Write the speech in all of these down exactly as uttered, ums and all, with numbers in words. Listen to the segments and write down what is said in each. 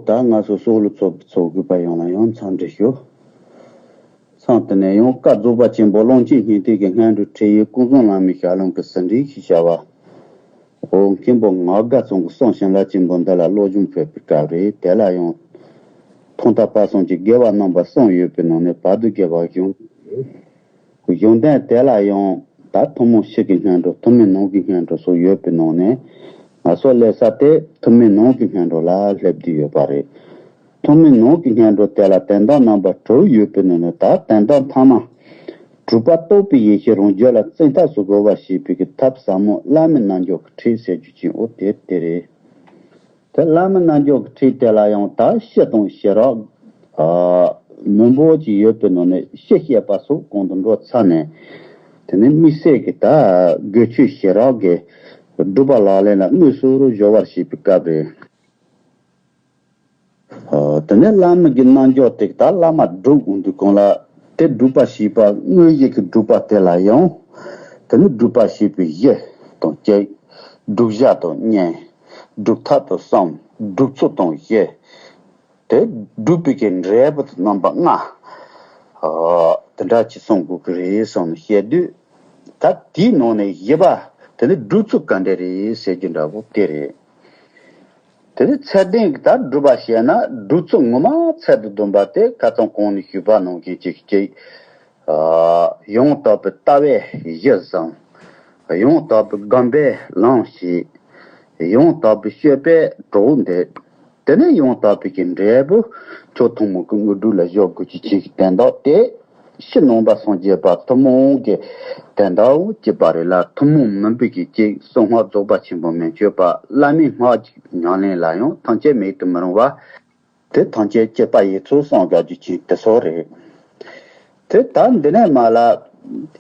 ད་ང་ཚོ་སྲོག་ལ་ཚོགས་པའི་ཚོགས་དགོས་པ་ཡོངས་ལ་ཡང་འཚམས་འདྲི་ཞུ། མཚམས་དེ་ནས་ཡང་བཀའ་རྫོགས་པ་ཆེན་པོ་ཀློང་ཆེན་སྙིང་ཐིག་གི་སྔོན་འགྲོའི་ཁྲིད་ཡིག་ཀུན་བཟང་བླ་མའི་ཞལ་ལུང་གི་ཟིན་བྲིས་ཤིག་བྱ་བ། འོ་མཁན་པོ་ངག་དགའ་ཚང་གི་གསུང་བྱིན་རླབས་ཆེན་པོ་འདི་ལ་སློབ་སྦྱོང་ཕུལ་བའི་སྐབས་རེད། དེ་ལ་ཡང་ཐོག་མཐའ་བར་གསུམ་གྱི་དགེ་བ་རྣམ་པ་གསུམ་ཡོད་པའི་ནང་ནས་བར་དུ་དགེ་བ་གཞུང་། གཞུང་དོན་དེ་ལ་ཡང་ད་ཐུན་མོང་ཕྱི་གི་སྔོན་འགྲོ། ཐུན་མིན་ནང་གི་སྔོན་འགྲོ་སོགས་ཡོད་པའི་ནང་ནས་ང་ཚོ་སླེབས་ས་དེ་ཐུན་མིན་ནང་གི་སྔོན་འགྲོ་ལ་སླེབས་བསྡད་ཡོད་པ་རེད། ཐུན་མིན་ནང་གི་སྔོན་འགྲོ་དེ་ལ་དོན་དག་རྣམ་པ་དྲུག་ཡོད་པའི་ནང་ནས་ད་དོན་དག་མཐའ་མ། གྲུབ་པ་རྟོགས་པའི་ཡེ་ཤེས་རང་རྒྱུད་ལ་བཙན་ཐབས་སུ་དགོངས་པ་བཞེས་པའི་གི་ཐབས་ཟབ་མོ་བླ་མའི་རྣལ་འབྱོར་གྱི་ཁྲིད་ཟེར་རྒྱུ་ཅིག་འོ་དེ་དེ་རེད། དེ་བླ་མའི་རྣལ་འབྱོར་གྱི་ཁྲིད་དེ་ལ་ཡང་ད་སྤྱི་དང་ཞི་རགས། ཨ། མི་འབོར་གྱི་ཡོད་པའི་ནང་ནས་སྤྱི་བཤད་པ་སོགས་གོང་དུ་འགྲོ་ཚར་ནས། དེ་ནས་དམིགས་བསལ་གྱི་ད་དགོས་ཆོས་ཞི་རགས་ཀྱི་སྒྲུབ་པ་ལག་ལེན་ལ་དངོས་སུ་སྦྱོར་བར་བྱེད་པའི་སྐབས་རེད། ཨ། དེ་ནས་བླ་མ་གི་རྣལ་འབྱོར་དེ་ད་བླ་མ་སྒྲུབ་འོང་དུས་གང་ལ་དེ་སྒྲུབ་པ་བྱེད་པ་དངོས་གཞི་གི་སྒྲུབ་པ་དེ་ལ་ཡང་། དེ་ནས་སྒྲུབ་པ་བྱེད་པའི་གཞི་དང་གཅིག་སྒྲུབ་བྱ་དང་གཉིས། སྒྲུབ་ཐབས་དང་གསུམ། སྒྲུབ་ཚུལ་དང་བཞི། དེ་སྒྲུབ་པའི་གི་འབྲས་བུ་དང་རྣམ་པ་ལྔ། ཨ། དེ་འདྲ་ཅིག་གསུང་དགོས་ཀྱི་རེད་བསམ་ནས་བཤད་དུས། ད་དེའི་ནང་ནས་བཞི་པ་དེ་ནི་སྒྲུབ་ཚུལ་ག་འདྲ་རེད་ཟེར་རྒྱུ་འདྲ་པོ་དེ་རེད། དེ་ནི་ཚད་ལྡན་གྱི་ད་སྒྲུབ་པ་བྱས་ན་སྒྲུབ་ཚུལ་ངོ་མ་ཚད་དུ་འདོན་པ་དེ་ཁ་སང་གོང་ནས་ཞུས་པ་ནང་བཞིན་གཅིག་གཅིག་ཨ། ཡང་དག་པའི་ལྟ་བས་གཞི་བཟུང་། ཡང་དག་པའི་སྒོམ་པས་ལམ་བྱེད། ཡང་དག་པའི་སྤྱོད་པས་གྲོགས་འདེགས། དེ་ནས་ཡང་དག་པའི་གི་འབྲས་བུ་ཆོས་ཐུན་མོང་གི་དངོས་གྲུབ་ལ་གཞོལ་དགོས་ཀྱི་ཆེད་ཀྱི་དོན་དག་དེ་ཕྱི་ནང་པ་སངས་རྒྱས་པ་ཐུན་མོང་གི་དོན་དག་གཅིག་པ་རེད་ལ། ཐུན་མོང་མིན་པའི་གི་གཅིག་གསང་སྔགས་རྫོགས་པ་ཆེན་པོ་མན་ཆད་པ་བླ་མའི་སྔགས་ཀྱི་ཉམས་ལེན་ལ་ཡང་ཐམས་ཅད་མེད་དུ་མི་རུང་བ། དེ་ཐམས་ཅད་གཅིག་པ་ཡིན་ཚུལ་གསུངས་དགོས་རྒྱུ་ཅན་དེ་ཚོ་རེད། དེ་ལྟར་འདི་ནས་མ་ལ།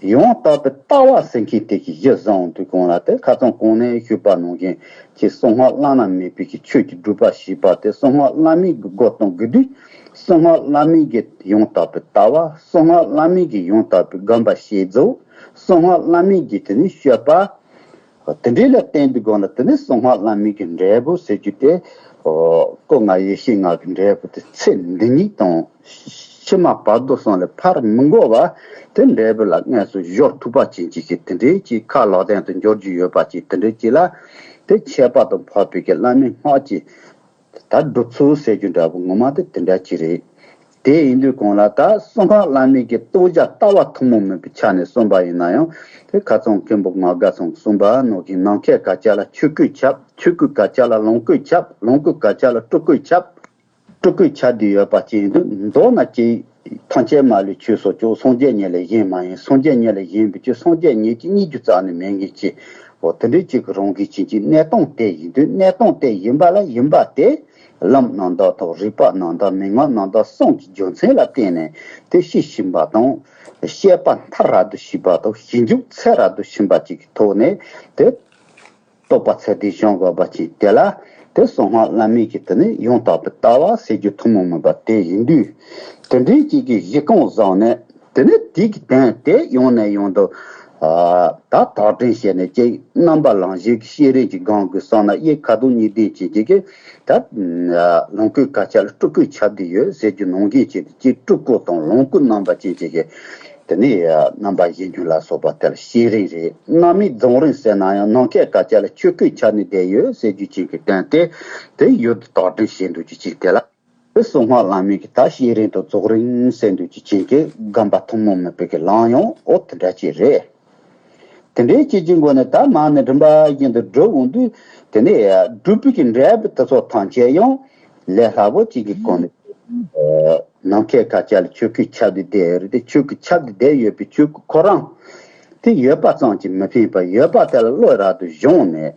ཡང་དག་པའི་ལྟ་བ་ཟེར་མཁན་དེ་གི་གཞི་བཟུང་དུས་གོང་ལ་དེ་ཁ་སང་གོང་ནས་ཞུས་པ་ནང་བཞིན་གྱི་གསང་སྔགས་བླ་ན་མེད་པའི་གི་ཆོས་ཀྱི་སྒྲུབ་པ་བྱེད་པ་དེ་གསང་སྔགས་བླ་མའི་གི་སྒོ་གཏོང་དགོས་དུས། གསང་སྔགས་བླ་མའི་གི་ཡང་དག་པའི་ལྟ་བ། གསང་སྔགས་བླ་མའི་གི་ཡང་དག་པའི་སྒོམ་པ་བྱེད་རྫོགས། གསང་སྔགས་བླ་མའི་གི་དེ་ནི་སྤྱོད་པ། དེ་འདྲའི་ལ་བརྟེན་དུས་གང་ལ་དེ་ནི་གསང་སྔགས་བླ་མའི་གི་འབྲས་བུ་ཟེར་རྒྱུ་དེ། ཨོ། སྐུ་ལྔ་ཡེ་ཤེས་ལྔ་གི་འབྲས་བུ་དེ་ཚེ་འདི་ཉིད་དང་ཕྱི་མ་བར་དོ་གསུམ་ལ་ཕར་མི་འགོར་བ་དེ་འབྲས་བུ་ལ་དངོས་སུ་སྦྱོར་ཐུབ་པ་ཅན་གྱི་ཞིག་དེ་འདྲའི་ཅིག་ཁ་ལག་ལྡན་དུ་འབྱོར་རྒྱུ་ཡོད་པ་ཅིག་དེ་འདྲའི་ཅིག་ལ་དེ་ཁྱད་པར་དུ་འཕགས་པའི་གི་བླ་མའི་སྔགས་ཀྱི། ད་སྒྲུབ་ཚུལ་ཟེར་རྒྱུ་འདྲ་པོ་ངོ་མ་དེ་དེ་འདྲ་ཅིག་རེད། དེ་ཡིན་དུས་གང་ལ་ད་གསང་སྔགས་བླ་མའི་གི་རྟོགས་བྱ་ལྟ་བ་ཐུན་མོང་མིན་པའི་ཆ་ནས་གསུངས་པ་ཡིན་ན་ཡང་། དེ་ཁ་སང་མཁན་པོ་ངག་དགའ་ཚང་གིས་གསུངས་པ་ནང་བཞིན་ནམ་མཁའི་བཀའ་རྒྱ་ལ་ཆོས་སྐུས་ཁྱབ། ཆོས་སྐུའི་བཀའ་རྒྱ་ལ་ལོངས་སྐུས་ཁྱབ། ལོངས་སྐུའི་བཀའ་རྒྱ་ལ་སྤྲུལ་སྐུས་ཁྱབ། སྤྲུལ་སྐུས་ཁྱབ་བསྡད་ཡོད་པ་ཅིག་ཡིན་དུས་མདོར་ན་ཅིག་ཐམས་ཅད་མ་ལུས་ཆོས་སོ་ཅོག་སངས་རྒྱས་ཉིད་ལས་གཞན་མ་ཡིན། སངས་རྒྱས་ཉིད་ལས་གཞན་པའི་ཆོས་སངས་རྒྱས་ཉིད་ཀྱི་སྙིང་རྗེ་རྩ་ནས་མེད་མཁན་ཅིག་འོ་དེ་འདྲའི་ཅིག་གི་རང་གི་ཅིག་གི་གནས་སྟངས་དེ་ཡིན་དུས། གནས་སྟངས་དེ་ཡིན་པ་ལ་ཡིན་པ་དེ་ལམ་རྣམ་དག་དང་རིགས་པ་རྣམ་དག་མན་ངག་རྣམ་དག་གསུམ་གྱི་རྒྱུ་མཚན་ལ་བརྟེན་ནས་དེ་ཤེས་བཞིན་པ་དང་། བཤད་པ་མཐར་རབ་ཏུ་ཕྱིན་པ་དང་ཞིབ་འཇུག་ཚད་རབ་ཏུ་ཕྱིན་པ་ཅིག་གི་ཐོག་ནས་དེ། རྟོགས་པ་ཚད་ལྡན་བྱུང་དགོས་པ་ཅིག་དེ་ལ་དེ་གསང་སྔགས་བླ་མའི་གི་དེ་ནི་ཡང་དག་པའི་ལྟ་བ་ཟེར་རྒྱུ་ཐུན་མོང་མིན་པ་དེ་ཡིན་དུས། དེ་འདྲའི་ཅིག་གི་གཞི་རྐང་བཟུང་ནས་དེ་ནི་དེ་གི་དོན་དེ་ཡང་ནས་ཡང་དུ། ཨ། ད་དག་སྒྲིམ་བྱས་ནས་ཅིག་རྣམ་པ་ལང་གཞི་གི་ཤེས་རིག་ཅིག་སྒོམ་དགོས་བསམ་ན། དབྱེ་ཁ་དོག་གཉིས་ལྡན་ཅན་ཅིག་གི་ད་ལོངས་སྐུའི་བཀའ་རྒྱ་ལ་སྤྲུལ་སྐུས་ཁྱབ་བསྡད་ཡོད་ཟེར་རྒྱུ་ནང་བཞིན་བྱས་ཏེ། ཅིག་སྤྲུལ་སྐུ་དང་ལོངས་སྐུ་རྣམ་པ་ཅན་ཅིག་གི་དེ་ནས་རྣམ་པ་བཞི་འབྱུང་ལ་སོགས་པ་དེ་ལ་ཤེས་རིག་རེད། རྣམ་སྨིན་རྫོགས་རིམ་ཟེར་ན་ཡང་ནམ་མཁའི་བཀའ་རྒྱ་ལ་ཆོས་སྐུས་ཁྱབ་ནས་བསྡད་ཡོད་ཟེར་རྒྱུ་ཅིག་གི་དོན་དེ། དེ་ཡུལ་དུ་དག་སྒྲིམ་བྱེད་འདུག་རྒྱུ་ཅིག་དེ་ལ། དེ་གསང་སྔགས་བླ་མའི་གི་ད་ཤེས་རིག་དང་རྫོགས་རིམ་ཟེར་འདུག་རྒྱུ་ཅིག་གི་སྒོམ་པ་ཐུན་མོང་མིན་པའི་གི་ལམ་ཡང་འོ་དེ་འདྲ་ཅིག་རེད། དེ་འདྲའི་ཅིག་གི་སྒོ་ནས་ད་མ་ཎི་རིམ་པ་བཞིན་དུ་སྒྲུབ་འོང་དུས། དེ་ནས་སྒྲུབ་པའི་གི་འབྲས་བུ་དེ་ཚོ་ཐམས་ཅད་ཡང་ལས་སླ་པོ་ཅིག་གི་སྒོ་ནས། ནམ་མཁའི་བཀའ་རྒྱ་ལ་ཆོས་སྐུས་ཁྱབ་སྟེ་བསྡད་ཡོད་རེད་དེ། ཆོས་སྐུ་ཁྱབ་སྟེ་བསྡད་ཡོད་པའི་ཆོས་སྐུ་ཁོ་རང་དེ་ཡོད་པ་ཙམ་གྱིས་མི་ཕན་པར། ཡོད་པ་དེ་ལ་བློ་རབ་ཏུ་སྦྱངས་ནས་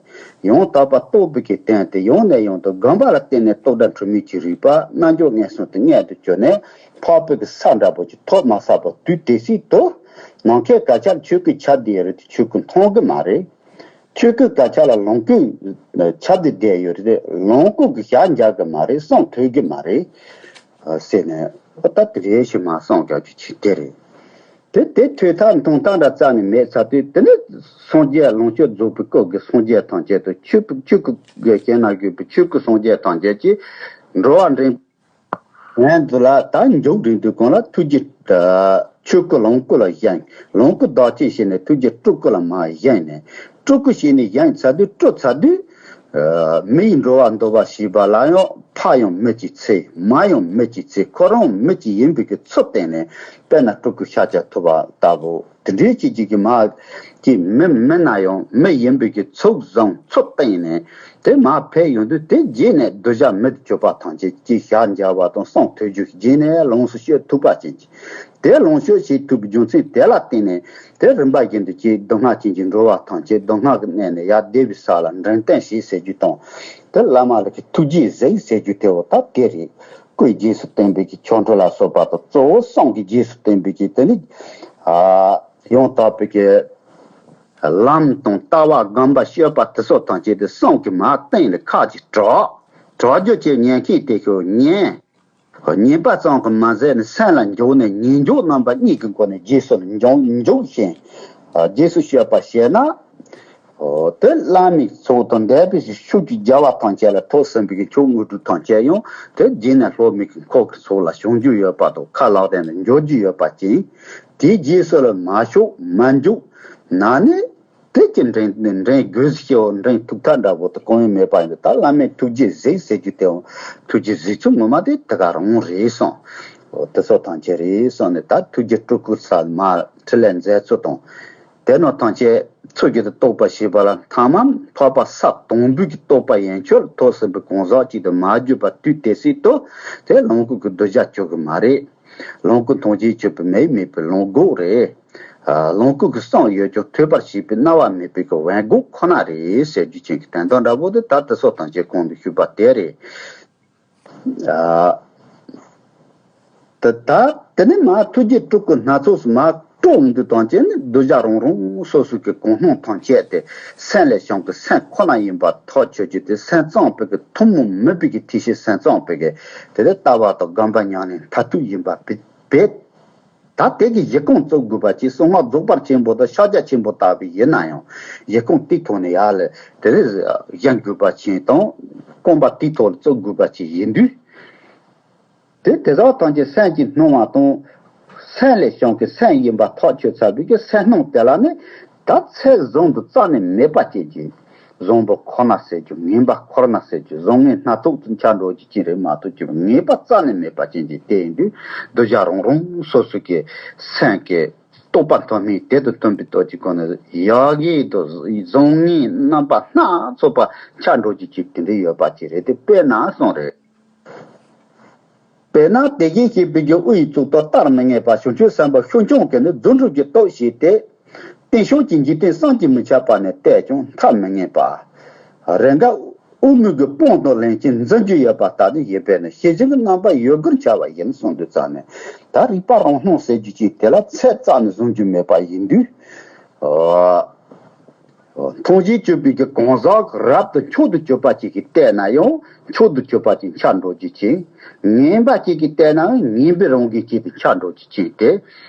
ཡང་དག་པར་རྟོགས་པའི་གི་སྟེང་དེ་ཡང་ནས་ཡང་དུ་སྒོམ་པ་ལ་བརྟེན་ནས་རྟོགས་དགྲ་འཁྲུལ་མེད་ཀྱི་རིག་པ་རྣལ་འབྱོར་མངོན་སུམ་དུ་མངོན་དུ་གྱུར་ནས། འཕགས་པའི་གི་ས་འདྲ་པོ་ཅིག་ཐོབ་མ་ཚར་བར་དུས་དེ་སྲིད་དུ་ནམ་མཁའི་བཀའ་རྒྱ་ལ་ཆོས་སྐུས་ཁྱབ་སྟེ་ཡོད་རེད་དེ། ཆོས་སྐུ་མཐོང་གི་མ་རེད། ཆོས་སྐུའི་བཀའ་རྒྱ་ལ་ལོངས་སྐུ་ཁྱབ་སྟེ་བསྡད་ཡོད་རེད། ལོངས་སྐུ་གི་ཞལ་མཇལ་གི་མ་རེད། གསུང་ཐོས་གི་མ་རེད། ཟེར་ནས་ད་དེ་རེ་ཞིག་མ་གསུངས་རྒྱག་རྒྱུ་ཅིག་དེ་རེད། དེ་དེ་ཐོས་ཐག་མཐོང་ཐག་འདྲ་རྩ་ནས་མེད་ཚར་དུས། དེ་ནས་སངས་རྒྱས་ལོངས་སྤྱོད་རྫོགས་པའི་སྐབས་ཀྱི་སངས་རྒྱས་ཐམས་ཅད་དང་། ཆོས་ཆོས་སྐུ་གི་སྤྱན་ན་བཞུགས་པའི་ཆོས་སྐུ་སངས་རྒྱས་ཐམས་ཅད་ཀྱིས། འགྲོ་བ་འདྲེན། ངན་འདི་ལ་ད་མཇུག་སྒྲིལ་དུས་གང་ལ་ཐུགས་རྗེ་ཆོས་སྐུ་ལོངས་སྐུ་ལ་བཞེངས། ལོངས་སྐུ་བདག་བསྐྱེད་བྱས་ནས་ཐུགས་རྗེ་སྤྲུལ་སྐུ་ལ་མར་བཞེངས་ནས། སྤྲུལ་སྐུ་བྱས་ནས་བཞེངས་ཚར་དུས་སྤྲུལ་ཚར་དུས། མི་ཡི་འགྲོ་བ་འདུལ་བ་ཞེས་པ་ལ་ཡང་ཕ་ཡང་མི་གཅིག་ཚེ། མ་ཡང་མི་གཅིག་ཚེ། ཁོ་རང་མི་གཅིག་ཡིན་པའི་གི་ཚུལ་བསྟན་ནས། དཔེར་ན་སྤྲུལ་སྐུ་ཤཱཀྱ་ཐུབ་པ་ལྟ་བུ། དེ་འདྲའི་ཅིག་ཅིག་གི་མ་གི་མི་མིན་ན་ཡང་མི་ཡིན་པའི་གི་ཚུལ་བཟུང་ཚུལ་བསྟན་ནས། དེ་མར་ཕེབས་ཡོང་དུས་དེ་རྗེས་ནས་གདུལ་བྱ་མི་དང་སྤྱོད་པ་ཐམས་ཅད་ཀྱི་ཞལ་མཇལ་བ་དང་གསུང་ཐོས་རྒྱུ་རྗེས་ནས་ལོངས་སུ་སྤྱོད་ཐུབ་པ་ཅན་གྱི། དེ་ལོངས་སྤྱོད་བྱེད་ཐུབ་པའི་རྒྱུ་མཚན་དེ་ལ་བརྟེན་ནས། དེ་རིམ་པ་བཞིན་དུ་ཀྱི་སྡུག་བསྔལ་ཅན་གྱི་འགྲོ་བ་ཐམས་ཅད་སྡུག་བསྔལ་གྱི་གནས་ནས་ཡར་བདེ་བའི་ས་ལ་འདྲེན་བསྟན་བྱེད་ཟེར་རྒྱུ་དང་། དེ་བླ་མ་ལ་གི་ཐུགས་རྗེས་གཟིགས་ཟེར་རྒྱུ་དེ་འོ་ད་དེ་རེད། སྐུའི་རྗེས་སུ་བསྟན་པའི་གི་ཆོ་འཕྲུལ་ལ་སོགས་པ་དང་གཙོ་བོ་གསུང་གི་རྗེས་སུ་བསྟན་པའི་གི་དེ་ནི། ཡང་དག་པའི་གི་ལམ་དང་ལྟ་བ་སྒོམ་པ་སྤྱོད་པ་དེ་ཚོ་ཐམས་ཅད་དེ་གསུང་གི་མར་བསྟན་ནས་ཁ་ཅིག་གྲགས། གྲགས་རྒྱུ་བཅས་ཉན་མཁན་དེ་ཚོ་ཉན། ཉན་པ་ཙམ་གྱིས་མ་ཟད་ནས་སེམས་ལ་འཇོག་ནས་ཉན་འཇོག་རྣམ་པ་གཉིས་ཀྱི་སྒོ་ནས་རྗེས་སུ་འཇོག་འཇོག་བཞིན། རྗེས་སུ་སྤྱོད་པ་བྱས་ན། དེ་བླ་མའི་ཚོགས་དང་འདས་པའི་ཆོས་ཀྱི་རྒྱལ་བ་ཐམས་ཅད་ལ་ཐོབ་ཟིན་པའི་ཆོས་དངོས་གྲུབ་ཐམས་ཅད་ཡང་དེ་རྗེས་ནས་སློབ་མའི་འཁོར་གྱི་ཚོགས་ལ་བྱུང་རྒྱུ་ཡོད་པ་དང་ཁ་ལག་སྟེང་ལ་འཇོག་རྒྱུ་ཡོད་པ་ཅན། དེའི་རྗེས་སུ་ལ་མ་ཞུགས་མ་འཇུག་ན་ནི། དེ་ཀྱི་འདྲེན་འདྲེན་དགོས་ཞེས་འདྲེན་ཐུབ་ཐབས་འདྲ་པོ་དེ་གང་ཡང་མེད་པ་ཡིན་ཏེ། ད་བླ་མས་ཐུགས་རྗེས་གཟིགས་ཟེར་རྒྱུ་དེའང་ཐུགས་རྗེས་གཟིགས་ཚུལ་ངོ་མ་དེ་དེ་ག་རང་རེད་གསུངས། འོ་དེ་ཚོ་ཐམས་ཅད་རེད་གསུངས་ནས། ད་ཐུགས་རྗེ་སྤྲུལ་སྐུ་ས་མ་ཕྲིན་ལས་མཛད་ཚུལ་དང་། དེ་རྣམས་ཐམས་ཅད་ཚུལ་བཞིན་དུ་རྟོགས་པར་བྱེད་པ་ལ་ཐ་མ་འཕགས་པ་ས་དང་པོའི་གི་རྟོགས་པ་ཡན་ཆོད་ཐོབ་ཟིན་པའི་གང་ཟག་ཅིག་ཏུ་མ་གྱུར་པ་དུས་དེ་སྲིད་དུ་དེ་ལོངས་སྐུ་གི་གདུལ་བྱ་གྱུར་གི་མ་རེད། ལོངས་སྐུ་མཐོང་བྱེད་སྤྱོད་པའི་མིག་མེད་པའི་ལོངས་སྐུ་རེད། ཨ། ལོངས་སྐུ་གི་གསུང་ཡོད་ཀྱང་ཐོས་པར་བྱེད་པའི་རྣ་བ་མེད་པའི་གི་བན་སྒོ་ཁོ་ན་རེད་ཟེར་རྒྱུ་ཅན་གྱི་དོན་དག་འདྲ་པོ་དེ་ད་དེ་ཚོ་ཐམས་ཅད་གོང་དུ་ཞུས་པ་དེ་རེད། ཨ། དེ་ད་དེ་ནས་མར་ཐུགས་རྗེ་སྤྲུལ་སྐུ་སྣ་ཚོགས་སུ་མར་སྤྲོ་འོང་དུས་དང་བཅས་ནས་གདུལ་བྱ་རང་རང་སོ་སོ་གི་གོ་སྣང་ཐམས་ཅད་དེ་སེམས་ལས་བྱུང་གི་སེམས་ཁོ་ན་ཡིན་པ་ཐག་ཆོད་རྒྱུ་དེ། སེམས་གཙང་པའི་གི་ཐུན་མོང་མིན་པའི་གི་ཐིག་ཤིང་སེམས་གཙང་པའི་གི་དེ་ལས་ལྟ་བ་དང་སྒོམ་པ་ཉམས་ལེན་མཐར་ཐུག་ཡིན་པ་བེད་བེད། ད་དེ་གི་གཞི་རྐང་བཙུགས་དགོས་པ་ཅིག་གསང་སྔགས་རྫོགས་པ་ཆེན་པོ་དང་ཤཱཀྱ་ཆེན་པོ་ལྟ་བུ་ཡིན་ན་ཡང་། གཞི་རྐང་དེའི་ཐོག་ནས་ཡར་ལ་དེ་ལས་བཞེངས་དགོས་པ་ཅིག་དང་། རྐང་པ་དེའི་ཐོག་ལ་བཙུགས་དགོས་པ་ཅིག་ཡིན་དུས། དེ་དེ་དག་ཐམས་ཅད་སེམས་ཀྱིས་སྣང་བ་དང་། སེམས་ལས་བྱུང་གི་སེམས་ཡིན་པ་ཐག་ཆོད་ཚར་བའི་གི་སེམས་སྣང་དེ་ལ་ནི། ད་ཚད་བཟུང་དུ་རྩ་ནས་མེད་པ་ཅན་གྱི། བཟང་པོ་ཁོ་ན་ཟེར་རྒྱུ། ངན་པ་ཁོ་ན་ཟེར་རྒྱུ། བཟང་ངན་སྣ་ཚོགས་སུ་ཆ་འགྲོ་རྒྱུ་ཅན་རེད་མ་གཏོགས་ཀྱི། ངན་པ་རྩ་ནས་མེད་པ་ཅན་གྱི་དེ་ཡིན་དུས། གདུལ་བྱ་རང་རང་སོ་སོ་གི་སེམས་ཀྱི་རྟོགས་པ་མཐོ་དམན་དེ་དང་མཐུན་པའི་སྟོབས་ཀྱི་སྒོ་ནས་ཡག་གི་དང་བཟང་ངན་རྣམ་པ་སྣ་ཚོགས་པ་ཆ་འགྲོ་རྒྱུ་ཅིག་དེ་འདྲ་ཡོད་པ་ཅིག་རེད་དེ། དཔེར་ན་གསུངས་རེད། དཔེར་ན་དེ་བཞིན་གཤེགས་པའི་གི་དབུ་ཡི་གཙུག་ཏོར་བལྟར་མི་ངེས་པ། བྱང་ཆུབ་སེམས་དཔའ་ཕྱོགས་སྐྱོང་གིས་ནི་རྫུ་འཕྲུལ་གྱི་སྟོབས་བྱས་ཏེ། རྟེན་བྱུང་གི་འཇིག་རྟེན་བསམ་གྱིས་མི་ཁྱབ་པ་ནས་བལྟས་ཀྱང་ཐར་མི་ངེས་པ། རེས་འགའ་དབུ་མའི་གི་དཔུང་དང་ལེན་ཅིང་འཛིན་རྒྱུ་ཡོད་པ་ལྟ་ནི་ཡིན་པས་ན། ཤེས་བཞིན་གྱི་རྣམ་པ་ཡོད་དགུར་འཆར་བ་ཡིན་གསུངས་དུས་ཙམ་ནས། ད་རིག་པ་རང་སྣང་ཟེར་རྒྱུ་ཅིག་དེ་ལ་ཚད་རྩ་ནས་བཟུང་རྒྱུ་མེད་པ་ཡིན་དུས། མཐོང་བྱེད་སྤྱོད་པའི་གི་གང་ཟག་རབ་ཏུ་མཆོག་ཏུ་གྱུར་པ་ཅིག་གིས་བལྟས་ན་ཡང་མཆོག་ཏུ་གྱུར་པ་ཅིག་ཆགས་འགྲོ་རྒྱུ་ཅན། ངན་པ་ཅིག་གིས་བལྟས་ན་ངན་པའི་རང་བཞིན་ཅན་དུ་ཆགས་འགྲོ་རྒྱུ་ཅན་ཏེ།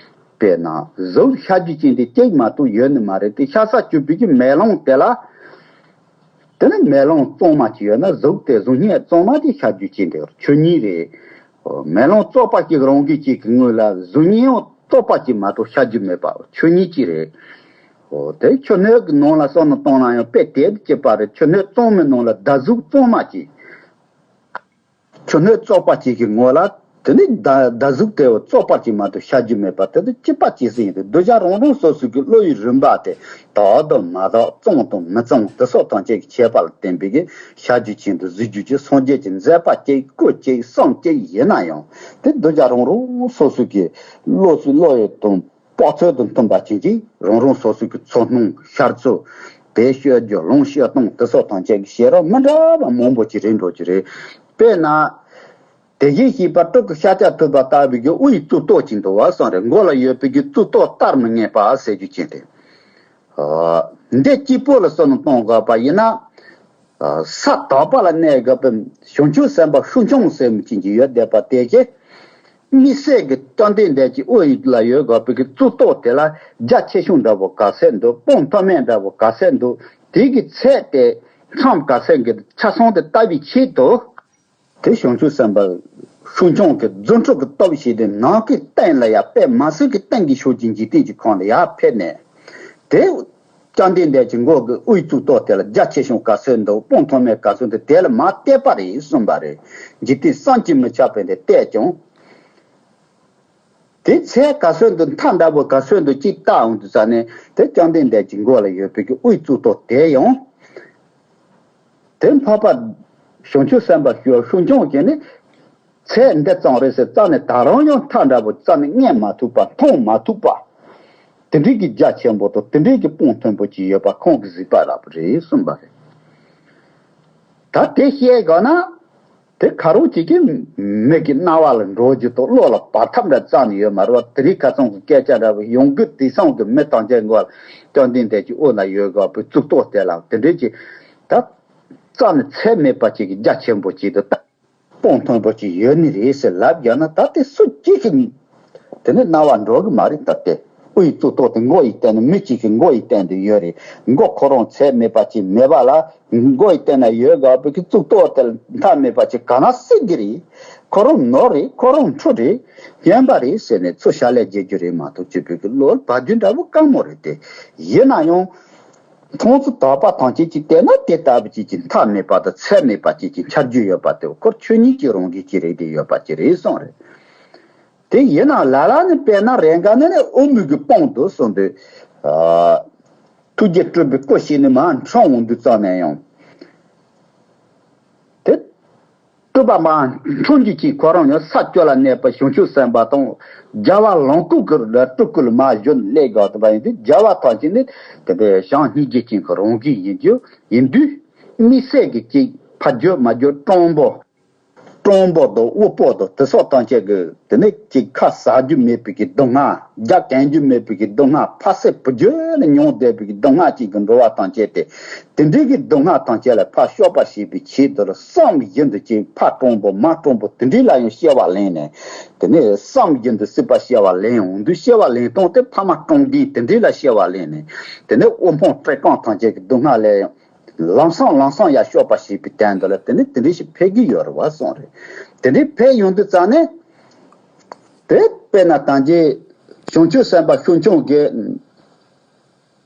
དཔེར་ན་གཟུགས་ཤ་རྒྱུས་ཅན་དེ་གཅིག་མ་གཏོགས་ཡོད་ནི་མ་རེད་དེ། ཤ་ཟ་སྤྱོད་པའི་གི་མེ་ལོང་དེ་ལ། དེ་ནི་མེ་ལོང་གཙང་མ་ཅིག་ཡོད་ན་གཟུགས་དེ་གཟུགས་བརྙན་གཙང་མ་དེ་ཤ་རྒྱུས་ཅན་དེ་ཆོས་ཉིད་རེད། མེ་ལོང་བཙོག་པ་ཅིག་རང་བཞིན་ཅན་གྱི་ངོས་ལ་གཟུགས་བརྙན་ཡང་བཙོག་པ་ཅིག་མ་གཏོགས་ཤ་རྒྱུས་མེད་པ་ཆོས་ཉིད་ཅིག་རེད། འོ་དེ་ཆུ་སྣོད་ཀྱི་ནང་ལ་བསམ་བློ་བཏང་ན་ཡང་དཔེ་དེ་གཅིག་པ་རེད། ཆུ་སྣོད་གཙང་མའི་ནང་ལ་ཟླ་གཟུགས་གཙང་མ་ཅིག་ཆུ་སྣོད་བཙོག་པ་ཅིག་གི་ངོས་ལ་དེ་ནི་ཟླ་ཟླ་གཟུགས་དེ་བཙོག་པ་ཅིག་མ་གཏོགས་ཤ་རྒྱུས་མེད་པ་དེ་དང་གཅིག་པ་ཇི་སྲིད་ཡིན་ཏེ། གདུལ་བྱ་རང་རང་སོ་སོ་གི་བློ་ཡི་རིམ་པ་དེ་དག་དང་མ་དག་གཙང་དང་མི་གཙང་དེ་སོགས་ཐམས་ཅད་ཀྱི་ཁྱད་པར་ལ་བརྟེན་པའི་གི་ཤ་རྒྱུས་ཅན་དང་གཟུགས་རྒྱུས་ཅན། སངས་རྒྱས་ཀྱི་མཛད་པ་གཅིག་སྐུ་གཅིག་བསམ་གཅིག་ཡིན་ན་ཡང་། དེ་གདུལ་བྱ་རང་རང་སོ་སོ་གི་བློ་སུ་བློ་ཡི་དང་དཔག་ཚོད་དང་མཐུན་པ་ཅན་གྱི་རང་རང་སོ་སོ་གི་ཚོར་སྣང་ཤར་ཚུལ། དེ་སྤྱོད་རྒྱུ་ལུང་སྤྱོད་སྟངས་དེ་སོགས་ཐམས་ཅད་ཀྱི་བྱེ་བྲག་མི་འདྲ་བ་མང་པོ་ཅིག་རེད་འགྲོ་གི་རེད། དཔེར་ན། དེ་བཞིན་གཤེགས་པ་སྤྲུལ་སྐུ་ཤཱཀྱ་ཐུབ་པ་ལྟ་བུའི་གི་དབུ་ཡི་གཙུག་ཏོར་ཅིག་འདུག་བ་གསུངས་རེད། མགོ་ལ་ཡོད་པའི་གི་གཙུག་ཏོར་བལྟར་མི་ངེས་པ་ཟེར་རྒྱུ་ཅན་དེ། འདི་གཅིག་པོ་ལ་བསམ་བློ་གཏོང་དགོས་པ་ཡིན་ན། ས་དག་པ་ལ་གནས་དགོས་པའི་བྱང་ཆུབ་སེམས་དཔའ་ཕྱོགས་སྐྱོང་ཟེར་མི་ཅན་གྱི་ཡོད་བསྡད་པ་དེ་གི། དམིགས་བསལ་གྱི་བཅོམ་ལྡན་འདས་ཀྱི་དབུ་ཡི་ལ་ཡོད་དགོས་པའི་གི་གཙུག་ཏོར་དེ་ལ་རྒྱ་ཆེ་ཆུང་འདྲ་བོ་ག་ཚད་འདུག་དཔུང་མཐོ་དམན་འདྲ་བོ་ག་ཚད་འདུག་དེ་གི་ཚད་དེ་མཚམས་ག་ཚད་གི་ཆ་ཚང་དེ་ལྟ་བའི་ཆེད་དུ། དེ་བྱང་ཆུབ་སེམས་དཔའ་ཤུགས་འཆང་གི་རྫུ་འཕྲུལ་གྱི་སྟོབས་ཤིག་དེ་ནང་གི་སྟེང་ལ་ཡ་དཔེ་མ་སྲིད་ཀྱི་སྟེང་གི་ཕྱོགས་ཀྱི་འཇིག་རྟེན་གྱི་ཁམས་ལ་ཡར་ཕེབས་ནས། དེ་བཅོམ་ལྡན་འདས་ཀྱི་མགོ་གི་དབུའི་གཙུག་ཏོར་དེ་ལ་རྒྱ་ཆེ་ཆུང་ག་ཚོད་འདུག་སྤུངས་ཐོགས་མེད་ག་ཚོད་འདུག་དེ་ལ་མར་བལྟས་པ་རེད་གསུངས་པ་རེད། འཇིག་རྟེན་བསམ་གྱིས་མི་ཁྱབ་པའི་དེ་བལྟས་ཀྱང་། དེ་ཚད་ག་ཚོད་འདུག་མཐའ་འདྲ་པོ་ག་ཚོད་འདུག་ཅིག་བལྟ་འོང་དུས་ཙ་ནས་དེ་བཅོམ་ལྡན་འདས་ཀྱི་མགོ་ལ་ཡོད་པའི་གི་དབུའི་གཙུག་ཏོར་དེ་ཡང་། དེ་འཕགས་པ་བྱང་ཆུབ་སེམས་དཔའ་ཤུགས་འཆང་གིས་ནི། ཚད་འདི་ཙམ་རེད་ཟེར་རྩ་ནས་ད་རུང་ཡང་མཐའ་འདྲ་པོ་རྩ་ནས་མངོན་མ་ཐུབ་པ་མཐོང་མ་ཐུབ་པ། དེ་འདྲའི་གི་རྒྱ་ཆེན་པོ་དང་དེ་འདྲའི་གི་སྤུངས་མཐོན་པོ་ཅིག་ཡོད་པ་ཁོང་གིས་གཟིགས་པ་རེད་གསུངས་པ་རེད། ད་དེ་བཤད་དགོས་ན། དེ་ག་རུང་ཅིག་གིས་མིག་གི་རྣ་བ་ལ་འགྲོ་རྒྱུ་དང་བློ་ལ་བར་ཐབས་འདྲ་རྩ་ནས་ཡོད་མ་རེད་པ། དེ་རིང་ཁ་སང་གི་སྐད་ཆ་འདྲ་པོ་ཡོང་གི་དེང་སང་གི་མི་ཐམས་ཅད་མགོ་ལ་བཅོམ་ལྡན་འདས་ཀྱི་དབུ་ན་ཡོད་དགོས་པའི་གཙུག་ཏོར་དེ་ལ་དེ་འདྲའི་ཅིག་ད་རྩ་ནས་ཚད་མེད་པ་ཅིག་གི་རྒྱ་ཆེན་པོ་ཅིག་ཏུ་ད་སྤུངས་མཐོན་པོ་ཅིག་ཡོད་ནི་རེད་ཟེར་ལབ་རྒྱག་ན་ད་དེ་སུ་གཅིག་གིས་དེ་ནི་རྣ་བར་འགྲོ་གི་མ་རེད། ད་དེ་དབུའི་གཙུག་ཏོར་དེ་མགོ་ཡི་སྟེང་དུ་མི་གཅིག་གི་མགོ་ཡི་སྟེང་དུ་ཡོད་རེད། མགོ་ཁོ་རང་ཚད་མེད་པ་ཅིག་མེད་པ་ལ། མགོ་ཡི་སྟེང་ན་ཡོད་དགོས་པའི་གི་གཙུག་ཏོར་དེ་མཐའ་མེད་པ་ཅིག་ག་ན་སྲིད་ཀྱི་རེད། ཁོ་རང་ནོར་རེད། ཁོ་རང་འཁྲུལ་རེད། རྐྱེན་པ་རེད་ཟེར་ནས་ཚུར་ཞལ་ལས་རྒྱག་རྒྱུ་རེད་མ་གཏོགས་ཅིག་པའི་གི་བློ་བབ་རྒྱུ་འདྲ་པོ་དཀའ་མོ་རེད་དེ། ཡིན་ན་ཡང་། མཐོང་ཚུལ་དག་པ་ཐམས་ཅད་ཀྱིས་བལྟས་ན་དེ་ལྟ་བུ་ཅིག་གི་མཐའ་མེད་པ་དང་ཚད་མེད་པ་ཅིག་གི་འཆར་རྒྱུ་ཡོད་པ་དེ་ཁོ་ཆོས་ཉིད་ཀྱི་རང་བཞིན་ཅིག་རེད་དེ་ཡོད་པ་ཅིག་རེད་གསུངས་རེད། དེ་ཡིན་ན་ལ་ལ་ནི་དཔེར་ན་རེས་འགའ་ནི་ནི་དབུ་མའི་གི་དཔུང་དུ་གསུངས་དུས། ཨ། ཐུགས་རྗེ་སྤྲུལ་པའི་སྐུ་ཞིག་ནི་མར་འཁྲུངས་འོང་དུས་ཙམ་ནས་ཡང་། དེ། སྤྲུལ་པ་མར་འཁྲུངས་རྒྱུ་ཅིག་ཁོ་རང་ཡང་ས་བཅུ་ལ་གནས་པ་བྱང་ཆུབ་སེམས་དཔའ་དང་རྒྱལ་བ་ལོངས་སྐུ་གི་སྤྲུལ་སྐུ་ལ་མར་བཞུགས་ནས་སླེབས་དགོས་པ་ཡིན་དུས་རྒྱལ་བ་ཐམས་ཅད་ནི་དེ་འདྲའི་བྱམས་སྙིང་རྗེ་ཅན་གྱི་རང་བཞིན་ཡིན་རྒྱུ་ཡིན་དུས། དམིགས་བསལ་གྱི་ཅིག་ཕ་རྒྱུད་མ་རྒྱུད་དྲང་པོ། དྲང་པོ་དང་དབུལ་པོ་དང་དེ་སོགས་ཐམས་ཅད་ཀྱི་དེ་ནས་ཅིག་ཁ་ཟ་རྒྱུ་མེད་པའི་གི་སྡུག་བསྔལ། རྒྱགས་གོན་རྒྱུ་མེད་པའི་གི་སྡུག་བསྔལ། ཕ་སྲེད་བུ་རྒྱུད་ནས་མྱོང་བསྡད་པའི་གི་སྡུག་བསྔལ་ཅིག་གི་འགྲོ་བ་ཐམས་ཅད་དེ། དེ་འདྲའི་གི་སྡུག་བསྔལ་ཐམས་ཅད་ལ་ཕར་སྐྱོབ་པ་བྱེད་པའི་ཆེད་དུ་ལ་བསམ་བཞིན་དུ་ཅིག་ཕ་དྲང་པོ་མ་དྲང་པོ་དེ་འདྲའི་ལ་ཡང་སྐྱེ་བ་ལེན་ནས། དེ་ནས་བསམ་བཞིན་དུ་སྲིད་པ་སྐྱེ་བ་ལེན་འོང་དུས་སྐྱེ་བ་ལེན་སྟངས་དེ་ཕ་མ་དྲང་བདེན་དེ་འདྲའི་ལ་སྐྱེ་བ་ལེན་ནས། དེ་ནས་དབུལ་ཕོངས་བཀྲེས་སྐོམ་ཐམས་ཅད་ཀྱི་སྡུག་བསྔལ་ལས་ཡང་། ལམ་སང་ལམ་སང་ཡར་སྐྱོབ་པ་བྱེད་པའི་དོན་དུ་ལ་དེ་ནི་དེ་འདྲ་ཞིག་ཕེབས་ཀྱི་ཡོད་རེད་བ་གསུངས་རེད། དེ་འདྲ་ཕེབས་ཡོང་དུས་ཙང་ནས། དེ་དཔེར་ན་ད་གིན་བྱང་ཆུབ་སེམས་དཔའ་ཤུགས་འཆང་གིས།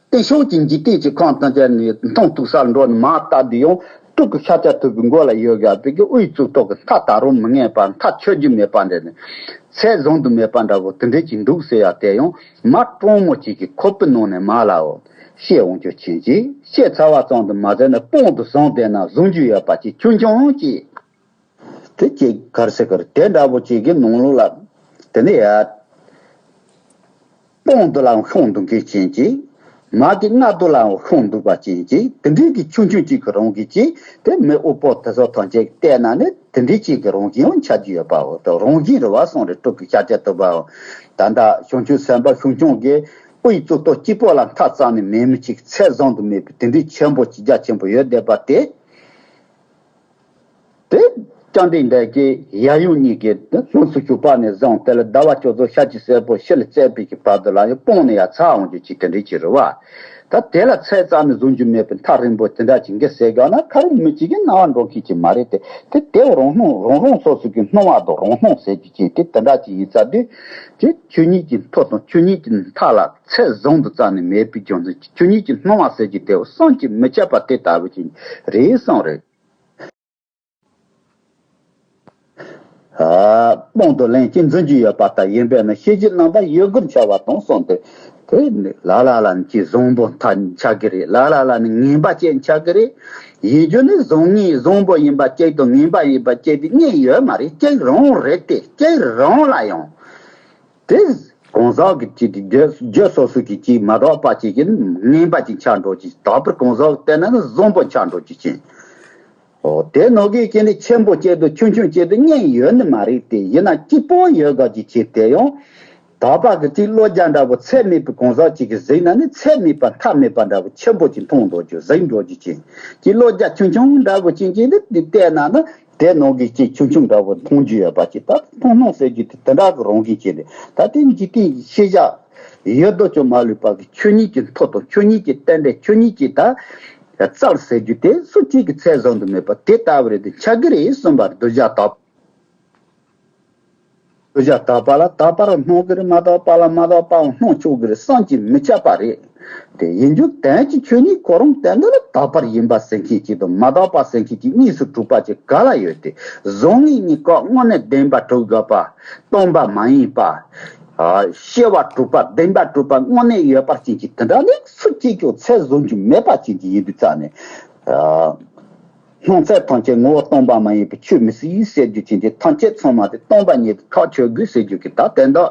རྟེན་གཞུང་གི་འཇིག་རྟེན་གྱི་ཁམས་དང་བཅས་ནས་མཐོང་ཐུག་སར་འགྲོ་ནས་མར་བལྟ་དུས་ཡང་སྤྲུལ་སྐུ་ཤཱཀྱ་ཐུབ་པའི་མགོ་ལ་ཡོད་དགོས་པའི་གི་དབུའི་གཙུག་ཏོར་གྱི་མཐའ་ད་རུང་མི་མངོན་པ་མཐའ་ཆོད་རྒྱུ་མེད་པ་འདྲ་ནས། ཚད་བཟུང་དུ་མེད་པ་འདྲ་བོ་དེ་འདྲ་ཅིག་འདུག་ཟེར་ཡ་དེ་ཡང་མ་དྲང་མོ་ཅིག་གི་ཁོག་པའི་ནང་ནས་མར་ལའོ། བཤད་འོང་རྒྱུ་ཕྱིན་ཅི། བཤད་ཚར་བ་ཙམ་དུ་མ་ཟད་ན་དཔང་དུ་བཟུང་བསྡད་ན་བཟུང་རྒྱུ་ཡོད་པ་ཅིག་ཆུང་ཆུང་ཅིག་དེ་ཅིག་གར་སེ་གར་དེ་འདྲ་བོ་ཅིག་གི་ནང་ལོགས་ལ། དེ་ནས་ཡ། དཔང་དུ་ལའང་ཤོང་འདུག་མཁན་ཅན་ཅིག་མ་གི་སྔ་དུ་ལའང་ཤོང་འདུག་པ་ཅན་ཅིག་དེ་འདྲའི་གི་ཆུང་ཆུང་ཅིག་གི་རང་གི་ཅིག་དེ་མི་དབུལ་པོ་དེ་ཚོ་ཐམས་ཅད་བལྟས་ན་ནི་དེ་འདྲའི་ཅིག་གི་རང་བཞིན་ཡང་ཆགས་རྒྱུ་ཡོད་པའོ། དེ་རང་བཞིན་རེད་བ་གསུངས་རེད། སྤྲུལ་སྐུ་ཤཱཀྱ་ཐུབ་པའོ། ད་ལྟ་བྱང་ཆུབ་སེམས་དཔའ་ཤུགས་འཆང་གིས་དབུའི་གཙུག་ཏོར་གཅིག་པོ་ལ་མཐའ་རྩ་ནས་མེད་མི་ཅིག་ཚད་བཟུང་དུ་མེད་པའི་དེ་འདྲའི་ཆེན་པོ་ཅིག་རྒྱ་ཆེན་པོ་ཡོད་བསྡད་པ་དེ། དེ་བཅོམ་ལྡན་འདས་ཀྱིས་ཡབ་ཡུམ་གཉིས་ཀྱི་ལྷུམས་སུ་ཞུགས་པ་ནས་བཟུང་དེ་ལ་ཟླ་བ་བཅུ་ཚོ་ཤཱཀྱའི་སྲས་པོ་ཤི་ལ་བཙས་པའི་གི་བར་དུ་ལ་ཡང་སྤངས་ནས་ཡར་ཚར་འོང་རྒྱུ་ཅིག་དེ་འདྲའི་ཅིག་རེད་བ། ད་དེ་ལ་ཚད་རྩ་ནས་བཟུང་རྒྱུ་མེད་པའི་མཐའ་རིང་པོ་དེ་འདྲ་ཅིག་འགི་ཟེར་དགོས་ན་ཁ་རུ་མི་གཅིག་གི་རྣ་བ་འགྲོ་མཁན་ཅིག་མ་རེད་དེ། དེ་དེ་རང་སྣང་རང་རང་སོ་སོ་གི་སྣང་བ་དང་རང་སྣང་ཟེར་རྒྱུ་ཅིག་དེ་དེ་འདྲ་ཅིག་ཡིན་ཙང་དུས་དེ་ཆོས་ཉིད་ཀྱི་མཐོ་དང་ཆོས་ཉིད་ཀྱི་མཐའ་ལ་ཚད་བཟུང་དུ་རྩ་ནས་མེད་པའི་རྒྱུ་མཚན་གྱིས་ཆོས་ཉིད་ཀྱི་སྣང་བ་ཟེར་རྒྱུ་དེ་བསམ་གྱིས་མི་ཁྱབ་པ་དེ་ལྟ་བུ་ཅིག་རེད་གསུངས་རེད། ཨ། དཔང་དུ་ལེན་གྱི་འཛིན་རྒྱུ་ཡོད་པ་ལྟར་ཡིན་པས་ན་ཤེས་བྱའི་རྣམ་པ་ཡོད་དགུར་འཆར་བ་དང་གསུངས་ཏེ། དེ་ནི་ལ་ལ་ལ་ནི་ཅིག་བཟང་པོ་མཐའ་འཆར་གི་རེད། ལ་ལ་ལ་ནི་ངན་པ་ཅིག་འཆར་གི་རེད། ཡིན་རྒྱུ་ནི་བཟང་ངན་བཟང་པོ་ཡིན་པ་གཅིག་དང་ངན་པ་ཡིན་པ་གཅིག་དེ་གཉིས་ཡོད་མ་རེད། གཅིག་རང་རེད་དེ་གཅིག་རང་ལ་ཡང་། དེ་གང་ཟག་གི་ཅིག་དེ་རྒྱུ་རྒྱུ་སོ་སོ་གི་ཅིག་མ་རོགས་པ་ཅིག་གིས་ངན་པ་ཅིག་འཆར་འགྲོ་ཅིག་དག་པར་གང་ཟག་གིས་བལྟས་ན་ནི་བཟང་པོ་འཆར་འགྲོ་ཅིག་ཅིང་། འོ། དེ་ནང་གི་ཅིག་ནི་ཆེན་པོ་གཅིག་དང་ཆུང་ཆུང་གཅིག་དང་གཉིས་ཡོད་ནི་མ་རེད་དེ། ཡིན་ན་གཅིག་པོ་ཡོད་དགོས་ཀྱི་ཆེད་དེ་ཡང་། དག་པ་གི་ཅིག་བློ་རྒྱ་འདྲ་བོ་ཚད་མེད་པའི་གང་ཟག་ཅིག་གིས་གཟིགས་ན་ནི་ཚད་མེད་པ་མཐའ་མེད་པ་འདྲ་བོ་ཆེན་པོ་ཅིག་མཐོང་འགྲོ་རྒྱུ་གཟིགས་འགྲོ་རྒྱུ་ཅིག་ཅིག་བློ་རྒྱ་ཆུང་ཆུང་འདྲ་བོ་ཅིག་ཅིག་ནི་འདི་བལྟས་ན་ནི་དེ་ནང་གི་ཅིག་ཆུང་ཆུང་འདྲ་བོ་མཐོང་རྒྱུ་ཡོད་པ་ཅིག་ད་མཐོང་སྣང་ཟེར་རྒྱུ་དེ་དེ་འདྲ་གི་རང་བཞིན་ཅིག་རེད། ད་དེ་འཇིག་རྟེན་གྱི་ཤེས་བྱ་ཡོད་དོ་ཅོག་མ་ལུས་པ་གི་ཆོས་ཉིད་ཀྱི་མཐོ་དང་ཆོས་ཉིད་ཀྱི་རྟེན་འབྲེལ་ཆོས་ཉིད་ཀྱི་ད། རྩལ་ཟེར་རྒྱུ་དེ་སུ་གཅིག་གིས་ཚད་བཟུང་དུ་མེད་པ་དེ་ལྟ་བུ་རེད་དེ་ཆགས་ཀྱི་རེད་གསུངས་པར་གདུལ་བྱ་དག་གདུལ་བྱ་དག་པ་ལ་དག་པར་སྣང་གི་རེད། མ་དག་པ་ལ་མ་དག་པའང་སྣང་ཆོག་གི་རེད། བསམ་གྱིས་མི་ཁྱབ་པ་རེད། དེ་ཡིན་རྒྱུ་དོན་གྱི་ཆོས་ཉིད་ཁོ་རང་དོན་དུ་ལ་དག་པར་ཡིན་པ་ཟེར་མཁན་གཅིག་དང་མ་དག་པ་ཟེར་མཁན་གཅིག་གཉིས་སུ་གྲུབ་པ་གཅིག་ག་ལ་ཡོད་དེ། བཟང་ངན་གཉིས་ཀ་དངོས་གནས་བདེན་པ་གྲུབ་དགོས་པ། སྟོང་པ་མ་ཡིན་པ། ཨ། སྐྱེ་བ་གྲུབ་པ་བདེན་པ་གྲུབ་པ་དངོས་གནས་ཡོད་པ་ཅན་གྱི་དེ་འདྲ་ནི་སུ་གཅིག་ཀྱང་ཚད་བཟུང་རྒྱུ་མེད་པ་ཅན་གྱི་ཡིན་དུས་ཙང་ནས། ཨ། སྣང་ཚད་ཐམས་ཅད་ངོ་བོ་སྟོང་པ་མ་ཡིན་པའི་ཆོས་མི་སྲིད་ཟེར་རྒྱུ་ཅན་གྱི་ཐམས་ཅད་ཚང་མ་དེ་སྟོང་པ་ཉིད་དུ་ཐག་ཆོད་དགོས་ཟེར་རྒྱུ་གི་ད་དོན་དག་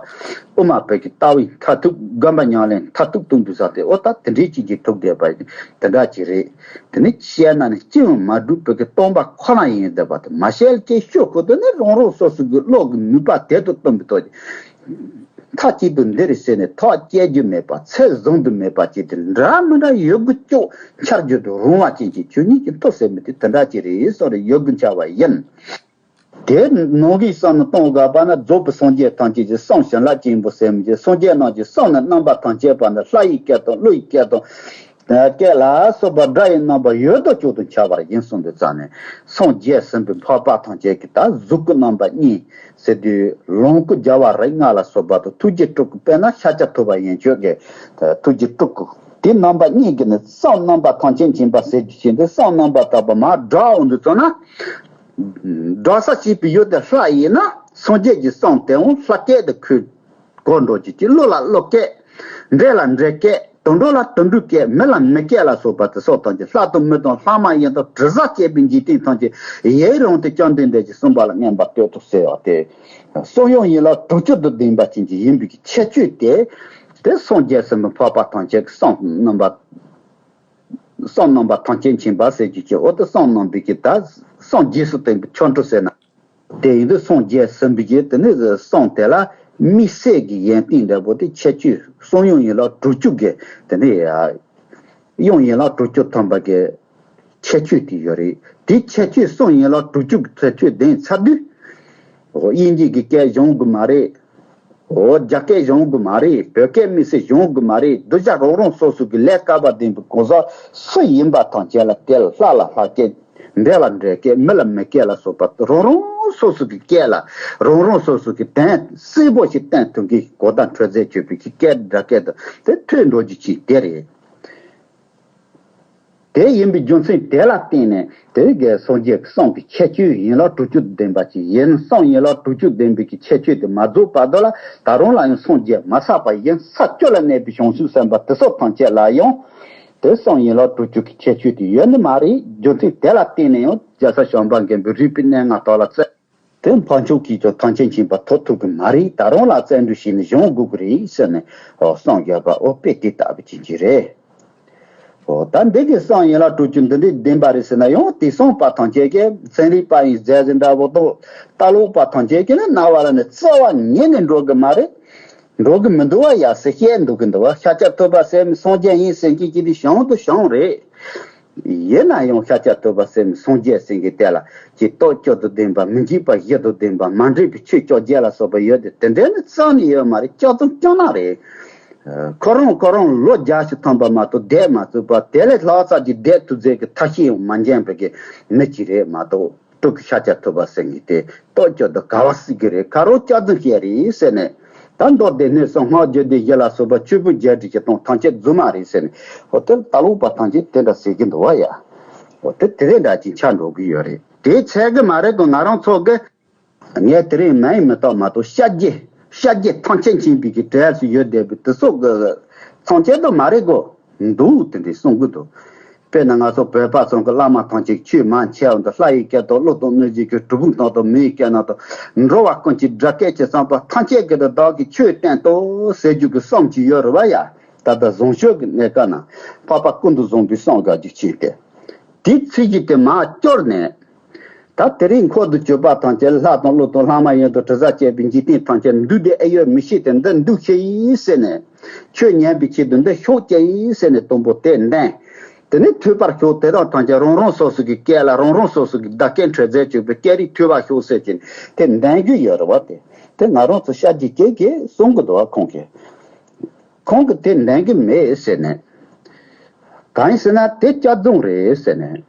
དབུ་མ་པའི་གི་ལྟ་བའི་མཐར་ཐུག་སྒོམ་པ་ཉམས་ལེན་མཐར་ཐུག་ཏུ་འདུག་ས་དེ་འོ་ད་དེ་འདྲའི་ཅིག་གི་ཐུག་བསྡད་པ་དེ་འདྲ་ཅིག་རེད། དེ་ནི་བཤད་ན་ནི་ཅི་ཡང་མ་གྲུབ་པའི་གི་སྟོང་པ་ཁོ་ན་ཡིན་བསྡད་པ་དེ་མ་བཤད་ཀྱི་ཤོད་ཁོ་དོན་ནི་རང་རང་སོ་སོ་གི་བློ་གི་ནུས་པ་དེ་དུ་སྟོན་པའི་ཐོག་མཐའ་གཅིག་ཏུ་འདི་རེད་ཟེར་ནས་ཐག་བཅད་རྒྱུ་མེད་པ་ཚད་བཟུང་དུ་མེད་པ་ཅིག་དེ་འདྲ་མི་འདྲ་ཡོད་དགུ་ཅོག་འཆར་རྒྱུ་དུ་རུང་བ་ཅན་གྱི་ཆོས་ཉིད་ཀྱི་མཐུ་ཟེར་མི་དེ་དེ་འདྲ་ཅིག་རེད་སོགས་རེ་ཡོད་དགུ་འཆར་བ་ཡིན། དེ་ནང་གི་བསམ་ནི་གཏོང་དགོས་པ་ན་རྫོགས་པའི་སངས་རྒྱས་ཐམས་ཅད་ཀྱི་བསམ་བྱིན་རླབས་ཆེན་པོ་ཟེར་མི་ཅིག་སངས་རྒྱས་རྣམས་ཀྱི་བསམ་ནི་རྣམ་པ་ཐམས་ཅད་པ་ནི་ལྷ་ཡི་སྐད་དང་ཀླུ་ཡི་སྐད་དང་། སྐད་ལ་སོགས་པ་སྒྲ་ཡི་རྣམ་པ་ཡོད་དོ་ཅོག་ཏུ་འཆར་བར་ཡིན་གསུངས་པའི་རྩ་ནས་སངས་རྒྱས་ཟིན་པའི་འཕགས་པ་ཐམས་ཅད་ཀྱི་ད་གཟུགས་སྐུ་རྣམ་པ་གཉིས་ཟེར་དུས་ལོངས་སྐུ་རྒྱལ་བ་རིགས་ལྔ་ལ་སོགས་པ་དང་ཐུགས་རྗེ་སྤྲུལ་སྐུ་དཔེར་ན་ཤཱཀྱ་ཐུབ་པ་ཡན་ཆོད་ཀྱི་ཐུགས་རྗེ་སྤྲུལ་སྐུ་དེ་རྣམ་པ་གཉིས་ཀྱི་ནི་བསམ་རྣམ་པ་ཐམས་ཅད་མཁྱེན་པ་ཟེར་རྒྱུ་ཞིག་འདི་བསམ་རྣམ་པ་དག་པ་མར་བསྒྲགས་འོང་དུས་ཙམ་ན། བསྒྲགས་ས་བྱེད་པའི་ཡུལ་དེ་ལྷ་ཡིན་ན་སངས་རྒྱས་ཀྱི་བསམ་དེའང་ལྷ་སྐད་དུ་ཁོས། གོ་འགྲོ་རྒྱུ་ཅི་བློ་ལ་བློ་སྐད། འདྲེ་ལ་འདྲེ་སྐད། དུད་འགྲོ་ལ་དུད་འགྲོའི་སྐད། མི་ལ་མི་སྐད་ལ་སོགས་པ་དེ་སོགས་ཐམས་ཅད་ལྷ་དང་མི་དང་ལྷ་མ་ཡིན་དང་དྲི་ཟ་བཅས་པའི་འཇིག་རྟེན་ཐམས་ཅད་ཡུན་རིང་དུ་བཅོམ་ལྡན་འདས་ཀྱིས་གསུངས་པ་ལ་མངོན་པར་བསྟོད་དོ་ཟེར་བ་སྟེ། གསུང་ཡང་ཡན་ལག་དྲུག་ཅུ་དང་ལྡན་པ་ཅན་གྱི་ཡིན་པའི་ཁྱད་ཆོས་དེ། དེ་སངས་རྒྱས་ཟིན་པའི་འཕགས་པ་ཐམས་ཅད་ཀྱི་བསམ་རྣམ་པ། བསམ་རྣམ་པ་ཐམས་ཅད་མཁྱེན་པ་ཟེར་རྒྱུ་ཅི་འོ་དེ་བསམ་རྣམ་པའི་ཀྱི་ད་བསམ་རྗེས་སུ་བསྟན་པའི་ཆོ་འཕྲུལ་ཟེར་ན། དེ་ཡིན་དུས་སངས་རྒྱས་ཟིན་པའི་རྗེས་དེ་ནི་སངས་དེ་ལ་དམིགས་བསལ་གྱི་ཡོན་ཏན་འདྲ་པོ་དེ་ཁྱད་ཆོས་གསུང་ཡང་ཡན་ལག་དྲུག་ཅུ་གི་དེ་ནི་ཡང་ཡན་ལག་དྲུག་ཅུ་ཐམ་པ་གི་ཁྱད་ཆོས་དེ་ཡོད་རེད། དེ་ཁྱད་ཆོས་གསུང་ཡན་ལག་དྲུག་ཅུ་གི་ཁྱད་ཆོས་ལྡན་ཚར་དུས། དབྱིན་ཇི་གི་སྐད་སྦྱོང་དགོས་མ་རེད། འོ་རྒྱ་སྐད་སྦྱོང་དགོས་མ་རེད། བོད་སྐད་དམིགས་བསལ་སྦྱོང་དགོས་མ་རེད། གདུལ་བྱ་རང་རང་སོ་སོ་གི་ལས་དཀའ་བ་ལྡན་པའི་གང་ཟག་སུ་ཡིན་པ་དང་བཅས་ལ་དེ་ལ་ལྷ་ལ་ལྷ་སྐད། འདྲེ་ལ་འདྲེ་སྐད། མི་ལ་མི་སྐད་ལ་སོགས་པ་རང་རང་སོ་སོ་གི་སྐད་ལ་རང་རང་སོ་སོ་གི་དོན་གསལ་པོ་ཞིག་བསྟན་ཐུབ་མཁན་གོ་བརྡ་འཕྲོད་མཛད་བྱེད་པའི་གི་སྐད་སྒྲ་སྐད་དང་དེ་ཐོས་འགྲོ་རྒྱུ་ཅིག་དེ་རེད། དེ་ཡིན་པའི་རྒྱུ་མཚན་དེ་ལ་བརྟེན་ནས་དེ་གའི་སངས་རྒྱས་ཀྱི་གསུང་གི་ཁྱད་ཆོས་ཡན་ལག་དྲུག་ཅུ་ལྡན་པ་ཅིག་ཡིན། གསུང་ཡན་ལག་དྲུག་ཅུ་ལྡན་པའི་གི་ཁྱད་ཆོས་དེ་མ་རྫོགས་བར་དུ་ལ་ད་རུང་ལ་ཡང་སངས་རྒྱས་མ་བསགས་པ་ཡིན། ས་བཅུ་ལ་གནས་པའི་བྱང་ཆུབ་སེམས་དཔའ་དེ་སོགས་ཐམས་ཅད་ལ་ཡང་དེ་གསུང་ཡན་ལག་དྲུག་ཅུ་གི་ཁྱད་ཆོས་དེ་ཡོད་ནི་མ་རེད། རྒྱུ་མཚན་དེ་ལ་བརྟེན་ནས་ཡང་རྒྱལ་སྲས་བྱམས་པ་མགོན་པོས་རིག་པའི་གནས་ལྔ་དག་ལ་བརྩོན། དེ་འཕགས་མཆོག་གིས་ཀྱང་ཐམས་ཅད་མཁྱེན་པ་ཐོབ་ཐུབ་ཀྱི་མ་རེད། ད་རུང་ལ་བརྩོན་འགྲུས་བྱས་ནས་སྦྱོང་དགོས་ཀྱི་རེད་ཟེར་ནས་གསུངས་ཡོད་པ་འོ་དཔེ་དེ་ལྟ་བུ་ཅན་གྱི་རེད། འོ་ད་འདི་གི་གསུང་ཡན་ལག་དྲུག་ཅུ་འདི་འདྲའི་ལྡན་པ་རེད་ཟེར་ན་ཡང་དེང་སང་པ་ཐམས་ཅད་ཀྱིས་ཚན་རིག་པ་ཡིན་ཟེར་ཟིན་འདྲ་བོ་དང་ལྟ་ལོག་པ་ཐམས་ཅད་ཀྱིས་ནི་རྣ་བ་ལ་ནི་རྩ་བ་ཉན་ནས་འགྲོ་གི་མ་རེད། འགྲོ་གི་མི་འདུག་བ་ཡ་ཟེར་བཤད་འདུག་གི་འདུག་བ། ཤཱཀྱ་ཐུབ་པ་ཟེར་མི་སངས་རྒྱས་ཡིན་ཟེར་མཁན་གྱི་དེ་བྱང་དུ་བྱང་རེད། ཡིན་ན་ཡང་ཤཱཀྱ་ཐུབ་པ་ཟེར་མི་སངས་རྒྱས་ཟེར་མཁན་དེ་ལ་ཀྱི་སྟོབས་བཅུ་དང་ལྡན་པ་མི་འཇིགས་པ་བཞི་དང་ལྡན་པ་མ་འདྲེས་པའི་ཆོས་བཅོ་བརྒྱད་ལ་སོགས་པ་ཡོད་དེ་དེ་འདྲའི་ནི་རྩ་ནས་ཡོད་མ་རེད། སྐྱག་དང་སྐྱག་ནག་རེད། ཁོ་རང་ཁོ་རང་ལོ་བརྒྱ་ཞིག་ཐམ་པ་མ་གཏོགས་བསྡད་མ་ཚུགས་པ་དེ་ལས་ལྷག་ཙམ་གྱི་བསྡད་ཐུབ་ཚད་ཀྱི་ཐབས་ཤེས་ཡང་མ་འཇོན་པའི་གི་མི་གཅིག་རེད་མ་གཏོགས། སྤྲུལ་སྐུ་ཤཱཀྱ་ཐུབ་པ་ཟེར་མཁན་དེ་སྟོབས་བཅུ་དང་ག་བ་སྲིད་ཀྱི་རེད། ཁ་རོག་སྐྱག་རྫུན་བཤད་རེད་ཟེར་ནས། ད་མདོ་སྡེ་སྣོད་གསུམ་སྔགས་རྒྱུད་སྡེ་བཞི་ལ་སོགས་པ་ཆོས་ཕུང་བརྒྱད་ཁྲི་བཞི་སྟོང་ཐམས་ཅད་རྫུན་མ་རེད་ཟེར་ནས་འོ་དེ་ལྟ་ལོག་པ་ཐམས་ཅད་དེ་འདྲ་ཟེར་གྱི་འདུག་བ་ཡ། འོ་དེ་དེ་རེད་འདྲ་ཅིག་ཆགས་འགྲོ་གི་ཡོད་རེད། དེ་ཚད་གི་མ་རེད་དོ། ང་རང་ཚོ་གི་ངས་དེ་རིང་མིང་མི་བཏགས་མ་གཏོགས་ཤཱཀྱའི་ཤཱཀྱའི་ཐམས་ཅད་མཁྱེན་པའི་གི་གྲས་སུ་ཡོད་བསྡད་པའི་དེ་ཚོ་གི་ཐམས་ཅད་དུ་མ་རེད་གོ། འདུག་དེ་འདྲའི་གསུང་གི་འདུག་དཔེར་ན་ང་ཚོ་བོད་པ་ཚོ་གི་བླ་མ་ཐམས་ཅད་ཆོས་མང་ཆེ་བ་འདི་ལྷ་ཡི་སྐད་དང་ཀླུ་དང་གནོད་སྦྱིན་གྱི་གྲུལ་བུམ་དང་དང་མིའི་སྐད་ནང་དང་འགྲོ་བ་ཀུན་གྱི་སྒྲ་སྐད་ཀྱི་བསམ་པ་ཐམས་ཅད་ཀྱི་དུ་བདག་གིས་ཆོས་བསྟན་ཏོ་ཟེར་རྒྱུ་གི་བསམ་གྱི་ཡོད་རེད་བ་ཡ། ད་ལྟ་བཟང་སྤྱོད་ཀྱི་གནས་སྐབས་ན་འཕགས་པ་ཀུན་ཏུ་བཟང་པོའི་བསམ་དགའ་རྒྱུ་ཆེན་ཏེ། དེའི་ཚིག་གི་དེ་མར་སྐྱོར་ནས། ད་དེ་རིང་འཁོར་དུ་གྱུར་པ་ཐམས་ཅད་ལྷ་དང་ཀླུ་དང་ལྷ་མ་ཡིན་དང་དྲི་ཟ་བཅས་པའི་འཇིག་རྟེན་ཐམས་ཅད་འདུས་ཏེ་ཨེ་ཡོད་མི་ཤེས་ཏེ་འདི་འདུས་ཤེས་ཡིན་ཟེར་ནས། ཆོས་ཉན་པའི་ཆེད་དུ་འདི་ཤོག་ཅེས་ཡིན་ཟེར་ནས་དང་པོ་དེ་འདོན། དེ་ནས་ཐོས་པར་ཤོག་དེ་དག་ཐམས་ཅད་རང་རང་སོ་སོ་གི་སྐད་ལ་རང་རང་སོ་སོ་གི་བརྡ་སྐད་འཕྲོད་མཛད་བཅུག་པའི་སྐད་རིགས་ཐོས་པར་ཤོག་ཟེར་གྱིན་དེ་འདོན་རྒྱུ་ཡོད་རེད་བ། དེ་དེ་ང་རང་ཚོ་ཤཱཀྱའི་སྐད་ཀྱིས་གསུང་གི་འདུག་བ། ཁོང་གིས་ཁོང་གིས་དེ་འདོན་གི་མེད་ཟེར་ནས། གང་ཡིན་ཟེར་ན་དེ་སྐྱག་རྫུན་རེད་ཟེར་ནས།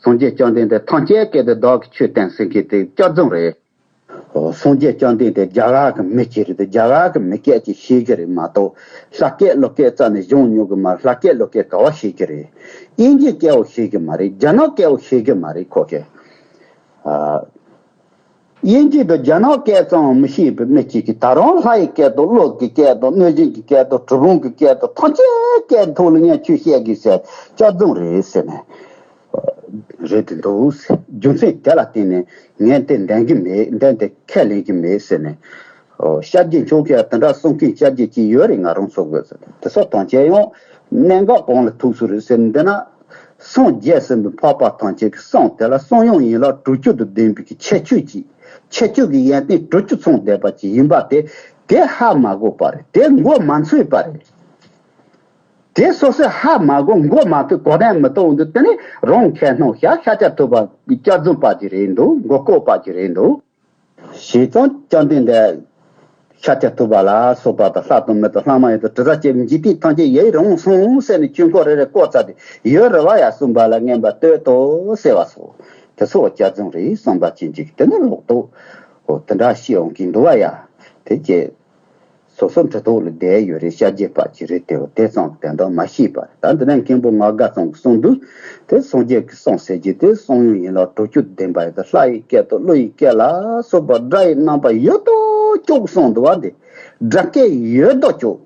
སངས་རྒྱས་བཅོམ་ལྡན་འདས་ཐམས་ཅད་སྐད་དུ་བདག་གིས་ཆོས་བསྟན་ཟེར་མཁན་དེ་སྐྱག་རྫུན་རེད། སངས་རྒྱས་བཅོམ་ལྡན་འདས་རྒྱ་གར་གྱི་མི་ཅིག་རེད་དེ། རྒྱ་གར་གྱི་མི་སྐད་ཅིག་ཤེས་ཀྱི་རེད་མ་གཏོགས། ལྷ་སྐད་ཀླུ་སྐད་རྩ་ནས་སྦྱོང་མྱོང་གི་མ་རེད། ལྷ་སྐད་ཀླུ་སྐད་ག་བ་ཤེས་ཀྱི་རེད། དབྱིན་ཇིའི་སྐད་བོ་ཤེས་ཀྱི་མ་རེད། རྒྱ་ནག་སྐད་བོ་ཤེས་ཀྱི་མ་རེད་ཁོ་གིས། ཨ། དབྱིན་ཇི་དང་རྒྱ་ནག་སྐད་ཙམ་མི་ཤེས་པའི་མི་གཅིག་གིས་ད་རུང་ལྷ་ཡི་སྐད་དང་ཀླུ་གི་སྐད་དང་གནོད་སྦྱིན་གྱི་སྐད་དང་གྲུལ་བུམ་གྱི་སྐད་དང་ཐམས་ཅད་སྐད་ཐོག་ལ་ངས་ཆོས་བཤད་གི་ཟེར་སྐྱག་རྫུན་རེད་ཟེར་ནས། རེད་དེ་འདུག་ཟེར། རྒྱུ་མཚན་དེ་ལ་བརྟེན་ནས་ངས་དེ་འདོན་གི་མེད། འདོན་དེ་ཁས་ལེན་གི་མེད་ཟེར་ནས། ཨོ། ཤར་རྒྱུད་ཆོས་ཀྱི་དེ་འདྲ་གསུང་མཁན་ཤར་རྒྱུད་ཅིག་ཡོད་རེད། ང་རང་ཚོ་དགོས་ཟེར། དེ་ཚོ་ཐམས་ཅད་ཡང་གནད་འགག་གང་ལ་ཐུག་སོང་རེད་ཟེར་ན། འདི་ན་སངས་རྒྱས་ཟེར་བའི་འཕགས་པ་ཐམས་ཅད་ཀྱི་གསུང་དེ་ལ་གསུང་ཡུམ་ཡན་ལག་དྲུག་ཅུ་དང་ལྡན་པའི་གི་ཁྱད་ཆོས་ཅིག་ཁྱད་ཆོས་ཀྱི་ཡོན་ཏན་དྲུག་ཅུ་ཚང་བསྡད་པ་ཅིག་ཡིན་པ་དེ། དེ་ཧ་མ་གོ་བ་རེད། དེ་མགོ་མ་ཚོས་པ་རེད། དེ་སོ་སོས་ཧ་མ་གོ། མགོ་མ་ཚོས། གོ་དོན་མི་རྟོགས་འདུག་དེ་ནི་རང་ཁས་སྣང་བྱ། ཤཱཀྱ་ཐུབ་པ་སྐྱག་རྫུན་པ་ཅིག་རེད་འདུག་མགོ་ལྐོག་པ་ཅིག་རེད་འདུག་བྱས་ཙང་བཅོམ་ལྡན་འདས་ཤཱཀྱ་ཐུབ་པ་ལ་སོགས་པ་དང་ལྷ་དང་མི་དང་ལྷ་མ་ཡིན་དང་དྲི་ཟ་བཅས་པའི་འཇིག་རྟེན་ཐམས་ཅད་ཡིད་རངས་སོང་ཟེར་ནས་ཆོས་འཁོར་རེ་རེ་བསྐོར་ཚར་ཏེ། ཡོད་རེད་བ་ཡ་གསུངས་པ་ལ་མངོན་པར་བསྟོད་དོ་ཟེར་བ་སོགས་དེ་ཚོ་སྐྱག་རྫུན་རེད་བསམ་པ་ཅན་ཅིག་དེ་ནི་ལོག་རྟོག་འོ་དེ་འདྲ་ཤི་འོང་གི་འདུག་བ་ཡ། དེ་བཅས། སོ་སོ་འདྲི་ཐོག་ལ་བསྡད་ཡོད་རེད། ཤཱཀྱའི་བར་གྱི་རེད་དེ། དེ་ཙམ་དོན་དག་མ་ཤེས་པར། ད་འདི་ནས་མཁན་པོ་ངག་དགའ་ཚང་གིས་གསུངས་འདུག་དེ་སངས་རྒྱས་ཀྱི་གསུང་ཟེར་རྒྱུ་དེ་གསུང་ཡུམ་ཡན་ལག་དྲུག་ཅུ་ལྡན་པ་ཡིན་ཏེ། ལྷ་ཡི་སྐད་དང་ཀླུ་ཡི་སྐད་ལ་སོགས་པ་སྒྲ་ཡི་རྣམ་པ་ཡོད་དོ་ཅོག་གསུངས་འདུག་བ། འདི་སྒྲ་སྐད་ཡོད་དོ་ཅོག་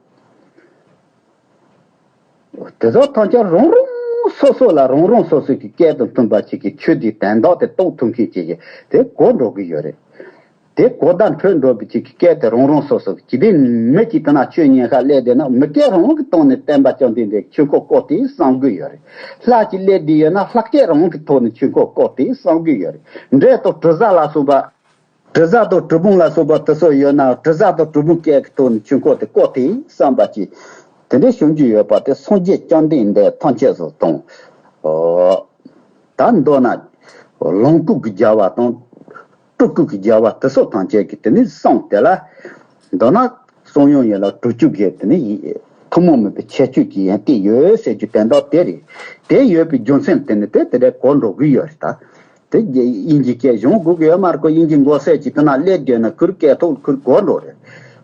དེ་ཚོ་ཐམས་ཅད་རང་རང་སོ་སོ་ལ་རང་རང་སོ་སོ་གི་སྐད་དང་མཐུན་པ་ཅིག་གི་ཆོས་དེའི་དོན་དག་དེ་རྟོགས་ཐུབ་མཁན་ཅིག་གིས་དེ་གོ་འགྲོ་གི་ཡོད་རེད། དེ་གོ་བརྡ་འཕྲོད་འགྲོ་བའི་ཅིག་གི་སྐད་དེ་རང་རང་སོ་སོ་གི། ཅི་སྟེ་མི་གཅིག་དེ་ན་ཆོས་ཉན་ཁ་སླེབས་བསྡད་ན། མི་སྐད་རང་གི་སྟེང་ནས་སྟོན་པ་བཅོམ་ལྡན་འདས་ཀྱིས་ཆོས་འཁོར་བསྐོར་ཏེ་གསུང་གི་ཡོད་རེད། ལྷ་གཅིག་སླེབས་བསྡད་ཡོད་ན་ལྷ་སྐད་རང་གི་ཐོག་ནས་ཆོས་འཁོར་བསྐོར་ཏེ་གསུང་གི་ཡོད་རེད། འདྲེ་དང་དྲི་ཟ་ལ་སོགས་པ། དྲི་ཟ་དང་གྲུལ་བུམ་ལ་སོགས་པ་དེ་ཚོ་ཡོད་ན་དྲི་ཟ་དང་གྲུལ་བུམ་སྐད་ཀྱི་ཐོག་ནས་ཆོས་འཁོར་དེ་བསྐོར་ཏེ་བསམ་པ་ཅིག་དེ་འདྲའི་བྱུང་རྒྱུ་ཡོད་པ་དེ། སངས་རྒྱས་བཅོམ་ལྡན་འདས་ཐམས་ཅད་སུ་དང་། ཨོ། ད་མདོར་ན་ལོངས་སྐུ་གི་རྒྱལ་བ་དང་སྤྲུལ་སྐུ་གི་རྒྱལ་བ་དེ་ཚོ་ཐམས་ཅད་ཀྱིས་དེ་ནི་གསུངས་དེ་ལ། མདོར་ན་གསུང་ཡུམ་ཡན་ལག་དྲུག་ཅུ་གི་དེ་ནི་ཐུན་མོང་མིན་པའི་ཁྱད་ཆོས་ཀྱི་ཡོན་ཏན་ཡོད་ཟེར་རྒྱུ་དོན་དག་དེ་རེད། དེ་ཡོད་པའི་རྒྱུ་མཚན་དེ་ནི་དེ་དེ་འདྲའི་གོ་འགྲོ་གི་ཡོད་རེད་ད། དེ་དབྱིན་ཇིའི་སྐད་སྦྱོང་དགོས་ཀྱི་ཡོད་མ་རེད་ཁོ། དབྱིན་ཇི་མགོ་སེར་གྱིས་དེ་ན་སླེབས་བསྡད་ན་ཁོའི་སྐད་ཐོག་ཁོའི་གོ་འགྲོ་རེད།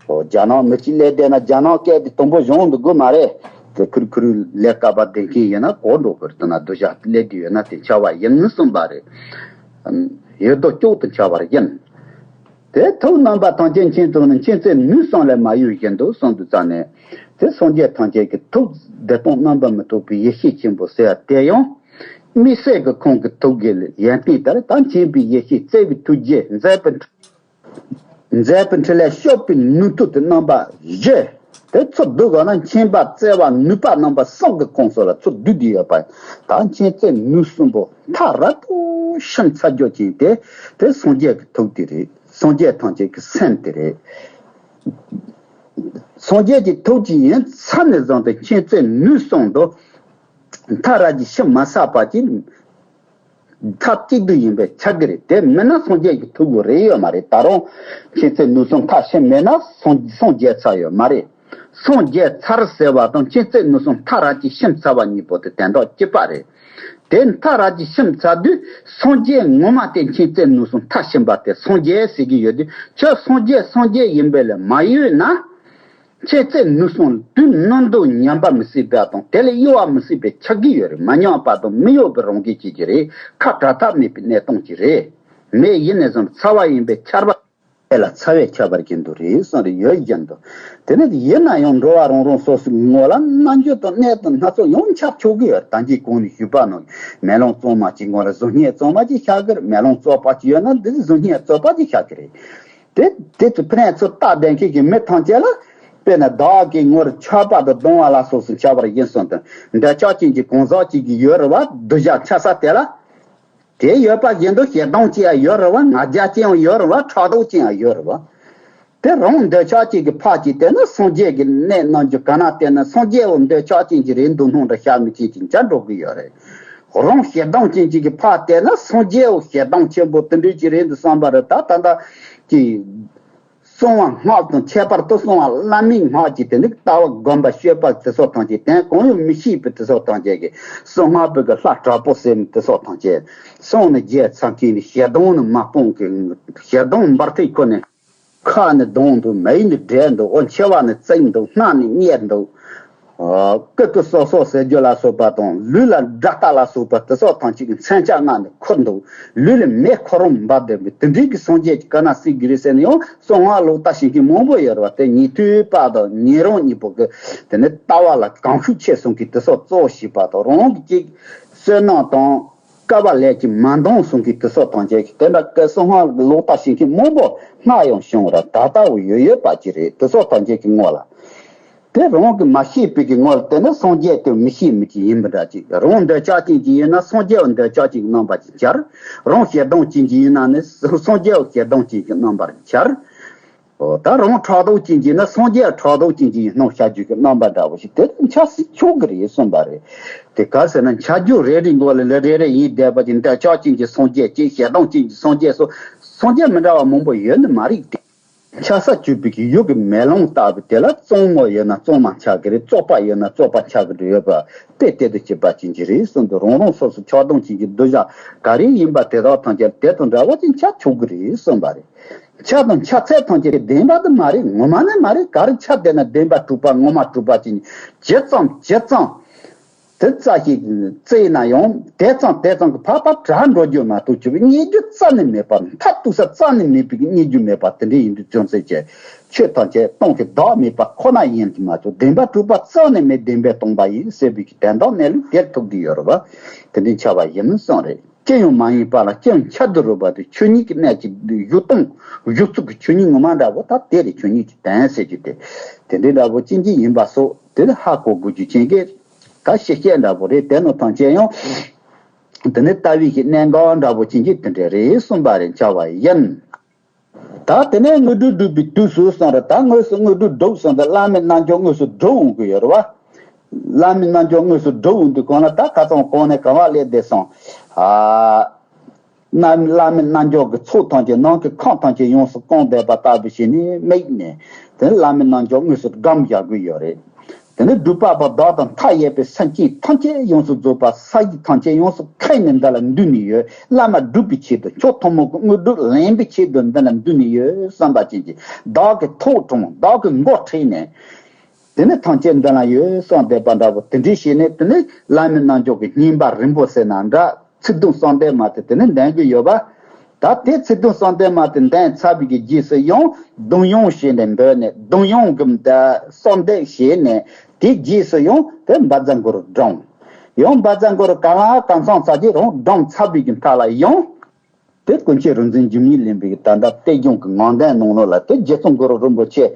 ཨོ། རྒྱ་ནག་མི་གཅིག་སླེབས་བསྡད་ན་རྒྱ་ནག་སྐད་དེ་དུམ་བུ་སྦྱོང་དགོས་མ་རེད། དེ་ཁོའི་ཁོའི་ལས་ཀ་བ་བསྡད་མཁན་ཡིན་ན་གོ་འགྲོ་གི་རེད། དེ་ན་སྡུག་ཅག་སླེབས་བསྡད་ཡོད་ན་དེ་འཆལ་བ་ཡིན་གསུངས་པ་རེད། ཡོད་དོ་ཅོག་ཏུ་འཆལ་བ་ཡིན། དེ་ཐུགས་རྣམ་པ་ཐམས་ཅད་མཁྱེན་བརྩོན་ནས། མཁྱེན་བརྩེ་ནུས་གསུམ་ལས་མ་གཡོས་བཞིན་དུ་གསུངས་འདུག་ཙང་ནས། དེ་སངས་རྒྱས་ཐམས་ཅད་ཀྱི་ཐུགས་བདེ་སྟོང་རྣམ་པར་མི་རྟོག་པའི་ཡེ་ཤེས་ཆེན་པོ་ཟེར་བ་དེ་ཡང་། དམིགས་བསལ་གྱི་ཁོང་གི་ཐུགས་ཀྱི་ཡོན་ཏན་ལྟར་ད་མཁྱེན་པའི་ཡེ་ཤེས་བརྩེ་བའི་ཐུགས་རྗེ་མཛད་པའི་མཛད་པའི་འཕྲིན་ལས་སྐྱོབ་པའི་ནུས་མཐུ་དེ་རྣམ་པ་བཞི། དེ་ཚུར་བསྡུ་དགོས་ན་མཁྱེན་པ་བརྩེ་བ་ནུས་པ་རྣམ་པ་གསུམ་གྱི་ཁོངས་སུ་ལ་ཚུར་བསྡུས་ཏེ་ཡོད་པ་ཡིན། ད་མཁྱེན་བརྩེ་ནུས་གསུམ་པོ་མཐའ་རབ་ཏུ་ཕྱིན་ཚར་རྒྱུ་ཅན་དེ་དེ་སངས་རྒྱས་ཀྱི་ཐུགས་དེ་རེད། སངས་རྒྱས་ཐམས་ཅད་ཀྱི་སེམས་དེ་རེད། སངས་རྒྱས་ཀྱི་ཐུགས་ཀྱི་ཡིན་ཚར་ནས་བཟུང་སྟེ་མཁྱེན་བརྩེ་ནུས་གསུམ་དུ་མཐའ་རབ་ཀྱིས་ཕྱིན་མ་ཚར་བ་ཅིག་མཐའ་གཅིག་ཏུ་ཡིན་པས་ཁྱབ་ཀྱི་རེད། དེ་མིན་ན་སངས་རྒྱས་ཀྱི་ཐུགས་ཀྱི་རེད་ཡོད་མ་རེད། ད་རུང་མཁྱེན་བརྩེ་ནུས་གསུམ་མཐར་ཕྱིན་མེད་ན་སངས་སངས་རྒྱས་ཚར་ཡོད་མ་རེད། སངས་རྒྱས་ཚར་ཟེར་བ་དང་མཁྱེན་བརྩེ་ནུས་གསུམ་མཐར་ཕྱིན་ཕྱིན་ཚར་བ་གཉིས་པོ་དེ་དོན་དག་གཅིག་པ་རེད། དེ་མཐར་ཕྱིན་ཕྱིན་ཚར་དུས་སངས་རྒྱས་ངོ་མ་དེ་མཁྱེན་བརྩེ་ནུས་གསུམ་མཐར་ཕྱིན་པ་དེ་སངས་རྒྱས་ཟེར་གྱི་ཡོད་དུས། ཁྱོད་སངས་རྒྱས་སངས་རྒྱས་ཡིན་པས་ལས་མ་གཡོས་ན། མཁྱེན་བརྩེ་ནུས་གསུམ་དུས་ནམ་དུ་ཉམས་པ་མི་སྲིད་པ་དང་དེ་ལས་གཡོ་བ་མི་སྲིད་པའི་ཆགས་ཀྱི་ཡོད་རེད། མ་ཉམས་པ་དང་མི་གཡོ་བའི་རང་བཞིན་ཅིག་གི་རེད། ཁ་བྲལ་ཐབས་མེད་པའི་གནས་སྟངས་ཅིག་རེད། མེད་ཡིན་ནས་བཟུང་ཚ་བ་ཡིན་པས་ཁྱབ་པ། དེ་ལ་ཚ་བས་ཁྱབ་པར་བཞིན་དུ་རེད་གསུངས་རེད། ཡོད་བཞིན་དུ། དེ་ནི་ཡིན་ན་ཡང་འགྲོ་བ་རང་རང་སོ་སོའི་ངོ་ལ་རྣམ་འགྱུར་དང་གནས་དང་སྣ་ཚོགས་ཡང་ཁྱབ་ཆོག་གི་ཡོད། ད་གིན་གོང་ནས་ཞུས་པ་ནང་མེ་ལོང་གཙང་མ་གཅིག་ངོ་ལ་གཟུགས་བརྙན་གཙང་མ་གཅིག་ཤར་གི་རེད། མེ་ལོང་བཙོག་པ་གཅིག་ཡོད་ན་འདི་གཟུགས་བརྙན་བཙོག་པ་གཅིག་ཤར་གི་རེད། དེ་དེ་ཚོ་ཕན་ཚུན་བལྟ་བསྡད་མཁན་གྱི་མི་ཐམས་ཅད་ལ། དཔེར་ན་བདག་གིས་ངོར་ཆགས་པ་དང་གདུང་བ་ལ་སོགས་སུ་འཆར་བར་བཞིན་གསུངས་དང་། འདོད་ཆགས་ཅན་གྱི་གང་ཟག་ཅིག་གི་ཡོད་རེད་བ། སྡུག་ཅག་འཆར་ས་དེ་ལ། དེ་ཡོད་པ་བཞིན་དུ་ཞེ་སྡང་ཅན་ཡང་ཡོད་རེད་བ། ང་རྒྱལ་ཅན་ཡང་ཡོད་རེད་བ། ཕྲག་དོག་ཅན་ཡང་ཡོད་རེད་བ། དེ་རང་འདོད་ཆགས་ཅན་གྱི་ཕར་ཅིག་བལྟས་ན་སངས་རྒྱས་ཀྱི་གནས་རྣམ་འགྱུར་ག་ན་བལྟས་ན་སངས་རྒྱས་འོ་འདོད་ཆགས་ཅན་གྱི་རེད་འདུག་སྣང་འདྲ་ཤར་མི་ཅན་ཅིག་འཆར་འགྲོ་གི་ཡོད་རེད། རང་ཞེ་སྡང་ཅན་ཅིག་གི་ཕར་བལྟས་ན་སངས་རྒྱས་འོ་ཞེ་སྡང་ཆེན་པོ་དེ་འདྲ་ཅིག་རེད་འདུག་བསམ་པ་རེད། ད་ད་ལྟ་ཀྱི་ གསང་བ་སྔགས་དང་ཁྱད་པར་དུ་གསང་བ་བླ་མའི་སྔགས་ཀྱི་དེ་ནི་ལྟ་བ་སྒོམ་པ་སྤྱོད་པ་དེ་སོགས་ཐམས་ཅད་དེ་གང་ཡང་མི་ཤེས་པའི་དེ་སོགས་ཐམས་ཅད་ཀྱི་གསང་སྔགས་པའི་གི་ལྷ་དྲག་པོ་ཟེར་ནི་དེ་སོགས་ཐམས་ཅད་གསང་ནས་རྒྱལ་ཚ་མཁན་ནི་ཞེ་སྡང་ནི་མ་སྤངས་ཀྱི་ཞེ་སྡང་འབར་ཐིག་ཁོ་ནས། ཁ་ནས་གདངས་འདུག་མིག་ནས་བགྲད་འདུག་འོ་མཆེ་བ་ནས་བཙིགས་འདུག་སྣ་ནས་གཉེར་འདུག་ཀི་ཀི་སོ་སོ་ཟེར་རྒྱུ་ལ་སོགས་པ་དང་ལུས་ལ་དགྲ་སྟ་ལ་སོགས་པ་དེ་སོགས་ཐམས་ཅད་ཀྱི་མཚོན་ཆ་ལྔ་ནས་ཁུར་འདུག་ལུས་ལ་མེ་ཁོ་རང་འབར་བསྡད་པའི་དེ་འདྲའི་གི་སངས་རྒྱས་ཀྱི་བཀའ་ན་སྲིད་ཀྱི་རེད་ཟེར་ནས་ཡང་གསང་སྔགས་ལོག་ལྟ་བྱེད་མཁན་མང་པོ་ཡོད་རེད་བ། དེ་ཉན་ཐོས་པ་དང་ཉན་རང་གཉིས་པོ་གི་དེ་ནི་ལྟ་བ་ལ་གང་ཤུགས་ཆེ་སོང་གི་དེ་སོགས་གཙོ་བོ་བྱས་པ་དང་རང་གི་ཅིག་བསོད་ནམས་དང་། དཀའ་བ་ལས་ཀྱིས་མ་འདང་གསུང་གི་དེ་སོགས་ཐམས་ཅད་ཀྱིས་དེ་འདྲ་སྐད་གསང་སྔགས་ལོག་ལྟ་བྱེད་མཁན་མང་པོ་སྔར་ཡང་བྱུང་བ་ར་ད་ལྟ་བུ་ཡོད་ཡོད་པ་ཅིག་རེད། དེ་སོགས་ཐམས་ཅད་ཀྱི་ངོ་ལ། དེ་རང་གིས་མ་ཤེས་པའི་གི་ངོ་ལ་དེ་ནི་སངས་རྒྱས་དེ་མི་ཤེས་མི་ཅིག་ཡིན་པ་འདྲ་ཅིག་རང་འདོད་ཆགས་ཅན་ཅིག་ཡིན་ན་སངས་རྒྱས་འདོད་ཆགས་ཅན་གྱི་རྣམ་པ་ཅིག་འཆར། རང་ཞེ་སྡང་ཅན་ཅིག་ཡིན་ན་ནི་སངས་རྒྱས་ཞེ་སྡང་ཅན་གྱི་རྣམ་པར་འཆར། ཨོ་ད་རང་ཕྲག་དོག་ཅན་གྱི་ན་སངས་རྒྱས་ཕྲག་དོག་ཅན་གྱི་སྣང་བྱ་རྒྱུ་གི་རྣམ་པ་འདྲ་བོ་ཞིག་དེ་འཆར་སྲིད་ཆོག་གི་རེད་གསུངས་པ་རེད། དེ་ག་ཟེར་ན་འཆར་རྒྱུ་རེ་རེ་མགོ་ལ་ལ་རེ་རེ་ཡིན་བསྡད་པ་ཅིག་འདོད་ཆགས་ཅན་གྱི་སངས་རྒྱས་ཅིག་ཞེ་སྡང་ཅན་གྱི་སངས་རྒྱས་སོགས་སངས་རྒྱས་མི་འདྲ་བ་མང་པོ་ཡོད་ནི་མ་རེད་དེ། འཆར་ས་བཅུག་པའི་གི་ཡུལ་གྱི་མེ་ལོང་ལྟ་བུ་དེ་ལ་གཙང་མ་ཡོད་ན་གཙང་མ་འཆར་གི་རེད། བཙོག་པ་ཡོད་ན་བཙོག་པ་འཆར་གི་རེད། ཡོད་པ་དཔེ་དེ་དུ་བྱེད་པ་ཅན་གྱི་རེད་གསུངས་འདུག་རང་རང་སོ་སོ་ཆགས་སྡང་ཅན་གྱི་འདོད་ཆགས་ག་རེ་ཡིན་པ་དེ་དག་ཐམས་ཅད་དེ་དང་འདྲ་བ་ཅིག་འཆར་ཆོག་གི་རེད་གསུངས་པ་རེད། འཆར་དང་འཆར་ཚད་ཐམས་ཅད་བདེན་པ་དེ་མ་རེད། ངོ་མ་ནི་མ་རེད། ག་རེ་འཆར་བསྡད་ན་བདེན་པ་གྲུབ་པ་ངོ་མ་གྲུབ་པ་ཅིག་ཇི་ཙམ་ཇི་ཙམ་དེ་རྩ་ཞིག་བཙལ་ན་ཡང་དེ་ཙམ་དེ་ཙམ་གྱི་ཕར་ཕར་དྲག་འགྲོ་རྒྱུ་མ་གཏོགས་ཆུ་བའི་རྙེད་རྒྱུ་རྩ་ནས་མེད་པ། མཐར་གཏུགས་ས་རྩ་ནས་མེད་པའི་རྙེད་རྒྱུ་མེད་པ་དེ་འདྲ་ཡིན་དུས་ཅུང་ཟད་ཀྱི་ཆོས་ཐམས་ཅད་སྟོང་གི་བདག་མེད་པ་ཁོ་ན་ཡིན་གྱི་མ་གཏོགས་བདེན་པ་གྲུབ་པ་རྩ་ནས་མེད། བདེན་པས་སྟོང་པ་ཡིན་ཟེར་བའི་གི་དོན་དམ་གནས་ལུགས་དེར་ཐུག་གི་ཡོད་རེད་བ། དེ་འདྲའི་འཆར་བ་ཡིན་གསུངས་རེད། ཅི་ཡང་མ་ཡིན་པ་ལ་ཅི་ཡང་འཆར་དུ་རུང་བ་དེ་ཆོས་ཉིད་ཀྱི་གནད་ཀྱི་གཞུང་སྟོང་གཞུང་ཚུགས་ཀྱི་ཆོས་ཉིད་ངོ་མ་འདྲ་བོ་ད་དེ་རེད། ཆོས་ཉིད་ཀྱི་དོན་ཟེར་རྒྱུ་དེ་དེ་འདྲའི་འདྲ་བོ་ཅི་འདྲ་ཡིན་པ་སོགས་དེ་ནི་ཧ་གོ་དགོས་རྒྱུ་ཅན་གྱི་ད་ཤེས་བྱ་འདྲ་བོ་རེད། དེ་ནི་ཐམས་ཅད་ཡང་དེ་ནི་ལྟ་བའི་གི་གནད་འགག་འདྲ་བོ་ཅན་གྱི་དེ་འདྲ་རེད་གསུངས་པ་རེད། འཆར་བ་ཡིན། ད་དེ་ནས་དངོས་གྲུབ་སྒྲུབ་པའི་དུས་སུ་གསུངས་རེད། ད་དངོས་སུ་དངོས་གྲུབ་སྒྲུབ་གསུངས་ཏེ་བླ་མེད་རྣལ་འབྱོར་དངོས་སུ་སྒྲུབ་འོང་གི་ཡོད་རེད་བ། བླ་མེད་རྣལ་འབྱོར་དངོས་སུ་སྒྲུབ་འོང་དུས་གང་ལ་ད་ཁ་སང་གོང་ནས་གང་བ་སླེབས་བསྡད་སོང་། ཨ། ན་བླ་མེད་རྣལ་འབྱོར་གྱི་ཚོགས་ཐམས་ཅད་ནང་གི་ཁམས་ཐམས་ཅད་ཡོངས་སུ་བཀང་བསྡད་པ་ལྟ་བུ་ཞིག་ནི་དམིགས་ནས་དེ་བླ་མེད་རྣལ་འབྱོར་དངོས་སུ་བསྒོམ་བཞག་གི་ཡོད་རེད། དེ་ནས་སྒྲུབ་པ་པོ་བདག་དང་མཐའ་ཡས་པའི་སེམས་ཅན་ཐམས་ཅད་ཡོངས་སུ་རྫོགས་པ་ས་ཡི་ཐམས་ཅད་ཡོངས་སུ་ཁེངས་ནས་འདི་ལ་འདུས་ནས་ཡོད། བླ་མ་སྒྲུབ་པའི་ཆེད་དུ་མཆོག་ཐུན་མོང་གི་དངོས་གྲུབ་ལེན་པའི་ཆེད་དུ་འདི་ལ་འདུས་ནས་ཡོད་བསམ་པ་ཅན་གྱི་བདག་གི་ཐུགས་དྲངས། བདག་གི་མགོ་ཁྲིད་ནས་དེ་ནས་ཐམས་ཅད་འདི་ལ་ཡོད་བསམ་བསྡད་པ་འདྲ་བོ་དེ་འདྲ་བྱས་ནས་དེ་ནས་བླ་མེད་རྣལ་འབྱོར་གྱི་བསྙེན་པ་རིམ་པ་ཟེར་ན་འདྲ། ཚིག་བརྡུང་གསོལ་འདེབས་མ་དེ་དེ་ནས་འདོན་གྱི་ཡོད་པ། ད་དེ་ཚིག་བརྡུང་གསོལ་འདེབས་མ་དེ་འདོན་ཚར་བའི་གི་རྗེས་སུ་ཡང་བརྡུང་ཡང་བྱས་ནས་འབོད་ནས་བརྡུང་ཡང་གི་གསོལ་འདེབས་བྱས་ནས་དེའི་རྗེས་སུ་ཡང་དེ་བཛྲ་གུ་རུ་བགྲངས། ཡང་བཛྲ་གུ་རུ་གང་ལ་གང་འཚམ་ཚར་རྗེས་རང་བགྲངས་ཚར་བའི་གི་མཐའ་ལ་ཡང་དེ་ཀུན་མཁྱེན་རིག་འཛིན་འཇིགས་མེད་གླིང་པའི་གི་ད་ལྟ་གཏེར་གཞུང་གི་ངག་འདོན་ནང་ལོགས་ལ་དེ་རྗེ་བཙུན་གུ་རུ་རིན་པོ་ཆེ་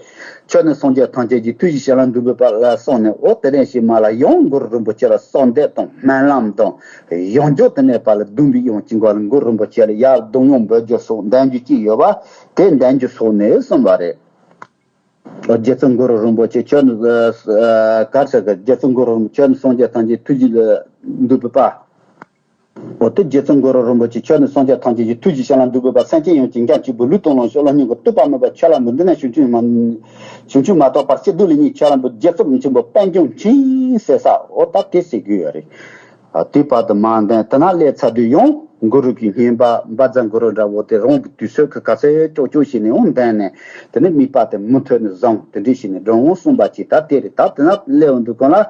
ཁྱོད་ནི་སངས་རྒྱས་ཐམས་ཅད་ཀྱི་ཐུགས་ཀྱི་བྱིན་རླབས་འདུས་པའི་བར་ལ་སོང་ནས་འོ་དེ་རིང་ཞིག་མ་ལ་ཡང་གུ་རུ་རིན་པོ་ཆེ་ལ་གསོལ་འདེབས་དང་སྨོན་ལམ་དང་ཡང་བསྐྱར་དེ་ནས་ཕར་ལ་བརྡུང་བའི་ཡང་ཅི་འགོ་ལ་གུ་རུ་རིན་པོ་ཆེ་ལ་ཡར་བརྡུང་ཡང་འབོད་རྒྱུ་སོགས་འདོན་རྒྱུ་ཅིག་ཡོད་པ་དེ་འདོན་རྒྱུ་སོགས་ནས་གསུངས་པ་རེད། རྗེ་བཙུན་གུ་རུ་རིན་པོ་ཆེ་ཁྱོད་ནི་གར་ས་གི་རྗེ་བཙུན་གུ་རུ་རིན་པོ་ཆེ་ཁྱོད་ནི་སངས་རྒྱས་ཐམས་ཅད་ཐུགས་རྗེ་ལ་འདུས་པའི་བར། འོ་དེ་རྗེ་བཙུན་གུ་རུ་རིན་པོ་ཆེ་ཁྱོད་ནི་སངས་རྒྱས་ཐམས་ཅད་ཀྱི་ཐུགས་ཀྱི་བྱིན་རླབས་འདུས་པའི་བར་སེམས་ཅན་ཡོངས་ཀྱི་འགན་གཅིག་པུ་ལུས་དང་ལོངས་སྤྱོད་ལ་སྙིང་གི་གཏུབ་པ་མེད་པར་ཁྱོད་ལ་མི་འདུན་ན་བྱང་ཆུབ་མ་བྱང་ཆུབ་མ་ཐོབ་བར་ཆད་སྡུག་ལས་རྙེད་ཁྱོད་ལ་འབུལ། རྗེ་བཙུན་ཆེན་པོ་པད་འབྱུང་ཆེན་ཟེར་ས་འོ་ད་དེ་ཟེར་གྱི་ཡོད་རེད། དེ་བར་དུ་མ་འདོན་དེ་ན་སླེབས་ཚར་དུས་ཡང་གུ་རུ་གི་བསྙེན་པ་བཛྲ་གུ་རུ་འདྲ་བོ་དེ་རང་གི་དུས་ཚོད་ཀྱི་ག་ཚོད་ཅོག་ཅོག་བྱས་ནས་ཡང་འདོན་ནས་དེ་ནས་དམིགས་པ་དེ་མུ་མཐུད་ནས་བཟུང་དེ་འདྲ་བྱས་ནས་འགྲོ་འོང་གསུངས་པ་ཅིག་ད་དེ་རེད། ད་དེ་ན་སླེབས་འོང་དུས་གང་ལ།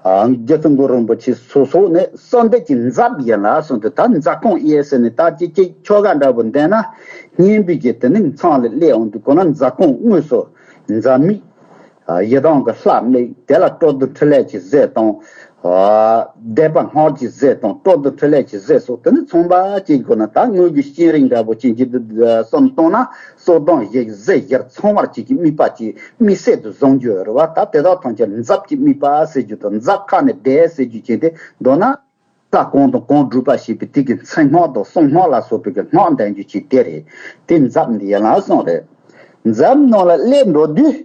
རྗེ་བཙུན་གུ་རུ་རིན་པོ་ཆེ་སོ་སོ་ནས་གསོལ་འདེབས་ཀྱི་མཛད་ཡིན་ལ་གསུངས་ཏེ་ད་མཛད་སྒོ་དབྱེ་ཟེར་ནས་ད་ཅིག་ཅིག་ཆོ་ག་འདྲ་བོ་འདོན་ན་བསྙེན་པའི་གི་དེ་ནི་མཚམས་ལ་སླེབས་འོང་དུས་གང་ན་མཛད་སྒོ་དངོས་སུ་མཛད་མིག་ཡི་དམ་གྱི་ལྷ་མིག་དེ་ལ་སྤྲོ་བསྡུ་འཕྲིན་ལས་ཀྱི་རྫས་དང་། བཟླས་པ་སྔགས་ཀྱི་རྫས་དང་སྤྲོ་བསྡུ་འཕྲིན་ལས་ཀྱི་རྫས་སོགས་དེ་ནི་ཚང་མ་ཅིག་དགོས་ན་ད་དངོས་ཀྱི་སྤྱན་རས་འདྲ་བོ་ཅིག་གི་གསུམ་བཏང་ན་གསོལ་གདངས་བཞི་རྫས་བཞིར་ཚང་བར་ཅིག་གི་དམིགས་པ་ཅིག་དམིགས་བསལ་དུ་བཟུང་རྒྱུ་ཡོད་རེད་བ། ད་དེ་དག་ཐམས་ཅད་མཛད་ཀྱི་དམིགས་པ་ཟེར་རྒྱུ་དང་མཛད་ཁ་ནས་བཟླས་ཟེར་རྒྱུ་བྱས་ཏེ་མདོར་ན། ས་གང་དང་གང་བསྒྲུབས་པ་ཞེས་པའི་དེ་གི་མཚན་སྔགས་དང་གསང་སྔགས་ལ་སོགས་པའི་གི་སྔགས་འདོན་རྒྱུ་ཅིག་དེ་རེད། དེ་མཛད་འདི་ཡན་ལག་གསུམ་རེད། མཛད་ནང་ལ་སླེབས་འགྲོ་དུས་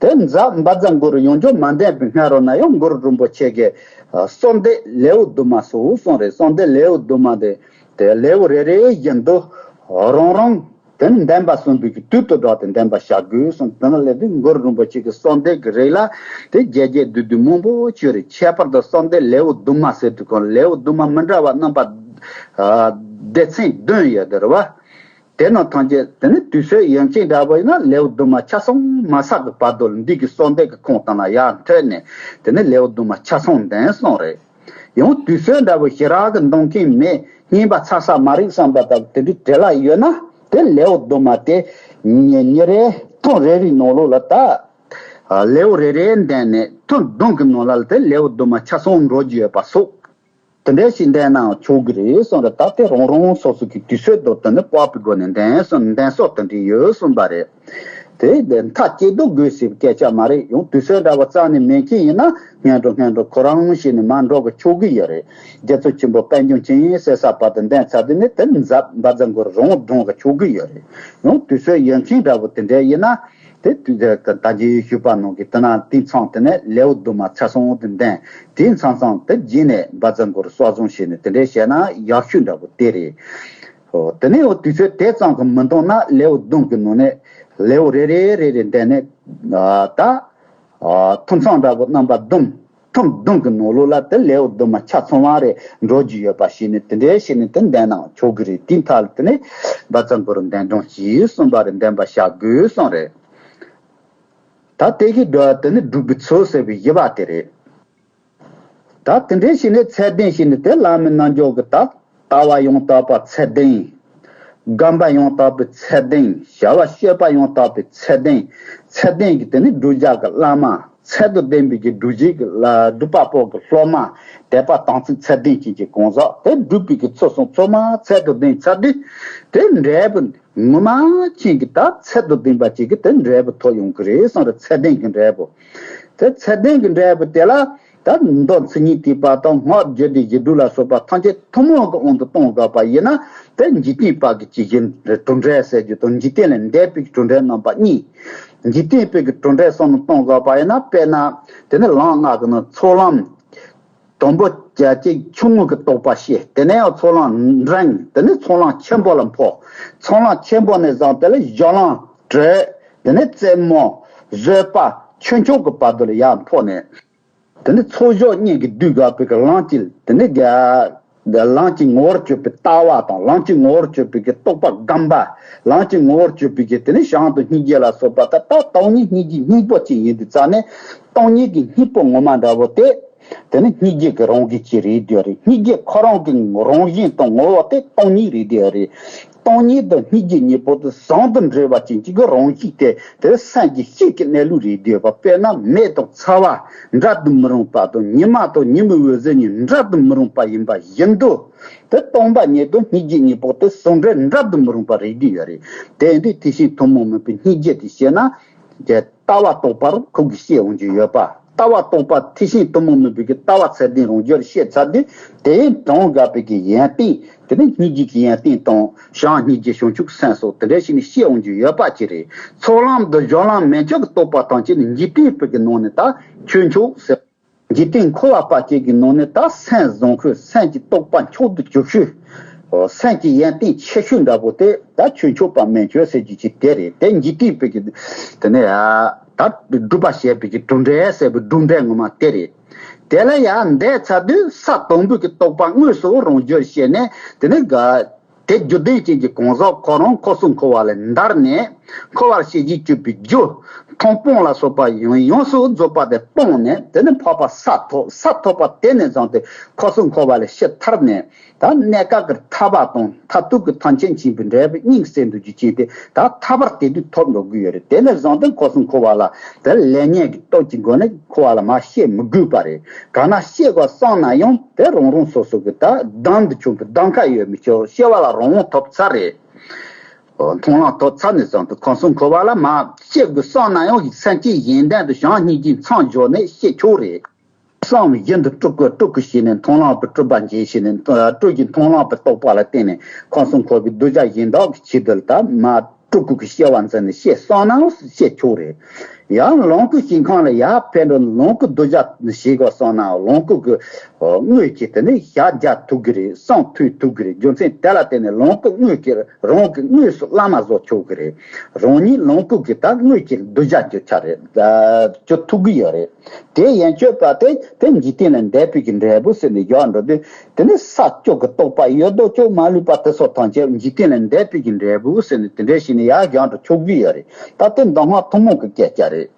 དེ་མཛད་བཛྲ་གུ་རུ་ཡང་བསྐྱར་མ་འདོན་པའི་སྔ་རོལ་ན་ཡང་གུ་རུ་རིན་པོ་ཆེ་གི་གསོལ་འདེབས་ལེའུ་བདུན་མ་སོགས་གསུམ་རེད། གསོལ་འདེབས་ལེའུ་བདུན་མ་དེ་དེ་ལེའུ་རེ་རེ་བཞིན་དུ་རང་རང་ དེ་ནི་བདེན་པ་གསུངས་པའི་གི་དུས་དང་སྦྲགས་ཏེ་བདེན་པ་བཞག་དགོས་གསུངས། དེ་ནི་ལས་དེ་གུ་རུ་རིན་པོ་ཆེ་གི་གསོལ་འདེབས་ཀྱི་རིགས་ལ་དེ་རྒྱས་རྒྱས་བསྡུས་བསྡུས་མང་པོ་ཅིག་ཡོད་རེད། ཁྱད་པར་དུ་གསོལ་འདེབས་ལེའུ་བདུན་མ་ཟེར་དུས་ཀྱང་ལེའུ་བདུན་མ་མི་འདྲ་བ་རྣམ་པ་ཨ་སྡེ་ཚན་བདུན་ཡོད་དེ་རེད་བ། དེ་ནང་ཐམས་ཅད་དེ་ནི་དུས་ཚོད་ཡན་ཆད་འདྲ་བོ་ཡིན་ན་ལེའུ་བདུན་མ་ཆ་ཚང་མ་ཚར་གི་བར་དུ་ལ་འདི་གི་གསོལ་འདེབས་ཀྱི་ཁུངས་དང་ལ་ཡར་འཐོན་ནས་དེ་ནི་ལེའུ་བདུན་མ་ཆ་ཚང་ལྡན་སོང་རེད། ཡང་དུས་ཚོད་འདྲ་བོ་ཞེ་དྲག་གི་འདང་མཁན་མེད། རྙིང་པ་ཚར་ས་མ་རེད་བསམ་པ་དང་དེ་འདྲའི་བྲེལ་བ་ཡོད་ན་དེ་ལེའུ་བདུན་མ་དེ་ཉིན་ཉིན་རེ་ཐེངས་རེ་རེའི་ནང་ལོགས་ལ་ད་ལེའུ་རེ་རེ་འདོན་ནས་ཐེངས་བདུན་གྱི་ནང་ལ་དེ་ལེའུ་བདུན་མ་ཆ་ཚང་འགྲོ་རྒྱུ་ཡོད་པ་སོགས། དེ་འདྲ་ཞིག་འདོན་ནའང་ཆོག་གི་རེད་གསུངས་རེད། ད་དེ་རང་རང་སོ་སོ་གི་དུས་ཚོད་དང་དེ་ནི་དཔག་པའི་སྒོ་ནས་འདོན་སོགས་འདོན་སོགས་དེ་འདྲ་ཡོད་གསུངས་པ་རེད། དེ་དེ་མཐའ་སྐྱེལ་དུ་དགོས་ཟེར་བའི་སྐད་ཆ་མ་རེད། ཡང་དུས་ཚོད་འདྲ་བ་རྩ་ནས་མེད་མཁན་ཡིན་ན་སྔོན་འགྲོ་སྔོན་འགྲོ་ཁོ་རང་བྱས་ནས་མར་འགྲོ་གི་ཆོག་གི་ཡོད་རེད། རྒྱལ་ཚབ་ཆེན་པོ་དཔལ་འབྱོར་ཅན་ཟེར་ས་བར་དུ་འདོན་ཚར་དུས་ནི་དེ་ནི་འཛབ་བཛྲ་གུ་རུ་རང་འགྲོ་གི་ཆོག་གི་ཡོད་རེད། ཡང་དུས་ཚོད་ཡོད་མཁན་འདྲ་བོ་དེ་འདྲ་ཡིན་ན། དེ་དུས་ད་ད་གིན་ཞུས་པ་ནང་གི་དེ་ན་དེ་མཚམས་དེ་ནས་ལེའུ་བདུན་མ་ཆ་ཚང་དེ་འདོན། དེ་མཚམས་མཚམས་དེ་རྗེས་ནས་བཛྲ་གུ་རུ་གསོག་བཟུང་བྱས་ནས་དེ་འདྲས་བྱས་ན་ཡག་ཤོས་འདྲ་པོ་དེ་རེད། ཨོ་དེ་ནས་འོ་དུས་ཚོད་དེ་ཙམ་གྱིས་མི་འདང་ན་ལེའུ་བདུན་གྱི་ནང་ནས་ལེའུ་རེ་རེ་རེ་རེ་འདོན་ནས་ཨ་ད་ཨ་ཐུན་མཚམས་འདྲ་པོ་རྣམ་པ་བདུན། ཐེངས་བདུན་གྱི་ནང་ལོགས་ལ་དེ་ལེའུ་བདུན་མ་ཆ་ཚང་བ་རེ་འགྲོ་རྒྱུ་ཡོད་པ་བྱས་ནས་དེ་འདྲའི་བྱས་ནས་དེ་འདོན་ནའང་ཆོག་གི་རེད། དེའི་མཐའ་ལ་དེ་ནས་བཛྲ་གུ་རུ་འདོན་སྒྲུང་གྱིས་གསུངས་པ་རེ་འདོན་པ་བྱ་དགོས་གསུངས་རེད། ད་དེ་གི་འགྲོ་བ་དེ་ནི་སྒྲུབ་པའི་ཚུལ་ཟེར་བའི་བཞི་པ་དེ་རེད། ད་དེ་འདྲའི་བྱས་ནས་ཚད་ལྡན་བྱས་ནས་དེ་བླ་མའི་རྣལ་འབྱོར་གྱི་ད། ལྟ་བ་ཡང་དག་པ་ཚད་ལྡན། སྒོམ་པ་ཡང་དག་པའི་ཚད་ལྡན། བྱ་བ་སྤྱོད་པ་ཡང་དག་པའི་ཚད་ལྡན། ཚད་ལྡན་གྱི་དེ་ནི་བསྒྲུབ་བྱ་གི་བླ་མ། ཚད་དང་ལྡན་པའི་གི་སྒྲུབ་བྱེད་ཀྱི་བསླབ་སྒྲུབ་པ་པོ་གི་སློབ་མ། དད་པ་དམ་ཚིག་ཚད་ལྡན་ཅན་གྱི་གང་ཟག་དེ་སྒྲུབ་པའི་གི་ཚུལ་གསུམ་ཚང་མ་ཚད་དང་ལྡན་ཚར་དུས་དེ་འབྲས་བུ་ངོ་མ་ཅན་གྱི་ད་ཚད་དང་ལྡན་པ་ཅིག་གི་དེ་འབྲས་བུ་ཐོབ་ཡོང་གི་རེད་གསུངས་རེད། ཚད་ལྡན་གྱི་འབྲས་བུ། དེ་ཚད་ལྡན་གྱི་འབྲས་བུ་དེ་ལ། ད་མདོ་མཚན་ཉིད་ཐེག་པ་དང་སྔགས་རྒྱུད་སྡེ་བཞི་སྒྲུབ་ལ་སོགས་པ་ཐམས་ཅད་ཐུན་མོང་གི་དབང་དུ་གཏོང་དགོས་པ་ཡིན་ན་དེ་འཇིག་རྟེན་པ་གི་ཇི་བཞིན་གྲུབ་འབྲས་ཟེར་རྒྱུ་དང་འཇིག་རྟེན་ལས་འདས་པའི་གྲུབ་འབྲས་རྣམ་པ་གཉིས། འཇིག་རྟེན་པའི་གི་གྲུབ་འབྲས་གསུམ་གཏོང་དགོས་པ་ཡིན་ན་དཔེར་ན་དེ་ནི་ལམ་ལྔ་གི་ནང་ཚོགས་ལམ་དང་པོ་བྱ་བྱེད་ཆུང་ངུ་གི་རྟོགས་པ་ཤེས། དེ་ནས་ཡང་ཚོགས་ལམ་འབྲིང་། དེ་ནས་ཚོགས་ལམ་ཆེན་པོ་ལ་འཕོ། ཚོགས་ལམ་ཆེན་པོ་ནས་བཟུང་དེ་ལ་སྦྱོར་ལམ་དྲོད། དེ་ནས་རྩེ་མོ་བཟོད་པ་ཁྱུ་མཆོག་གི་བར་དུ་ལ་ཡར་འཕོ་ནས། དེ་ནས་ཚོགས་ཞོག་གཉིས་ཀྱི་བསྡུས་དགོས་པའི་གི་ལམ་གྱི་དེ་ནས་ག་ལམ་གྱི་ངོ་བོར་གྱུར་པའི་ལྟ་བ་དང་ལམ་གྱི་ངོ་བོར་གྱུར་པའི་གི་རྟོགས་པ་སྒོམ་པ། ལམ་གྱི་ངོ་བོར་གྱུར་པའི་གི་དེ་ནས་བྱང་དུ་སྙིང་རྗེ་ལ་སོགས་པ་ད་ལྟ་སྟོང་ཉིད་སྙིང་རྗེ་སྙིང་པོ་ཅིག་ཡིན་དུས་ཙ་ནས་སྟོང་ཉིད་ཀྱི་སྙིང་པོ་ངོ་མ་འདྲ་བོ་དེ། དེ་ནི་སྙིང་རྗེ་གི་རང་བཞིན་ཅིག་རེད་དེ་རེད། སྙིང་རྗེ་ཁོ་རང་གི་རང་བཞིན་དང་ངོ་བོ་དེ་སྟོང་ཉིད་རེད་དེ་རེད། སྟོང་ཉིད་དང་སྙིང་རྗེ་གཉིས་པོ་དེ་ཟུང་དུ་འབྲེལ་བ་ཅན་གཅིག་གི་རང་བཞིན་དེ་དེ་སེམས་ཀྱི་སྤྱི་གི་གནས་ལུགས་རེད་དེ་བ། དཔེར་ན་མེ་དང་ཚ་བ་འདྲ་དུ་མི་རུང་པ་དང་ཉི་མ་དང་ཉི་མའི་འོད་ཟེར་གཉིས་འདྲ་དུ་མི་རུང་པ་ཡིན་པ་བཞིན་དུ། དེ་སྟོང་པ་ཉིད་དང་སྙིང་རྗེ་གཉིས་པོ་དེ་ཟུང་འབྲེལ་འདྲ་དུ་མི་རུང་པ་རེད་དེ་ཡོད་རེད། དེ་ཡིན་དུས་དེ་བཞིན་ཐུན་མོང་མིན་པའི་སྙིང་རྗེ་དེ་ཤེས་ན། ལྟ་བ་རྟོགས་པར་ཁོ་གིས་ཤེས་འོང་རྒྱུ་ཡོད་པ། ལྟ་བ་རྟོགས་པ་དེ་བཞིན་དུ་མི་དམིགས་པའི་གི་ལྟ་བ་ཚད་ལྡན་རང་རྒྱུད་ཤེས་ཚར་དུས་དེ་དྲང་དགོས་པའི་གི་ཡོན་ཏན་དེ་ནི་སྙིང་རྗེ་གི་ཡོན་ཏན་དང་བྱམས་སྙིང་རྗེ་བྱང་ཆུབ་སེམས་སོགས་དེ་འདྲ་ཞིག་ནི་ཤེས་འོང་རྒྱུ་ཡོད་པ་ཅིག་རེད། ཚོགས་ལམ་དང་སྦྱོར་ལམ་མན་ཆད་ཀྱི་རྟོགས་པ་ཐམས་ཅད་ནི་འཇིག་རྟེན་པའི་གི་ནང་ནས་ད་ཁྱུ་མཆོག་ཟེར། འཇིག་རྟེན་འཁོར་བ་པ་ཅིག་གི་ནང་ནས་ད་སེམས་བཟང་ཤོས་སེམས་ཀྱི་རྟོགས་པ་མཆོག་ཏུ་གྱུར་ཤོས། སེམས་ཀྱི་ཡོན་ཏན་ཆེ་ཤོས་འདྲ་པོ་དེ་ད་ཁྱུ་མཆོག་པ་མན་ཆད་ཟེར་རྒྱུ་ཅིག་དེ་རེད། དེ་འཇིག་རྟེན་པའི་གི་དེ་ནས་ད་སྒྲུབ་པ་བྱས་པའི་གི་གྲུབ་འབྲས་ཟེར་བའི་གྲུབ་འབྲས་ངོ་མ་དེ་རེད། དེ་ལ་ཡང་འདས་ཚར་དུས་ས་དང་པོའི་གི་རྟོགས་པ་དངོས་སུ་རང་རྒྱུད་བཤད་ནས་དེ་ནས་ག་དེ་རྒྱུ་ལྡན་ཅན་གྱི་གང་ཟག་ཁོ་རང་འཁོར་གསུམ་འཁོར་བ་ལས་འདར་ནས་འཁོར་བར་ཤེས་བྱའི་སྤྱོད་པའི་རྒྱུ་མཐོང་སྤང་ལ་སོགས་པ་ཡོངས་ཡོངས་སུ་རྫོགས་པ་དེ་སྤངས་ནས་དེ་ནི་འཕགས་པ་ས་ཐོབ། ས་ཐོབ་པ་དེ་ནས་བཟུང་སྟེ་འཁོར་གསུམ་འཁོར་བ་ལས་ཕྱིར་ཐར་ནས་ད་གནས་སྐབས་ཀྱི་ཐར་པ་དང་མཐར་ཐུག་གི་ཐམས་ཅད་མཁྱེན་པའི་འབྲས་བུ་སྙིང་གསལ་འདུ་རྒྱུ་ཅན་དེ་ད་ཐར་པར་དེ་དུས་ཐོབ་འགྲོ་གི་ཡོད་རེད། དེ་ནས་བཟུང་སྟེ་འཁོར་གསུམ་འཁོར་བ་ལ་དེ་ལས་ཉེས་ཀྱི་སྟོབས་ཀྱི་སྒོ་ནས་འཁོར་བ་ལ་མར་སྐྱེ་མི་དགོས་པ་རེད། གང་ན་སྐྱེ་དགོས་བསམ་ན་ཡང་དེ་རང་རང་སོ་སོ་གི་ད་གདམ་དུ་བྱུང་བའི་གདམ་ཁ་ཡོད་མི་ཆོག་སྐྱེ་བ་ལ་རང་དབང་ཐོབ་ཚར་རེད། མཐོང་ལམ་ཐོབ་ཚར་ནས་བཟུང་སྟེ་འཁོར་གསུམ་འཁོར་བ་ལ་མར་སྐྱེ་དགོས་བསམ་ན་ཡང་སེམས་བསྐྱེད་གཞན་དོན་དུ་བྱམས་སྙིང་རྗེ་མཚམས་སྦྱོར་ནས་སྐྱེ་ཆོག་རེད། བསམ་བཞིན་དུ་སྤྲུལ་སྐུ་སྤྲུལ་སྐུ་བྱས་ནས་མཐོང་ལམ་པའི་སྤྲུལ་པ་འབྱེད་བྱས་ནས་སྤྲུལ་གྱི་མཐོང་ལམ་པའི་རྟོགས་པ་ལ་བརྟེན་ནས་འཁོར་གསུམ་འཁོར་བའི་གདུལ་བྱ་གཞན་དག་གི་ཆེད་དུ་ད་མར་སྤྲུལ་སྐུ་གི་སྐྱེ་བ་འཛིན་ནས་སྐྱེ་བསམ་ན་སྐྱེ་ཆོག་རེད། ཡང་ལོངས་སྐུ་ཞིང་ཁམས་ལ་ཡར་ཕེབས་འགྲོ་ལོངས་སྐུ་གདུལ་བྱ་ཞིག་གོ་སོང་ན་ལོངས་སྐུ་གི་དངོས་ཀྱི་དེ་ནི་ཞལ་མཇལ་ཐུབ་ཀྱི་རེད། གསུང་ཐོས་ཐུབ་ཀྱི་རེད། རྒྱུ་མཚན་དེ་ལ་བརྟེན་ནས་ལོངས་སྐུ་དངོས་ཀྱི་རང་གི་དངོས་སུ་བླ་མ་བཟོ་ཆོག་གི་རེད། རང་ཉིད་ལོངས་སྐུ་གི་ད་དངོས་ཀྱི་གདུལ་བྱ་གྱུར་ཆ་རེད། གྱུར་ཐུབ་ཀྱི་ཡོད་རེད། དེ་ཡན་ཆོད་པ་དེ་དེ་འཇིག་རྟེན་ལས་འདས་པའི་གི་འབྲས་བུ་ཟེར་ནས་བཞག་འགྲོ་དུས། དེ་ནི་ས་བཅུ་གི་རྟོགས་པ་ཡོད་དོ་ཅོག་མ་ལུས་པ་དེ་སོགས་ཐམས་ཅད་འཇིག་རྟེན་ལས་འདས་པའི་གི་འབྲས་བུ་ཟེར་ནས་དེ་འདྲའི་ཞིག་ནས་ཡར་བཞག་འགྲོ་ཆོག་གི་ཡོད་རེད། ད་དེ་མདོ་སྔགས་ཐུན་མོང་གི་སྐད་ཆ་རེད།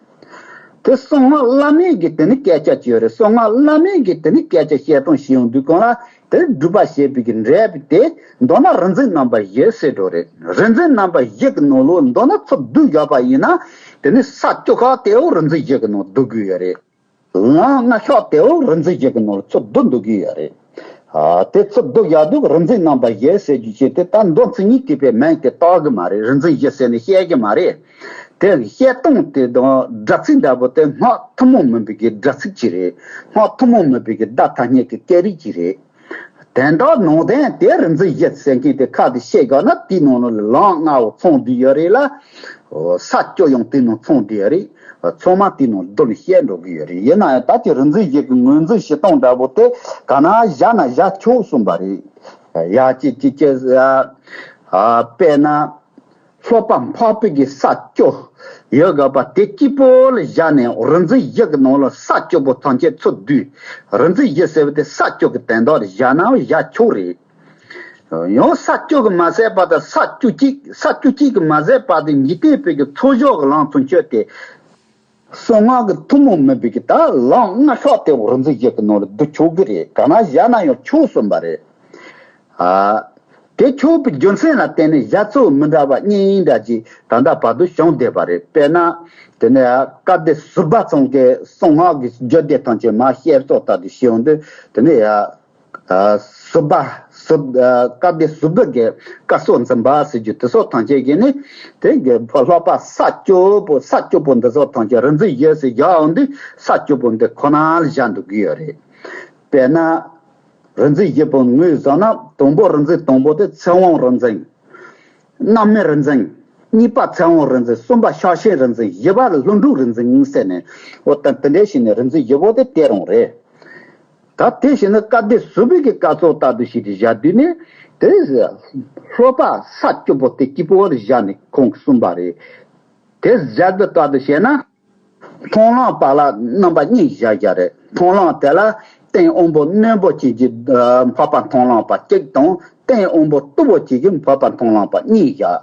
དེ་གསང་སྔགས་བླ་མེད་ཀྱི་དེ་ནི་སྐད་ཆ་ཅིག་ཡོད་རེད། གསང་སྔགས་བླ་མེད་ཀྱི་དེ་ནི་སྐད་ཆ་བཤད་སྟངས་ཤེས་ཡོང་དུས་གང་ལ་དེ་སྒྲུབ་པ་བྱེད་པའི་གི་འབྲས་བུ་དེ་མདོར་ན་རིག་འཛིན་རྣམ་པ་བཞི་ཟེར་འགྲོ་རེད། རིག་འཛིན་རྣམ་པ་བཞི་གི་ནང་ལོགས་མདོར་ན་ཚུར་བསྡུས་བཞག་པ་ཡིན་ན་དེ་ནི་ས་བཅུ་ཁག་དེའོ་རིག་འཛིན་བཞི་གི་ནང་བསྡུ་དགོས་ཡོད་རེད། ལམ་ལྔ་ཤོག་དེའོ་རིག་འཛིན་བཞི་གི་ནང་ལ་ཚུར་བསྡུ་འདུག་གི་ཡོད་རེད། ཨ་དེ་ཚུར་བསྡུ་ཡག་དུས་རིག་འཛིན་རྣམ་པ་བཞི་ཟེར་རྒྱུ་ཞིག་དེ་ད་མདོ་མཚན་ཉིད་ཐེག་པའི་མིང་དེ་བཏགས་གི་མ་རེད། རིག་འཛིན་བཞི་ཟེར་ནས་བཤད་གི་མ་རེད། དེ་བཤད་སྟངས་དེ་དང་སྒྲ་ཚིག་འདྲ་པོ་དེ་སྔགས་ཐུན་མོང་མིན་པའི་གི་སྒྲ་ཚིག་ཅིག་རེད། སྔགས་ཐུན་མོང་མིན་པའི་གི་བརྡ་ཐ་སྙད་ཀྱི་སྐད་རིགས་ཅིག་རེད། དོན་དག་ནང་དོན་དེ་རིག་འཛིན་བཞི་ཟེར་མཁན་དེ་ཁ་དེ་བཤད་དགོས་ན་དེའི་ནང་ལ་ལམ་ལྔའོ་ཚང་བསྡད་ཡོད་རེད་ལ། ས་བཅུ་ཡང་དེའི་ནང་ཚང་བསྡད་ཡོད་རེད། ཚང་མ་དེའི་ནང་བསྡུ་ནས་བཤད་འགྲོ་གི་ཡོད་རེད། ཡིན་ན་ཡང་ད་ཅི་རིག་འཛིན་བཞི་གི་ངོས་འཛིན་བྱེད་སྟངས་འདྲ་པོ་དེ་ག་ན་བཞག་ན་བཞག་ཆོག་གསུངས་པ་རེད། ཡ་ཅི་ཅི་ཅི་ཨ་ཨ་དཔེར་ན། ལྷོ་པ་འཕགས་པའི་གི་ས་བཅུ་ཡོད་དགོས་པ་དེ་གཅིག་པོ་ལ་བཞག་ནས་རིག་འཛིན་བཞི་གི་ནང་ལ་ས་བཅུ་པོ་ཐམས་ཅད་ཚུར་བསྡུས། རིག་འཛིན་བཞི་ཟེར་བ་དེ་ས་བཅུ་གི་དོན་དག་ལ་བཞག་ནའང་བཞག་ཆོག་རེད། ཡང་ས་བཅུ་གི་མ་ཟད་པ་དང་ས་བཅུ་གཅིག་ས་བཅུ་གཅིག་གི་མ་ཟད་པ་དེ་འཇིག་རྟེན་པའི་གི་ཚོགས་བསགས་གི་ལམ་ཚུན་ཆད་དེ། གསང་སྔགས་ཀྱི་ཐུན་མོང་མིན་པའི་གི་ད་ལམ་ལྔ་ཤོག་དེ་རིག་འཛིན་བཞི་གི་ནང་ལ་བསྡུ་ཆོག་གི་རེད། ག་ན་བཞག་ན་ཡང་ཆོག་གསུངས་པ་རེད། ཨ། དེ་ཆོག་པའི་རྒྱུ་མཚན་ལ་བརྟེན་ནས་བཞག་ཚུལ་མི་འདྲ་བ་གཉིས་འདྲ་ཅིག་ད་ལྟ་བར་དུ་བྱུང་བསྡད་པ་རེད། དཔེར་ན། དེ་ནས་སྐལ་ལྡན་ཟུར་པ་ཚང་གི་གསང་སྔགས་ཀྱི་རྒྱུད་སྡེ་ཐམས་ཅད་མར་བཤད་སོགས་ལྟར་དུ་ཞུ་འོང་དུས་དེ་ནས་ཡ། ཟུར་པ། ཟུར། སྐལ་ལྡན་ཟུར་པ་གི་སྐལ་བཟང་འཛིན་པ་ཟེར་རྒྱུ་དེ་ཚོ་ཐམས་ཅད་ཀྱིས་ནི། དེ་གི་ལྷོ་པ་ས་བཅུ་པོ་ས་བཅུ་པོ་འདི་ཚོ་ཐམས་ཅད་རིག་འཛིན་བཞི་ཟེར་བཞག་འོང་དུས་ས་བཅུ་པོ་འདི་ཁོ་ན་ལ་བཞག་འདུག་གི་ཡོད་རེད། དཔེར་ན། རིག་འཛིན་བཞི་པོ་ངོས་བཟུང་ན་དང་པོ་རིག་འཛིན་དང་པོ་དེ་ཚེ་དབང་རིག་འཛིན། རྣམ་སྨིན་རིག་འཛིན། གཉིས་པ་ཚེ་དབང་རིག་འཛིན། གསུམ་པ་ཕྱག་ཆེན་རིག་འཛིན། བཞི་པ་ལྷུན་གྲུབ་རིག་འཛིན་ཟེར་ནས། འོ་ད་དེ་འདྲའི་ཞིག་ནས་རིག་འཛིན་བཞི་པོ་དེ་དེ་རང་རེད། ད་དེ་བཞིན་ནི་སྐལ་ལྡན་ཟུར་པའི་གི་སྐལ་ཚོགས་ལྟར་དུ་ཞིག་ཏུ་བཞག་དུས་ནི། དེ་ལྷོ་པ་ས་བཅུ་པོ་དེ་གཅིག་པོ་ལ་བཞག་ནས་ཁོང་གིས་གསུངས་པ་རེད། དེ་བཞག་དུས་ལྟར་དུ་བྱས་ན། མཐོང་ལམ་པ་ལ་རྣམ་པ་གཉིས་བཞག་བཞག་རེད། མཐོང་ལམ་དེ་ལ་སྟེང་དབང་པོ་རྣོན་པོ་ཅན་གྱི་འཕགས་པ་མཐོང་ལམ་པ་གཅིག་དང་སྟེང་དབང་པོ་རྟུལ་པོ་ཅན་གྱི་འཕགས་པ་མཐོང་ལམ་པ་གཉིས་བཞག་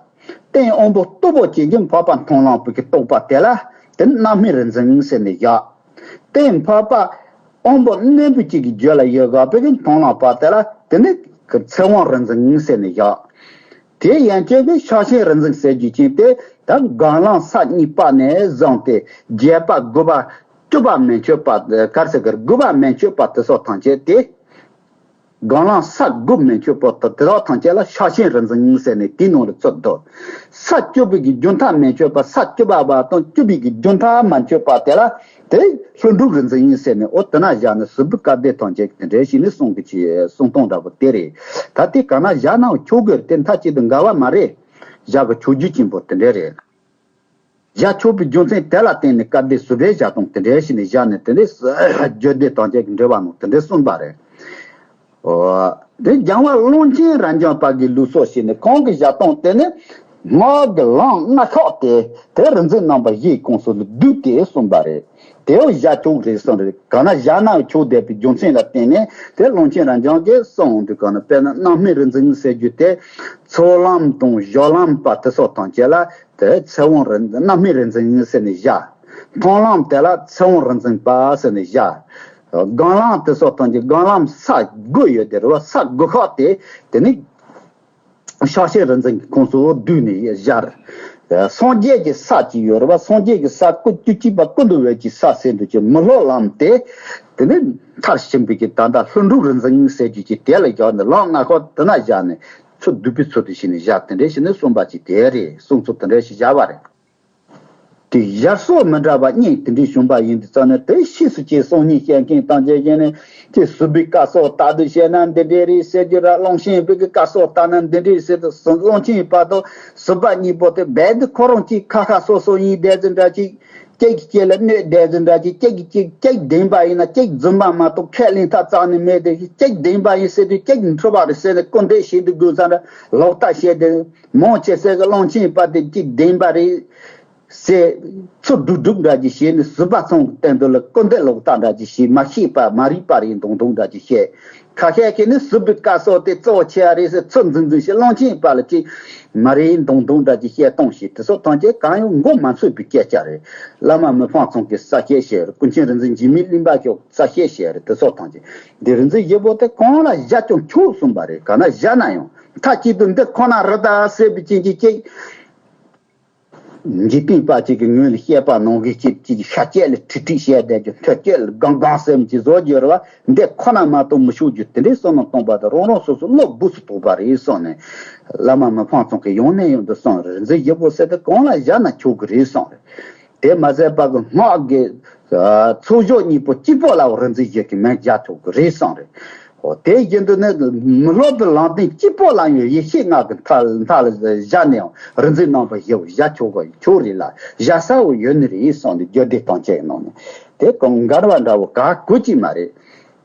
སྟེང་དབང་པོ་རྟུལ་པོ་ཅན་གྱི་འཕགས་པ་མཐོང་ལམ་པའི་གི་རྟོགས་པ་དེ་ལ་དེ་ནི་རྣམ་སྨིན་རིག་འཛིན་ཟེར་ནས་བཞག་སྟེང་འཕགས་པ་དབང་པོ་རྣོན་པོ་ཅན་གྱི་རྒྱུད་ལ་ཡོད་དགོས་པའི་གི་མཐོང་ལམ་པ་དེ་ལ་དེ་ནི་ཚེ་དབང་རིག་འཛིན་ཟེར་ནས་བཞག་དེ་ཡན་ཆད་ཀྱི་ཕྱག་ཆེན་རིག་འཛིན་ཟེར་རྒྱུ་ཅན་དེ་ད་སྒང་ལམ་ས་གཉིས་པ་ནས་བཟུང་སྟེ་བརྒྱད་པ་དགུ་པ་བཅུ་པ་མན་ཆད་པ་ག་རེ་ཟེར་གི་དགུ་པ་མན་ཆད་པ་དེ་ཚོ་ཐམས་ཅད་དེ། སྒང་ལམ་ས་དགུ་མན་ཆད་པ་དེ་དག་ཐམས་ཅད་ལ་ཕྱག་ཆེན་རིག་འཛིན་ཟེར་ནས་དེའི་ནང་ལ་ཚུད་དོ། ས་བཅུ་པའི་གི་རྒྱུན་མཐའ་མན་ཆད་པ་ས་བཅུ་པ་བ་དང་བཅུ་པའི་གི་རྒྱུན་མཐའ་མན་ཆད་པ་དེ་ལ་དེ་ལྷུན་གྲུབ་རིག་འཛིན་ཟེར་ནས་འོ་དེ་ན་བཞག་ནས་ཟུར་པའི་སྐལ་ལྡན་ཐམས་ཅད་དེ་འདྲའི་ཞིག་ནས་གསུང་གི་ཆེ་གསུང་སྟངས་འདྲ་པོ་དེ་རེད། ད་དེ་ག་ན་བཞག་ནའང་ཆོག་གི་རེད། དེ་མཐའ་གཅིག་ཏུ་འགལ་བ་མ་རེད། བཞག་གི་ཆོག་རྒྱུ་ཅན་པོ་དེ་འདྲ་རེད། བཞག་ཆོག་པའི་རྒྱུ་མཚན་དེ་ལ་བརྟེན་ནས་སྐལ་ལྡན་ཟུར་པའི་བཞག་སྟངས་དེ་འདྲའི་ཞིག་ནས་བཞག་ནས་དེ་འདྲའི་རྒྱུད་སྡེ་དང་བཅས་ཀྱི་འགྲེལ་པ་ནང་དེ་འདྲའི་གསུངས་པ་རེད། འོ། དེ་སྦྱང་བ་ཀློང་ཆེན་རབ་འབྱམས་པ་གི་ལུགས་སྲོལ་ཞིག་ནས་ཁོང་གི་བཞག་སྟངས་དེ་ནི་སྔགས་ཀྱི་ལམ་ལྔ་ཤོག་དེ་དེ་རིག་འཛིན་རྣམ་པ་བཞིའི་ཁོངས་སུ་ལ་བསྡུས་ཏེ་གསུངས་པ་རེད། དེའོ་བཞག་ཆོག་རེད་གསུངས་རེད། གང་ན་བཞག་ན་ཆོག་བསྡད་པའི་རྒྱུ་མཚན་ལ་བརྟེན་ནས་དེ་ཀློང་ཆེན་རབ་འབྱམས་ཀྱིས་གསུངས་འདུག་གང་ན་དཔེར་ན་རྣམ་སྨིན་རིག་འཛིན་ཟེར་རྒྱུ་དེ་ཚོགས་ལམ་དང་སྦྱོར་ལམ་པ་དེ་སོགས་ཐམས་ཅད་ལ་དེ་ཚེ་དབང་རིག་འཛིན་རྣམ་སྨིན་རིག་འཛིན་ཟེར་ནས་བཞག་མཐོང་ལམ་དེ་ལ་ཚེ་དབང་རིག་འཛིན་པ་ཟེར་ནས་བཞག་སྒང་ལམ་དེ་སོགས་ཐམས་ཅད་སྒང་ལམ་ས་དགུ་ཡོད་དེ་རེད་བ། ས་དགུ་ཤོག་དེ་དེ་ནི། ཕྱག་ཆེན་རིག་འཛིན་གྱི་ཁོངས་སུ་བསྡུས་ནས་བཞག་སངས་རྒྱས་ཀྱི་ས་གཅིག་ཡོད་རེད་བ། སངས་རྒྱས་ཀྱི་ས་སྐུ་བཅུ་གཅིག་པ་ཀུན་ཏུ་འོད་ཀྱི་ས་ཟེར་འདུག་ཅེས་མི་སློབ་ལམ་དེ། དེ་ནི་མཐར་ཕྱིན་པའི་གི་ད་ལྟ་ལྷུན་གྲུབ་རིག་འཛིན་ཟེར་རྒྱུ་ཅིག་དེ་ལ་བཞག་ནས་ལམ་ལྔ་ཤོག་དེ་ན་བཞག་ནས་ཚུར་བསྡུས་པའི་ཚུལ་དུ་བྱས་ནས་བཞག་དེ་འདྲའི་བྱས་ནས་གསུངས་པ་ཅིག་དེ་རེད། གསུང་ཚུལ་དེ་འདྲའི་ཞིག་བཞག་པ་རེད། དེ་ཡར་སོགས་མི་འདྲ་བ་གཉིས་དེ་འདྲའི་བྱུང་པ་ཡིན་དུས་ཙམ་ནས་དེ་ཕྱིས་སུ་ཅིག་གསང་སྔགས་བཤད་མཁན་དང་བཅས་བྱས་ནས་དེ་ཟུར་པའི་བཀའ་སོགས་ལྟར་དུ་བཤད་ན་འདི་འདྲའི་རེད་ཟེར་རྒྱུ་ར། ཀློང་ཆེན་པའི་གི་བཀའ་སོགས་ལྟར་ན་འདི་འདྲའི་ཟེར་དུས་ཀློང་ཆེན་པ་དང་ཟུར་པ་གཉིས་པོ་དེ་རྦད་དེ་ཁོ་རང་གཅིག་ཁ་ཁ་སོ་སོ་ཡིན་བསྡད་ཙམ་འདྲ་ཅིག་གཅིག་གིས་གཅིག་ལ་གནོད་བསྡད་ཟིན་འདྲ་ཅིག་གཅིག་གིས་གཅིག་གཅིག་བདེན་པ་ཡིན་ན་གཅིག་རྫུན་པ་མ་གཏོགས་ཁས་ལེན་ཐབས་རྩ་ནས་མེད་དེ། གཅིག་བདེན་པ་ཡིན་ཟེར་དུས་གཅིག་འཁྲུལ་པ་རེད་ཟེར་ནས་སྐུར་འདེབས་བྱེད་དུ་དགོས་ཙང་ར་ལོག་ལྟ་བྱས་ཏེ། མང་ཆེ་ཟེར་གི་གླང་ཆེན་པ་དེ་གཅིག་བདེན་པ་རེད་ཟེར། ཚུར་སྒྲུག་སྒྲུག་འདྲ་ཅིག་བྱས་ནས་ཟུར་པ་ཚང་གི་སྟེང་དུ་ལ་སྐུར་འདེབས་ལོག་ལྟ་འདྲ་ཅིག་བྱས། མ་ཤེས་པ་མ་རིག་པ་རེད་མདོག་མདོག་འདྲ་ཅིག་བཤད། ཁ་ཤས་ཀྱིས་ནི་ཟུར་པའི་བཀའ་སྲོལ་དེ་གཙོ་བོ་ཆེ་བ་རེད་ཟེར་ཚུར་འཛིན་འཛིན་བྱས། གླང་ཆེན་པ་ལ་ཅིག་མ་རེད་མདོག་མདོག་འདྲ་ཅིག་བཤད་གཏོང་བྱས། དེ་ཚོ་ཐམས་ཅད་གང་ཡང་མགོ་མ་ཚོས་པའི་སྐད་ཆ་རེད། བླ་མ་མི་ཕམ་ཚང་གིས་གསལ་བཤད་བྱས་རེད། ཀུན་མཁྱེན་རིག་འཛིན་འཇིགས་མེད་གླིང་པ་ཁྱོད་གསལ་བཤད་བྱས་རེད། དེ་ཚོ་ཐམས་ཅད་འདི་རིག་འཛིན་ཡེ་པོ་དེ་གང་ལ་བཞག་ཀྱང་ཆོག་གསུངས་པ་རེད། གང་ན་བཞག་ན་ཡང་མཐའ་གཅིག་ཏུ་འདི་ཁོ་ན་རེད་ད་ཟེར་བའི་རྐྱེན་གྱིས་ཅིག་འཇིག་རྟེན་པ་ཅིག་གི་ངོས་ལ་བཤད་པ་ནང་བཞིན་ཅིག་ཅིག་ཤ་སྐྱེད་ལ་ཁྲིག་ཁྲིག་བཤད་བསྡད་རྒྱུ། ཐོད་སྐྱེད་ལ་སྒང་སྒང་ཟེར་མི་ཅིག་བཟོ་རྒྱུ་རེད་བ། འདི་ཁོ་ན་མ་གཏོགས་མི་ཆོག་རྒྱུ་དེ་འདྲའི་བསམ་བློ་གཏོང་པ་དང་རང་རང་སོ་སོ་བློ་སྦུག་སུ་གཏོགས་པ་རེད་གསུངས་ནས། བླ་མ་མི་ཕམ་ཚང་གིས་ཡང་ནས་ཡང་དུ་གསུངས། རིག་འཛིན་ཡེ་པོ་ཟེར་དེ་གང་ལ་བཞག་ན་ཆོག་གི་རེད་གསུངས་རེད། དེ་མ་ཟད་པ་གི་སྔགས་ཀྱི་ཚོགས་བཞག་གཉིས་པོ་གཅིག་པོ་ལའང་རིག་འཛིན་ཡེ་གི་མིང་རྒྱག་ཆོག་གི་རེད་གསུངས་རེད། འོ་དེ་བཞིན་དུ་ནི་མི་སློབ་པའི་ལམ་སྟོན་གཅིག་པོ་ལ་ཡང་ཡེ་ཤེས་སྔགས་ཀྱི་མཐའ་མཐའ་ལ་བཞག་ནས་ཡང་རིག་འཛིན་རྣམ་པ་བཞི་བཞག་ཆོག་གི་ཆོག་རེད་ལ། བཞག་ས་བོ་ཡོད་ནི་རེད་གསུངས་ཏེ། རྒྱུད་སྡེ་ཐམས་ཅད་ཀྱི་ནང་ནས་དེ་གང་འགལ་བ་འདྲ་བོ་ག་གོ་གཅིག་མ་རེད།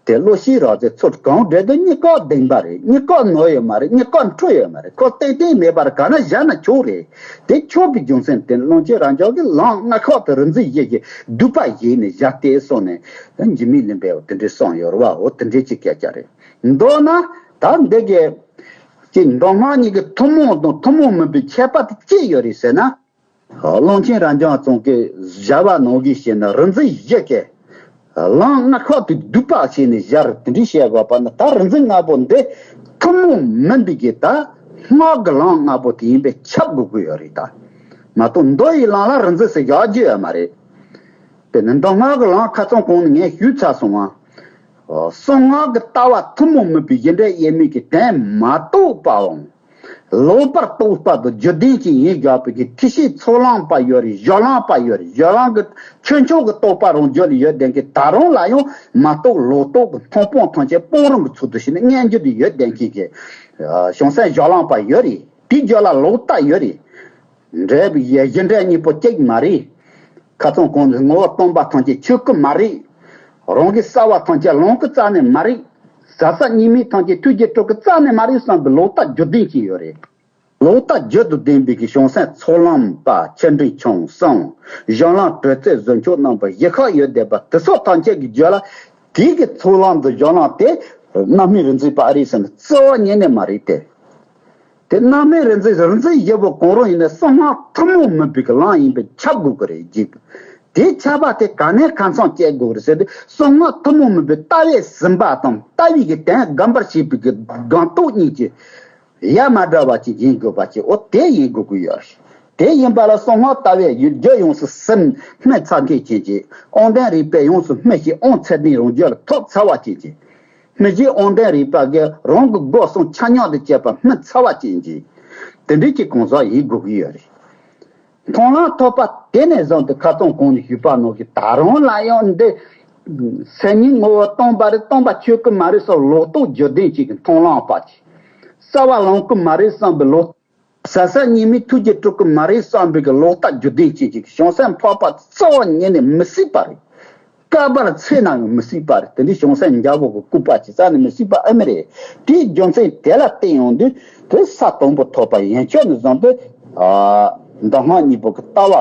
དེ་བློ་ཤེས་རང་ཚོས་ཚུར་གང་འདྲེ་དུ་གཉིས་ཀ་བདེན་པ་རེད། གཉིས་ཀ་ནོར་ཡོད་མ་རེད། གཉིས་ཀ་འཁྲུལ་ཡོད་མ་རེད། ཁོ་ཏན་ཏན་མེད་པར་ག་ན་བཞག་ན་ཆོག་རེད། དེ་ཆོག་པའི་རྒྱུ་མཚན་དེ་ནི་བློན་ཆེན་རང་ཅག་གི་ལམ་སྔ་ཁག་ཏུ་རིག་འཛིན་ཡེ་གི་སྡུད་པ་བྱས་ནས་བཞག་སྟེ་གསུངས་ནས། འཇིགས་མེད་གླིང་པས་འོ་དེ་འདྲའི་གསུངས་ཡོད་རེད་བ། འོ་དེ་འདྲའི་ཅིག་སྐད་ཆ་རེད། མདོར་ན་ད་འདི་གི་ཅིག་མདོ་སྔགས་གཉིས་ཀྱི་ཐུན་མོང་དང་ཐུན་མོང་མིན་པའི་ཁྱད་པར་དེ་ཅི་ཡོད་རེད་ཟེར་ན། གླང་ཆེན་རབ་འབྱམས་ཚང་གིས་བཞག་པ་ནང་བཞིན་བྱས་ན་རིག་འཛིན་ཡེ་གིས་ལམ་སྔ་ཁག་ཏུ་སྡུད་པ་བྱས་ནས་བཞག་རེད། དེ་འདྲའི་བཤད་དགོས་པ་ནི་ད་རིག་འཛིན་ལྔ་པོ་འདི་ཐུན་མོང་མིན་པའི་གི་ད་སྔགས་ཀྱི་ལམ་ལྔ་པོ་དེ་ཡིན་པས་ཁྱབ་དགོས་ཀྱི་ཡོད་རེད། ད་མ་གཏོགས་མདོ་ཡི་ལམ་ལ་རིག་འཛིན་ཟེར་བཞག་རྒྱུ་ཡོད་མ་རེད། དེ་ནི་མདོ་སྔགས་ཀྱི་ལམ་ཁ་སང་གོང་ནས་ངས་ཞུས་ཚར་སོང་ང་། གསང་སྔགས་ཀྱི་ལྟ་བ་ཐུན་མོང་མིན་པའི་གཞི་འབྲས་དབྱེར་མེད་ཀྱི་དོན་མ་རྟོགས་པའམ། ལོག་པར་རྟོག་པ་དང་རྒྱུད་ལྡན་ཅིག་ཡིན་དགོས་པའི་གི་ཐེག་ཆེན་ཚོགས་ལམ་པ་ཡོད་རེད། སྦྱོར་ལམ་པ་ཡོད་རེད། སྦྱོར་ལམ་གྱི་ཆོས་མཆོག་གི་རྟོགས་པ་རང་རྒྱུད་ལ་ཡོད་བསྡད་མཁན་ད་རུང་ལ་ཡང་མ་རྟོགས་ལོག་རྟོག་གི་མཐོང་སྤང་ཐམས་ཅད་སྤང་རང་གི་ཚུལ་དུ་བྱས་ནས་མངོན་གྱུར་དུ་ཡོད་བསྡད་མཁན་གྱི་བྱང་སེམས་སྦྱོར་ལམ་པ་ཡོད་རེད། དེའི་རྒྱུད་ལ་ལོག་ལྟ་ཡོད་རེད། འབྲས་བུ་གཞི་འབྲས་གཉིས་པོ་གཅིག་མ་རེད། ཁ་སང་གོང་དུ་ངོ་བོ་སྟོང་པ་ཐམས་ཅད་ཆོས་སྐུ་མ་རེད། རང་གི་གསལ་བ་ཐམས་ཅད་ལམ་གྱི་རྩ་ནས་མ་རེད། ཟབ་གསལ་གཉིས་མེད་ཐམས་ཅད་ཐུགས་རྗེ་སྤྲུལ་སྐུའི་རྩ་ནས་མ་རེད་བསམ་པའི་ལོག་ལྟ་རྒྱུད་ལྡན་ཅིག་ཡོད་རེད། ལོག་ལྟ་རྒྱུད་དུ་ལྡན་པའི་གི་བྱང་སེམས་ཚོགས་ལམ་པ་ཆེ་འབྲིང་ཆུང་གསུམ། གཞུང་ལམ་དྲོད་རྩེ་བཟོ་མཆོག་རྣམ་པ་བཞི་ཁག་ཡོད་བསྡད་པ་དེ་ཚོ་ཐམས་ཅད་ཀྱི་རྒྱུད་ལ་དེའི་གི་ཚོགས་ལམ་དང་གཞུང་ལམ་དེ་རྣམ་སྨིན་རིག་འཛིན་པ་ཨེ་རེད་ཟེར་ན་རྩ་བ་ཉིད་ནས་མ་རེད་དེ། དེ་རྣམ་སྨིན་རིག་འཛིན་རིག་འཛིན་ཡེ་པོ་གང་རུང་ཡིན་ན་གསང་སྔགས་ཐུན་མོང་མིན་པའི་གི་ལམ་ཡིན་པས་ཁྱབ་དགོས་ཀྱི་རེད། ཅིག་དེ་ཁྱབ་པ་དེ་ག་ནས་གང་འཚམ་སྐྱེ་དགོས་རེད་ཟེར་དུས་གསང་སྔགས་ཐུན་མོང་མིན་པའི་ལྟ་བས་ཟིན་པ་དང་ལྟ་བའི་གི་དོན་སྒོམ་པར་བྱེད་པའི་གི་སྒོམ་རྟོག་གཉིས་ཀྱི་ཡ་མ་བྲལ་བ་ཅིག་ཡིན་དགོས་པ་ཅིག་འོ་དེ་ཡིན་དགོས་ཀྱི་ཡོད་རེད། དེ་ཡིན་པ་ལ་གསང་སྔགས་ལྟ་བས་ཡུལ་རྒྱུད་ཡོངས་སུ་ཟིན་སྨིན་ཚར་མཁན་ཅན་གྱི་དབང་ལྡན་རིག་པས་ཡོངས་སུ་སྨིན་ཞིང་དབང་ཚད་ལྡན་རང་རྒྱུད་ལ་ཐོབ་ཚར་བ་ཅན་གྱི་སྨིན་བྱེད་དབང་ལྡན་རིག་པ་གིས་རང་གི་སྒོ་གསུམ་ཆ་མཉམ་དུ་བཅད་པ་སྨིན་ཚར་བ་ཅན་གྱི་དེ་འདྲའི་གི་གང་ཟག་ཡིན་དགོས་ཀྱི་ཡོད་རེད། མཐོང་ལམ་ཐོབ་པ་དེ་ནས་བཟུང་སྟེ་ཁ་སང་གོང་ནས་ཞུས་པ་ནང་བཞིན་ད་རུང་ལ་ཡང་འདི་སེམས་ཉིད་ངོ་བོ་སྟོང་པ་རེད། སྟོང་པ་ཆོས་སྐུ་མ་རེད་བསམ་ལོག་རྟོག་རྒྱུད་ལྡན་ཅིག་གི་མཐོང་ལམ་པ་ཅིག་གསལ་བ་ལམ་སྐུ་མ་རེད་བསམ་པའི་ལོག་ཟབ་གསལ་གཉིས་མེད་ཐུགས་རྗེ་སྤྲུལ་སྐུ་མ་རེད་བསམ་པའི་གི་ལོག་ལྟ་རྒྱུད་ལྡན་ཅན་ཅིག་བྱང་སེམས་འཕགས་པ་རྩ་བ་ཉིད་ནས་མི་སྲིད་པ་རེད། བསྐལ་པར་འཚོལ་ན་ཡང་མི་སྲིད་པ་རེད། དེ་འདྲའི་བྱང་སེམས་རྒྱལ་པོ་གི་སྐུ་པར་ཅིག་རྩ་ནས་མི་སྲིད་པ་ཨེ་མི་རེད། དེའི་རྒྱུ་མཚན་དེ་ལ་བརྟེན་ཡོང་དུས་དེ་ས་དང་པོ་ཐོབ་པ་ཡན་ཆད་ནས་བཟུང་སྟེ། ཨ་མདོ་སྔགས་གཉིས་པོ་གི་ལྟ་བ་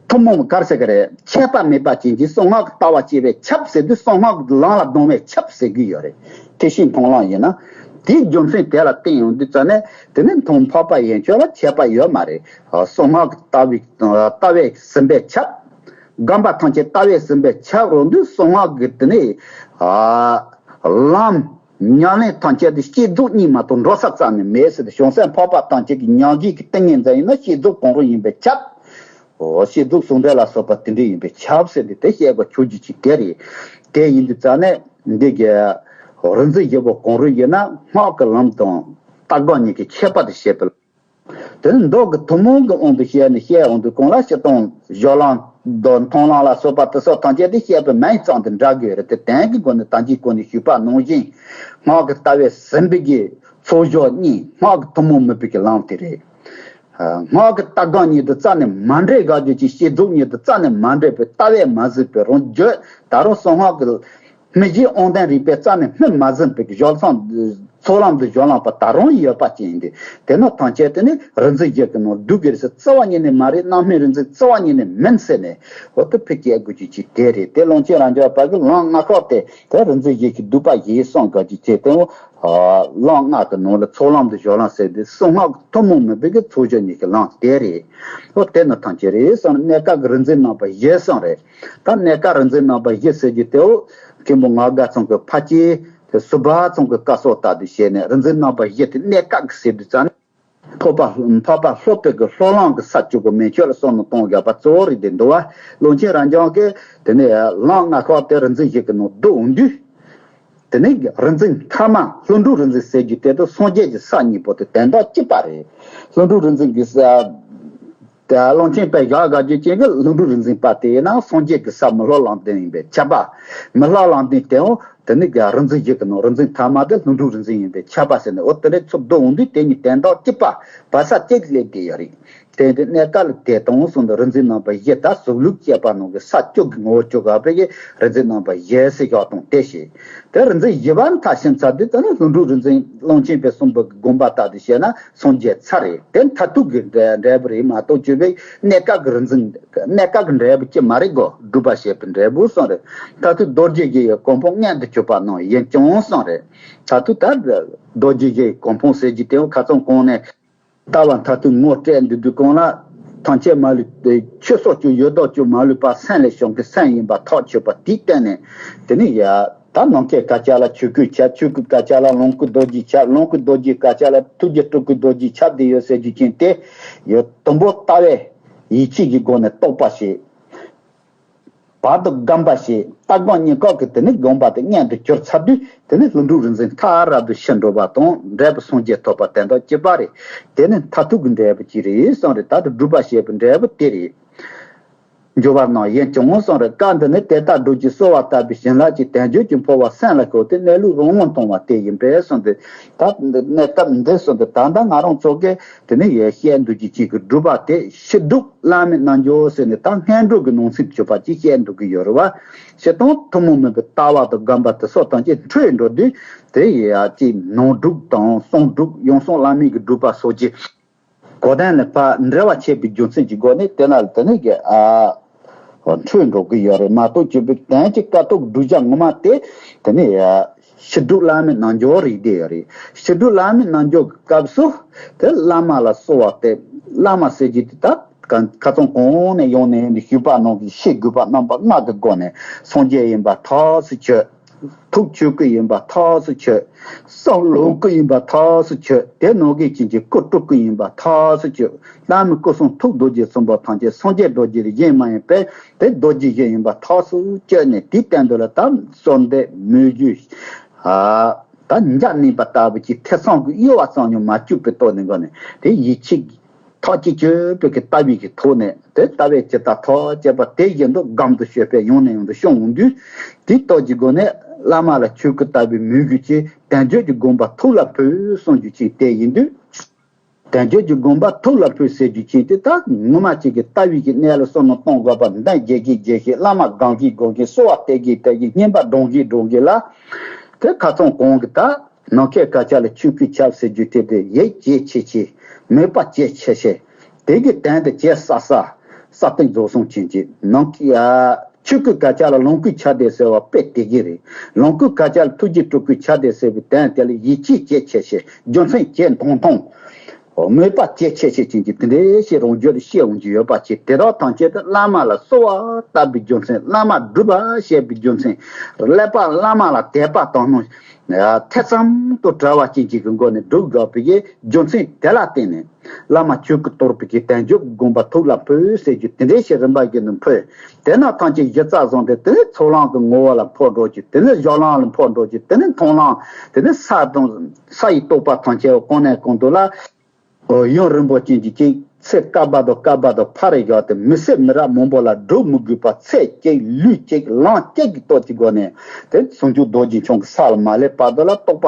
ཐུན་མོང་ག་རེ་ཟེར་གི་རེད། ཁྱད་པར་མེད་པ་ཅན་གྱི་གསང་སྔགས་ཀྱི་ལྟ་བ་སྐྱེ་བས་ཁྱབ་ཟེར་དུས་གསང་སྔགས་ཀྱི་ལམ་ལ་ལྡང་བས་ཁྱབ་ཟེར་གི་ཡོད་རེད། ཐེག་ཆེན་མཐོང་ལམ་ཡིན་ན། དེའི་རྒྱུ་མཚན་དེ་ལ་བརྟེན་ཡོང་དུས་ཙ་ནས་དེ་ནས་མཐོང་འཕགས་པ་ཡན་ཆད་ལ་ཁྱད་པར་ཡོད་མ་རེད། གསང་སྔགས་ཀྱི་ལྟ་བའི་ལྟ་བས་ཟིན་པས་ཁྱབ། སྒོམ་པ་ཐམས་ཅད་ལྟ་བས་ཟིན་པས་ཁྱབ་རུང་དུས་གསང་སྔགས་ཀྱི་དེ་ནས་ལམ་ཉམས་ལེན་ཐམས་ཅད་དེ་བསྐྱེད་རྫོགས་གཉིས་མ་གཏོགས་འགྲོ་ས་རྩ་ནས་མེད་ཟེར་ཏེ། བྱང་སེམས་འཕགས་པ་ཐམས་ཅད་ཀྱི་མྱང་འདས་ཀྱི་ཏིང་ངེ་འཛིན་ཡིན་ན་བསྐྱེད་རྫོགས་གང་རུང་ཡིན་པས་ཁྱབ། འོ་བསྐྱེད་རྫོགས་ཟུང་འབྲེལ་ལ་སོགས་པ་དེ་འདྲ་ཡིན་པས་ཁྱབ་ཟེར་ཏེ་དེ་བཤད་དགོས་ཆོག་རྒྱུ་ཅིག་དེ་རེད། དེ་ཡིན་དུས་ཙ་ནས་འདི་གི་རིག་འཛིན་ཡེ་པོ་གང་རུང་ཡིན་ན་སྔགས་ཀྱི་ལམ་དང་ལྟ་སྒོམ་གཉིས་ཀྱི་ཁྱད་པར་དེ་བཤད་པའི། དེ་ནི་མདོ་གི་ཐུན་མོང་གི་དབང་དུ་བཤད་ནས་བཤད་འོང་དུས་གང་ལ་སྤྱིར་བཏང་སྦྱོར་ལམ་དང་མཐོང་ལམ་ལ་སོགས་པ་དེ་སོགས་ཐམས་ཅད་དེ་བཤད་པའི་མིང་ཙམ་དུ་འདྲ་གི་རེད་དེ། དོན་གྱི་སྒོ་ནས་ད་གིན་གོང་ནས་ཞུས་པ་ནང་བཞིན་སྔགས་ཀྱི་ལྟ་བས་ཟིན་པའི་གི་ཚོགས་བཞག་གཉིས་སྔགས་ཀྱི་ཐུན་མོང་མིན་པའི་གི་ལམ་དེ་རེད། སྔགས་ཀྱི་ལྟ་སྒོམ་གཉིས་དང་རྩ་ནས་མ་འདྲེས་དགག་རྒྱུ་གྱི་བྱེད་རྫོགས་གཉིས་དང་རྩ་ནས་མ་འདྲེས་པའི་ལྟ་བས་མ་ཟིན་པའི་རང་རྒྱུད། ད་རུང་གསང་སྔགས་ཀྱི་སྨིན་བྱེད་དབང་ལྡན་རིག་པའི་རྩ་ནས་སྨིན་མ་ཟིན་པའི་གཞལ་བསམ་ཚོགས་ལམ་དུ་གཞུང་ལམ་པ་ད་རུང་ཡོད་པ་ཅན་ཡིན་ཏེ། དེ་ནི་ཐམས་ཅད་དེ་ནི་རིག་འཛིན་བཞི་གི་ནང་འདུ་དགོས་ཟེར། རྩ་བ་ཉིད་ནས་མ་རེད། རྣམ་སྨིན་རིག་འཛིན་རྩ་བ་ཉིད་ནས་མིན་ཟེར་ནས། འོ་དེ་ཕལ་སྐད་དགོས་རྒྱུ་ཅིག་དེ་རེད། དེ་ཀློང་ཆེན་རབ་འབྱམས་པ་གི་ལམ་ལྔ་ཁག་དེ་དེ་རིག་འཛིན་བཞི་གི་སྡུད་པ་ཡིན་གསུངས་དགོས་རྒྱུ་བྱས་ཏེ། འོ་ལམ་ལྔ་གི་ནང་ལ་ཚོགས་ལམ་དུ་གཞུང་ལམ་ཟེར་ཏེ། གསང་སྔགས་ཐུན་མོང་མིན་པའི་གི་ཚོགས་སྦྱོར་གཉིས་ཀྱི་ལམ་དེ་རེད། འོ་དེ་ནི་ཐམས་ཅད་རེད་གསུངས་ནས། གནས་སྐབས་ཀྱི་རིག་འཛིན་རྣམ་པ་བཞི་གསུངས་རེད། ད་གནས་སྐབས་རིག་འཛིན་རྣམ་པ་བཞི་ཟེར་རྒྱུ་དེ། འོ་མཁན་པོ་ངག་དགའ་ཚང་གི་ཕ་སྐྱེས་དེ་ཟུར་པ་ཚང་གི་བཀའ་སྲོལ་ལྟར་དུ་བྱས་ནས། རིག་འཛིན་རྣམ་པ་བཞི་དེ་གནས་སྐབས་ཀྱི་ཟེར་དུས་ཙང་ནས། འཕགས་པ་འཕགས་པ་ལྷོ་པའི་གི་ལྷོ་ལམ་གྱི་ས་བཅུ་པ་མན་ཆད་ལ་བསམ་བློ་གཏོང་དགོས་པ་གཙོ་བོ་རེད་དེ་འདུག་བ། ཀློང་ཆེན་རབ་འབྱམས་ཀྱིས་དེ་ནས་ལམ་ལྔ་ཁག་དེ་རིག་འཛིན་བཞི་གི་ནང་བསྡུ་འོང་དུས། དེ་ནས་རིག་འཛིན་ཐ་མ་ལྷུན་གྲུབ་རིག་འཛིན་ཟེར་རྒྱུ་དེ་དང་སངས་རྒྱས་ཀྱི་ས་གཉིས་པོ་དེ་དོན་དག་གཅིག་པ་རེད། ལྷུན་གྲུབ་རིག་འཛིན་གྱི་ས། ད་ཀློང་ཆེན་དཔལ་བཞག་དགའ་བརྒྱུད་ཅན་གྱི་ལྷུན་གྲུབ་རིག་འཛིན་པ་དེ་ཡིན་ན་སངས་རྒྱས་ཀྱི་ས་མི་ལྷོ་ལམ་ལྡན་ཡིན་པས་ཁྱབ་པ། མི་ལྷོ་ལམ་ལྡན་དེའང་དེ་ནི་རིག་འཛིན་བཞི་གི་ནང་རིག་འཛིན་ཐ་མ་དེ་ལྷུན་གྲུབ་རིག་འཛིན་ཡིན་པས་ཁྱབ་པ་ཟེར་ནས། འོ་དེ་འདྲའི་ཚུལ་བསྡུ་འོང་དུས་དེ་གཉིས་དོན་དག་གཅིག་པ་བར་ས་གཅིག་སླེབས་བསྡད་ཡོད་རེད། དེ་འདི་གནས་སྐབས་ལ་དེ་དང་གསུམ་དུ་རིག་འཛིན་རྣམ་པ་བཞི་ད་གཟུགས་ལུགས་བཅས་པ་ནང་གི་ས་བཅུ་གི་ངོ་བོ་བཅུ་དགག་པའི་གི་རིག་འཛིན་རྣམ་པ་བཞི་ཟེར་བཞག་སྟངས་དེ་བྱས། དེ་རིག་འཛིན་བཞི་པ་མཐར་ཕྱིན་ཚར་དུས་ད་ནི་ལྷུན་གྲུབ་རིག་འཛིན་ཀློང་ཆེན་དཔལ་གསུམ་པའི་གི་དགོངས་པ་ལྟར་དུ་བྱས་ན་སངས་རྒྱས་ཚར་རེད། དེ་མཐར་ཐུག་གི་འབྲས་འབྲས་བུ་རེད་མ་གཏོགས་བརྗོད་པའི་གནས་སྐབས་ཀྱི་རིག་འཛིན་གནས་སྐབས་ཀྱི་འབྲས་བུ་ཅི་མ་རེད་གོ། སྒྲུབ་པ་བྱས་པའི་འབྲས་བུ་གསུངས་རེད། མཐར་ཐུག་རྡོ་རྗེ་བཞི་ཡི་གོ་འཕང་མངོན་དུ་གྱུར་པ་རྣམས་ཡིན་ཀྱང་གསུངས་རེད། མཐར་ཐུག་ད་རྡོ་རྗེ་བཞི་ཡི་གོ་འཕང་ཟེར་རྒྱུ་དེ་ཁ་སང་གོང་ནས། ལྟ་བ་མཐར་ཐུག་ངོ་སྤྲད་འདི་དུས་གང་ལ། ཐམས་ཅད་མ་ལུས་ཏེ་ཆོས་སོགས་ཀྱང་ཡོད་དོ་ཅོག་མ་ལུས་པ་སེམས་ལས་བྱུང་གི་སེམས་ཡིན་པ་ཐག་ཆོད་པ་དེའི་སྟེང་ནས། དེ་ནི་ཡ། ད་ནམ་མཁའི་སྐར་ཆ་ལ་ཆོས་སྐུ་ཁྱབ། ཆོས་སྐུའི་སྐར་ཆ་ལ་ལོངས་སྐུ་རྡོ་རྗེ་ཁྱབ། ལོངས་སྐུ་རྡོ་རྗེའི་སྐར་ཆ་ལ་ཐུགས་རྗེ་སྤྲུལ་སྐུ་རྡོ་རྗེ་ཁྱབ་བསྡད་ཡོད་ཟེར་རྒྱུ་ཅན་དེ། ཡོད་དུམ་བུ་ལྟ་བས་ཡིད་ཆེས་ཀྱི་སྒོ་ནས་རྟོགས་པ་བྱེད། བར་དུ་སྒོམ་པ་བྱེད། ལྟ་སྒོམ་གཉིས་ཀ་གི་དེ་ནི་སྒོམ་པ་དེ་མངོན་དུ་གྱུར་ཚར་དུས། དེ་ནི་ལྷུན་གྲུབ་རིག་འཛིན་མཐར་རབ་ཏུ་ཕྱིན་འགྲོ་བ་དང་འབྲས་བུ་སངས་རྒྱས་ཐོབ་པ་དོན་དག་གཅིག་པ་རེད། དེ་ནི་མཐར་ཐུག་གི་འབྲས་བུ་གཅིག་རེད་གསུངས་རེད། ད་དུ་སྒྲུབ་པ་བྱེད་པའི་འབྲས་བུ་དེ་རེད། འགྱུར་བ་རྣམས་ཡིན་ཀྱང་གསུངས་རེད། སྐབས་འདི་ནི་དེ་ལྟར་སྒྲུབ་ཀྱི་གསོལ་བ་བཏབ་པའི་བྱིན་རླབས་ཀྱི་དལ་འབྱོར་གྱི་འཕོ་བ་སེམས་ལ་ཤོར་ཏེ་གནས་ལུགས་རང་ངོ་མཐོང་བ་དེ་ཡིན་པས་གསུངས་ཏེ། ད་གནས་སྐབས་འདི་གསུངས་ཏེ་ད་ལྟ་ང་རང་ཚོ་གིས་དེ་ནི་ཡེ་ཤེས་འདུ་བྱེད་ཅིག་གི་སྒྲུབ་པ་དེ་ཕྱི་སྒྲུབ་བླ་མེད་རྣལ་འབྱོར་ཟེར་ནས་ད་སྔོན་འགྲོ་གི་ནང་ཚན་བརྗོད་པ་ཅིག་བཤད་འདུག་གི་ཡོད་རེད་བ། སྤྱིར་བཏང་ཐུན་མོང་མིན་པའི་ལྟ་བ་དང་སྒོམ་པ་དེ་སོགས་ཐམས་ཅད་འཁྲུལ་འགྲོ་དུས། དེ་ཡི་ཡ་ཅིག་ནང་སྒྲུབ་དང་གསང་སྒྲུབ་ཡང་གསང་བླ་མེད་ཀྱི་སྒྲུབ་པ་སོགས་ཀྱི་གོ་དོན་ལ་ཕར་འབྲེལ་བ་ཆད་པའི་རྒྱུ་མཚན་གྱི་སྒོ་ནས་དེ་ལ་དེ་ནི་གི་ཨ་འཁྲུལ་འགྲོ་གི་ཡོད་རེད་མ་གཏོགས། བརྗོད་པའི་དོན་གྱི་ཀ་ཐོག་བསྒྲུབ་བྱ་ངོ་མ་དེ་དེ་ནི་ཡ། ཕྱི་སྒྲུབ་བླ་མེད་རྣལ་འབྱོར་རིགས་དེ་ཡོད་རེད། ཕྱི་སྒྲུབ་བླ་མེད་རྣལ་འབྱོར་གྱི་སྐབས་སུ་དེ་བླ་མ་ལ་གསོལ་བ་བཏབ། བླ་མ་ཟེར་རྒྱུ་དེ་ད་ཁ་སང་གོང་ནས་ཡོང་ནས་ཞུས་པ་ནང་གི་ཤེས་དགོས་པ་རྣམ་པ་ལྔ་གི་སྒོ་ནས་སངས་རྒྱས་ཡིན་པ་ཐག་ཆོད། ཐུགས་ཆོས་སྐུ་ཡིན་པ་ཐག་ཆོད། གསང་ལོངས་སྐུ་ཡིན་པ་ཐག་ཆོད། དེ་ནང་གི་ཅན་གྱི་སྐུ་སྤྲུལ་སྐུ་ཡིན་པ་ཐག་ཆོད། བླ་མའི་སྐུ་གསུང་ཐུགས་རྡོ་རྗེ་གསུམ་པོ་ཐམས་ཅད་སངས་རྒྱས་རྡོ་རྗེ་ལས་གཞན་མ་ཡིན་པས་དེ་རྡོ་རྗེ་བཞི་ཡིན་པ་ཐག་ཆོད་ནས། དེའི་སྟེང་དུ་ལ་ད་གསོལ་འདེབས་མོས་གུས། ཨ། ད་འཇའ་གནོན་པ་ལྟ་བུ་ཅིག་ཐེ་ཚོམ་གྱི་གཡོ་བ་ཙམ་ཡང་མ་བཅུག་པའི་ཐོག་ནས་འགོ་ནས་དེ་ཡིད་ཆེས་ཐག་གཅོད་བྱེད་པའི་གི་ལྟ་བའི་གི་ཐོག་ནས་དེ་ལྟ་བའི་ཇི་ལྟར་ཐག་བཅད་པ་དེ་བཞིན་དུ་སྒོམ་དང་སྤྱོད་པས་ཡང་ནས་ཡང་དུ་བསྐྱང་འོང་དུས། དེའི་སྟོབས་ཀྱི་སྒོ་ནས་བླ་མ་ལ་ཆོས་སྐུ་ལྟ་བུའི་མོས་གུས་ཀྱིས་དལ་འབྱོར་གྱི་དགོངས་པ་ཐུགས་ལ་ཕུལ་གསུང་རྒྱུ་ཅིག་དེ་ཡིན་དུས། དལ་འབྱོར་གྱི་དགོངས་པ་ཐུགས་ལ་ཕུལ་ཟེར་རྒྱུ་ཅིག་དེ་ད་ངོ་མ་ཅིག་གི་ལྟ་བའི་གི་གནས་ལ་བསམ་བློ་གཏོང་དགོས་པ་འདི་རྒྱས་ཀྱི་རྒྱས་ཤིང་བླ་མ་སྒོམ་གྱི་སྒོམ་གྱི་གསོལ་བ་བཏབ་ཀྱི་བཏབ་ཀྱི་བསྙེན་པ་སྒྲུབ་ཀྱི་སྒྲུབ་ཀྱི་ལ། དེ་ཁ་སང་གོང་གི་ད་ནམ་མཁའི་སྐར་ཆ་ལ་ཆོས་སྐུ་ཁྱབ་ཟེར་རྒྱུ་དེ་དེ་ཡིད་ཆེས་ཆེ་ཆེ་མོས་པ་བྱེད་ཆེ་ཆེ། དེ་གི་དོན་དེ་བྱེད་ས་ས་ས་སྟེང་རྫོགས་སོང་ཅན་གྱི་ནམ་མཁའི་ཆོས་སྐུའི་སྐར་ཆ་ལ་ལོངས་སྐུ་ཁྱབ་བསྡད་ཟེར་བ་དཔེ་དེ་གི་རེད། ལོངས་སྐུའི་སྐར་ཆ་ལ་ཐུགས་རྗེ་སྤྲུལ་སྐུ་ཁྱབ་བསྡད་ཟེར་བའི་དོན་དེ་ལ་ཡིད་ཆེས་བྱེད་ཆེ་ཆེ་རྒྱུ་མཚན་བྱེད་མཐོང་མཐོང་། མོས་པ་བྱེད་ཆེ་ཆེ་ཅན་གྱི་དེ་འདྲའི་ཞིག་རང་རྒྱུད་ལ་བཤད་འོང་རྒྱུ་ཡོད་པ་ཅིག་དེ་དག་ཐམས་ཅད་དུ་བླ་མ་ལ་གསོལ་བ་བཏབ་པའི་རྒྱུ་མཚན། བླ་མ་སྒྲུབ་པར་བྱེད་པའི་རྒྱུ་མཚན། ཀླད་པ་བླ་མ་ལ་དད་པ་དང་ནི་ཐེ་ཚོམ་དང་བྲལ་བ་ཅན་གྱི་གི་སྒོ་ནས་སྒྲུབ་དགོས་པའི་རྒྱུ་མཚན་དེ་ལ་བརྟེན་ནས་བླ་མ་ཆོས་སྐུ་གཏོར་བའི་གི་དལ་འབྱོར་གྱི་དགོངས་པ་ཐུགས་ལ་ཕུལ་ཟེར་རྒྱུ་དེ་འདྲའི་ཞིག་རིམ་པ་བཞིན་དུ་ཕུལ། དེ་ན་ཐམས་ཅད་གཞི་རྩ་བཟུང་སྟེ་དེ་ནས་ཚོགས་ལམ་གྱི་ངོ་བོ་ལ་འཕོ་འགྲོ་རྒྱུ། དེ་ནས་གཞུང་ལམ་ལ་འཕོ་འགྲོ་རྒྱུ། དེ་ནས་མཐོང་ལམ། དེ་ནས་ས་དང་ས་ཡི་རྟོགས་པ་ཐམས་ཅད་གང་ནས་གང་དུ་ལ། ཡུན་རིང་པོ་ཅན་གྱི་ཅིག་ཚེ་བསྐལ་པ་དང་བསྐལ་པ་དང་ཕར་བཞག་སྟེ་མི་ཚེ་མི་རབས་མང་པོ་ལ་སྒྲུབ་མི་དགོས་པ་ཚེ་གཅིག་ལུས་གཅིག་ལམ་གཅིག་གི་སྟོབས་ཀྱི་སྒོ་ནས་དེ་ཟུང་འཇུག་རྡོ་རྗེ་འཆང་གི་ས་ལ་མ་སླེབས་བར་དུ་ལ་རྟོགས་པ་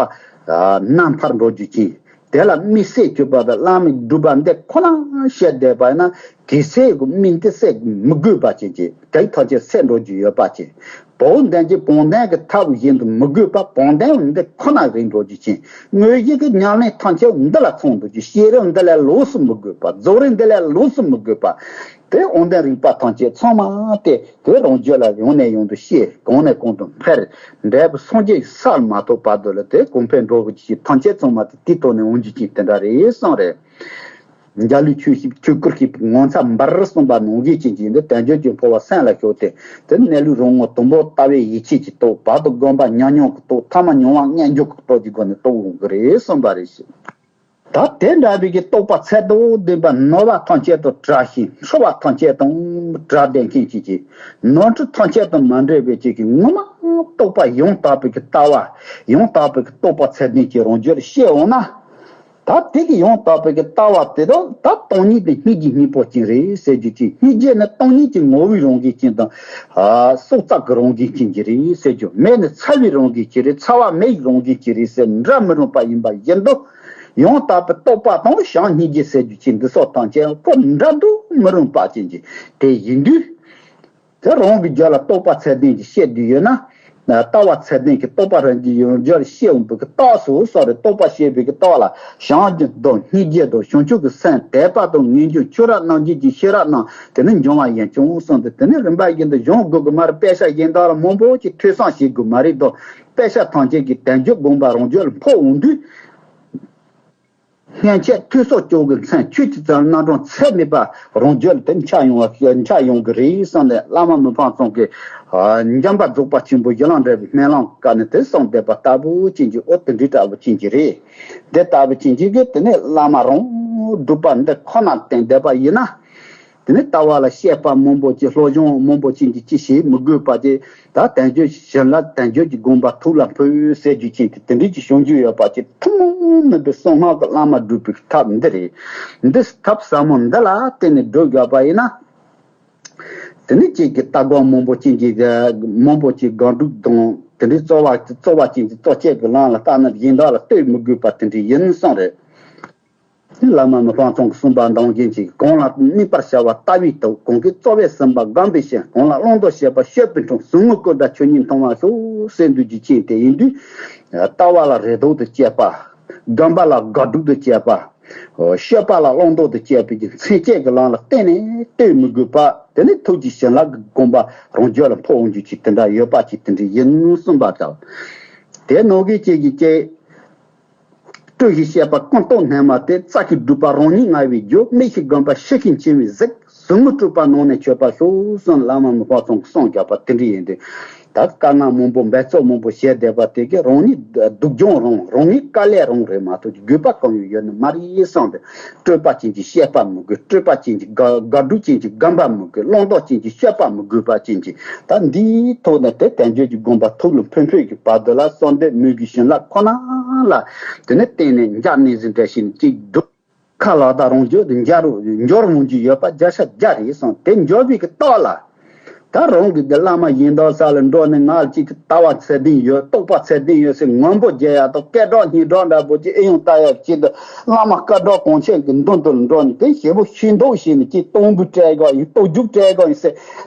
རྣམ་པར་འགྲོ་རྒྱུ་ཅན། དེ་ལ་དམིགས་བསལ་གྱུར་པ་དང་བླ་མའི་སྒྲུབ་པ་འདི་ཁོ་ན་བཤད་བསྡད་པ་ཡིན་ན། དེ་སེལ་དམིགས་འདི་སེལ་མི་དགོས་པ་ཅན་གྱི་དེ་ཐམས་ཅད་སེལ་འགྲོ་རྒྱུ་ཡོད་པ་ཅན། བོད་འདན་གྱི་བོད་འདན་གྱི་ཐབས་བཞིན་དུ་མི་དགོས་པ། བོད་འདན་འདི་ཁོ་ན་རེད་འགྲོ་རྒྱུ་ཅན། དངོས་གཞི་གི་ཉམས་ལེན་ཐམས་ཅད་འདི་ལ་ཚང་འདུག་རྒྱུ། བཤད་རིམ་འདི་ལ་ལོགས་སུ་མི་དགོས་པ། རྫོགས་རིམ་འདི་ལ་ལོགས་སུ་མི་དགོས་པ། དེ་དབང་ལྡན་རིག་པ་ཐམས་ཅད་ཚང་མ་དེ་དེ་རང་རྒྱུད་ལ་ཡོང་ནས་ཡོང་དུ་ཤེས། གང་ནས་གང་དུ་འཕེལ། འབྲས་བུ་སངས་རྒྱས་ས་ལ་མ་ཐོབ་བར་དུ་ལ་དེ་གོང་འཕེལ་འགྲོ་གི་ཅིག་ཐམས་ཅད་ཚང་མ་དེ་དེའི་ཐོག་ནས་འོང་རྒྱུ་ཅིག་དེ་འདྲ་རེད་བསམ་རེད། འཇའ་ལུས་ཆོས་ཤིག་ཆོས་སྐུར་ཤིག་ངོ་མཚར་འབར་གསུངས་པ་ནང་བཞིན་ཅན་གྱི་འདི་དལ་འབྱོར་གྱི་འཕོ་བ་སེམས་ལ་ཞོག་སྟེ། དེ་གནས་ལུགས་རང་ངོ་དང་པོ་ལྟ་བའི་ཡིད་ཆེས་ཀྱི་རྟོགས། བར་དུ་བསྒོམ་པ་ཉམས་མྱོང་གི་རྟོགས། ཐ་མ་མྱོང་བ་མངོན་འཇོག་གི་རྟོགས་ཀྱི་སྒོ་ནས་རྟོགས་འོང་གི་རེད་གསུངས་པ་རེད་ཤག་ད་དེ་འདྲ་བའི་གི་རྟོགས་པ་ཚད་དང་ལྡན་པ་ནོར་བ་ཐམས་ཅད་དུ་བྲལ་ཞིང་འཁྲུལ་བ་ཐམས་ཅད་དང་བྲལ་ལྡན་མཁན་ཅིག་གིས། ནོར་འཁྲུལ་ཐམས་ཅད་དང་མ་འདྲེས་པའི་ཅིག་གི་ངོ་མ་རྟོགས་པ་ཡང་དག་པའི་གི་ལྟ་བ། ཡང་དག་པའི་གི་རྟོགས་པ་ཚད་ལྡན་གྱི་རང་རྒྱུད་ལ་སྐྱེ་འོང་ན། ད་དེ་གི་ཡང་དག་པའི་གི་ལྟ་བ་དེ་དག་ད་སྟོང་ཉིད་དེ་སྙིང་རྗེ་སྙིང་པོ་ཅན་རེད་ཟེར་རྒྱུ་ཅིག་སྙིང་རྗེ་ནི་སྟོང་ཉིད་ཀྱི་ངོ་བོའི་རང་བཞིན་ཅན་དང་། ཨ་སྲོག་རྩ་གི་རང་བཞིན་ཅན་གྱི་རེད་ཟེར་རྒྱུ། མེ་ནི་ཚ་བའི་རང་བཞིན་ཅན་རེད། ཚ་བ་མེ་ཡི་རང་བཞིན་ཅན་རེད་ཟེར་འདྲ་མི་རུང་པ་ཡིན་པ་བཞིན་དུ། ཡང་དག་པའི་རྟོགས་པ་དང་བྱམས་སྙིང་རྗེ་ཟེར་རྒྱུ་ཅིག་འདི་སོགས་ཐམས་ཅད་ཁོ་འདྲ་འདུག་མི་རུང་པ་ཅན་གྱི་དེ་ཡིན་དུས། དེ་རང་གི་རྒྱུད་ལ་རྟོགས་པ་ཚད་ལྡན་གྱི་བཤད་དུས་ཡོད་ན། ལྟ་བ་ཚད་ལྡན་གྱི་རྟོགས་པ་རང་གི་ཡོན་རྒྱུད་ལ་བཤད་འོང་བའི་གི་རྟགས་སུ་སོགས་རེད། རྟོགས་པ་བཤད་པའི་གི་རྟགས་ལ་བྱམས་སྙིང་རྗེ་དང་བྱང་ཆུབ་ཀྱི་སེམས་དད་པ་དང་ངེས་འབྱུང་ཆོས་རབ་རྣམ་འབྱེད་ཀྱི་ཤེས་རབ་རྣམས་དེ་ནི་འབྱུང་བ་ཡིན་ཀྱང་གསུངས་ཏེ། དེ་ནི་རིམ་པ་བཞིན་དུ་སྦྱོང་དགོས་ཀྱི་མ་རེད། དཔེ་ཆ་གཞན་དག་ལ་མང་པོ་ཅིག་ཐོས་བསམ་བྱེད་དགོས་མ་རེད་དོ། དཔེ་ཆ་ཐམས་ཅད་ཀྱི་དལ་འབྱོར་དགོངས་པ་རང་རྒྱུད་ལ་འཕོ་འོང་དུས། སྔན་ཆད་ཐོས་བསམ་སྐྱོ་གི་མཚན་ཆོས་ཀྱི་རྩལ་རྣམ་གྲངས་ཚད་མེད་པ་རང་རྒྱུད་ལ་དེ་འཆར་ཡོང་བ་འཆར་ཡོང་གི་རེད་བསམ་ནས། བླ་མ་མི་ཕམ་ཚང་གིས་འཇམ་དཔལ་རྫོགས་པ་ཆེན་པོ་ཡི་ལང་འདྲ་བའི་སྨོན་ལམ་བཀའ་ནི་དེ་གསུངས་བསྡད་པ་ལྟ་བུ་ཅན་གྱི། འོ་དེ་འདྲའི་ལྟ་བུ་ཅན་གྱི་རེད། དེ་ལྟ་བུ་ཅན་གྱི་གི་དེ་ནས་བླ་མ་རང་སྒྲུབ་པ་འདི་ཁོ་ན་བསྟེན་བསྡད་པ་ཡིན་ན། དེ་ནས་ལྟ་བ་ལ་དཔྱད་པ་མང་པོ་ཅིག་སློབ་སྦྱོང་མང་པོ་ཅན་གྱི་ཅི་བྱེད་མི་དགོས་པ་དེ། ད་དལ་འབྱོར་བྱིན་རླབས་དལ་འབྱོར་གྱི་དགོངས་པ་ཐུགས་ལ་འཕོས་ཟེར་རྒྱུ་ཅན་དེ་དེ་འདྲའི་ཅིག་བྱུང་རྒྱུ་ཡོད་པ་ཅིག་ཐུན་མོང་མིན་པའི་གསང་སྔགས་ཀྱི་བླ་མ་སྒྲུབ་པའི་ཐབས་འདི་རེད། འདི་ཐབས་ཟབ་མོ་འདི་ལ་བརྟེན་ནས་སྒྲུབ་དགོས་པ་ཡིན་ན། དེ་ནི་ཅིག་གི་ལྟ་སྒོམ་མང་པོ་ཅན་གྱི་མང་པོ་ཅིག་སྒོམ་སྒྲུབ་དང་དེ་འདྲའི་རྩོལ་བ་རྩོལ་བ་ཅན་གྱི་རྩོལ་བཅས་ཀྱི་ལམ་ལ་བརྟག་ནས་གཞན་དག་ལ་ལྟོས་མི་དགོས་པ་དེ་འདྲ་ཡིན་གསུངས་རེད། བླ་མ་མི་ཕམ་ཚང་གིས་གསུངས་པ་འདང་རྒྱན་ཅིག་གང་ལ་དམིགས་པར་བྱ་བ་ལྟ་བའི་དུག་གང་གིས་རྩོལ་བས་ཟིན་པ་སྒོམ་པའི་ཞིང་། གང་ལ་བླང་དོར་བྱེད་པ་སྤྱོད་པའི་འཕྲང་། ཟུག་རྔུ་བཀོད་པ་ཆོས་ཉིད་མཐོང་བར་ཤོག་ཟེར་འདུག་རྒྱུ་ཅན་དེ་ཡིན་དུས། ལྟ་བ་ལ་རེ་དོགས་དང་བཅས་པ། སྒོམ་པ་ལ་དགག་སྒྲུབ་དང་བཅས་པ། སྤྱོད་པ་ལ་བླང་དོར་དང་བཅས་པའི་མཚན་བཅས་ཀྱི་ལམ་ལ་གཏན་ནས་ལྟོས་མི་དགོས་པ། དེ་ནི་ཐུགས་ཀྱི་བྱིན་རླབས་ཀྱི་དགོངས་པ་རང་རྒྱུད་ལ་འཕོ་འོང་རྒྱུ་ཅིག་དེ་འདྲ་ཡོད་པ་ཅིག་དེ་འདྲ་ཡིན་གསུངས་པ་དང་། དེ་ནང་གི་ཅིག་གི་ཅིག་སྤྲོས་ཤིང་བཤད་པ་ཀུན་རྟོག་སྣོན་མ་སྟེ། རྩ་ཤིང་སྒྲུབ་པ་རང་ཉིད་ངལ་བའི་རྒྱུ། དམིགས་ཤིང་སྒོམ་པ་ཤི་ཤིང་འཆིང་བའི་གཟུགས། ཟུག་རྔུ་བཀོད་པ་ནང་ནས་ཆོད་པར་ཤོག་གསུངས། བླ་མ་མི་ཕམ་ཚང་གིས་གསུངས་བཞག་པ་དེ་འདྲ་ཡིན་ཏེ། ད་དཀའ་ངལ་མང་པོ་འབད་རྩོལ་མང་པོ་བྱས་བསྡད་པ་དེ་གིས་རང་ཉིད་སྡུག་སྦྱོང་རང་རང་ཉིད་དཀའ་ལས་རང་རེད་མ་གཏོགས་དགོས་པ་གང་ཡང་ཡོད་ནི་མ་རེད་གསུངས་ཏེ། སྤྲོས་པ་ཅན་གྱི་བཤད་པ་མི་དགོས། སྤྲོས་པ་ཅན་གྱི་དགག་དགག་སྒྲུབ་ཅན་གྱི་སྒོམ་པ་མི་དགོས། བླང་དོར་ཅན་གྱི་སྤྱོད་པ་མི་དགོས་པ་ཅན་གྱི། ད་འདིའི་ཐོག་ནས་དེ་དལ་འབྱོར་གྱི་དགོངས་པ་ཐུགས་ལ་འཕོས་འཕོས་ཀྱི་བར་དུ་ལ་གསོལ་འདེབས་མོས་གུས་བྱིན་རླབས་ཁོ་ན་ལ་དེ་ནས་བརྟེན་ནས་འཇགས་གནས་ཟིན་འདྲ་ཞིག་ཅིག་འདུག་ཁ་ལག་དང་རང་རྒྱུད་དུ་འབྱོར་འབྱོར་འོང་རྒྱུ་ཡོད་པ་བརྒྱ་ཆ་བརྒྱ་རེད་གསུངས། དེ་འབྱོར་བའི་གི་རྟགས་ལ། ད་རང་གི་དེ་བླ་མ་ཡིན་མདོག་ས་ལ་འགྲོ་ནས་ང་ལ་ཅིག་གི་ལྟ་བ་ཚད་ལྡན་ཡོད། རྟོགས་པ་ཚད་ལྡན་ཡོད་ཟེར་ངོ་འབོད་རྒྱག་ཡག་དང་སྐད་གྲགས་སྙན་གྲགས་འདྲ་པོ་ཅིག་ཨེ་ཡོང་ལྟ་ཡག་ཅིག་ཏུ། བླ་མ་སྐད་གྲགས་གོང་ཆེན་གྱི་མདུན་དུ་འགྲོ་ནས་དེ་ཞེ་པོ་ཤེས་མདོག་བྱས་ནས་ཅིག་གཏོང་རྒྱུ་སྤྲད་དགོས་ཡིན། གཏོང་རྒྱུ་སྤྲད་དགོས་ཡིན་ཟེར།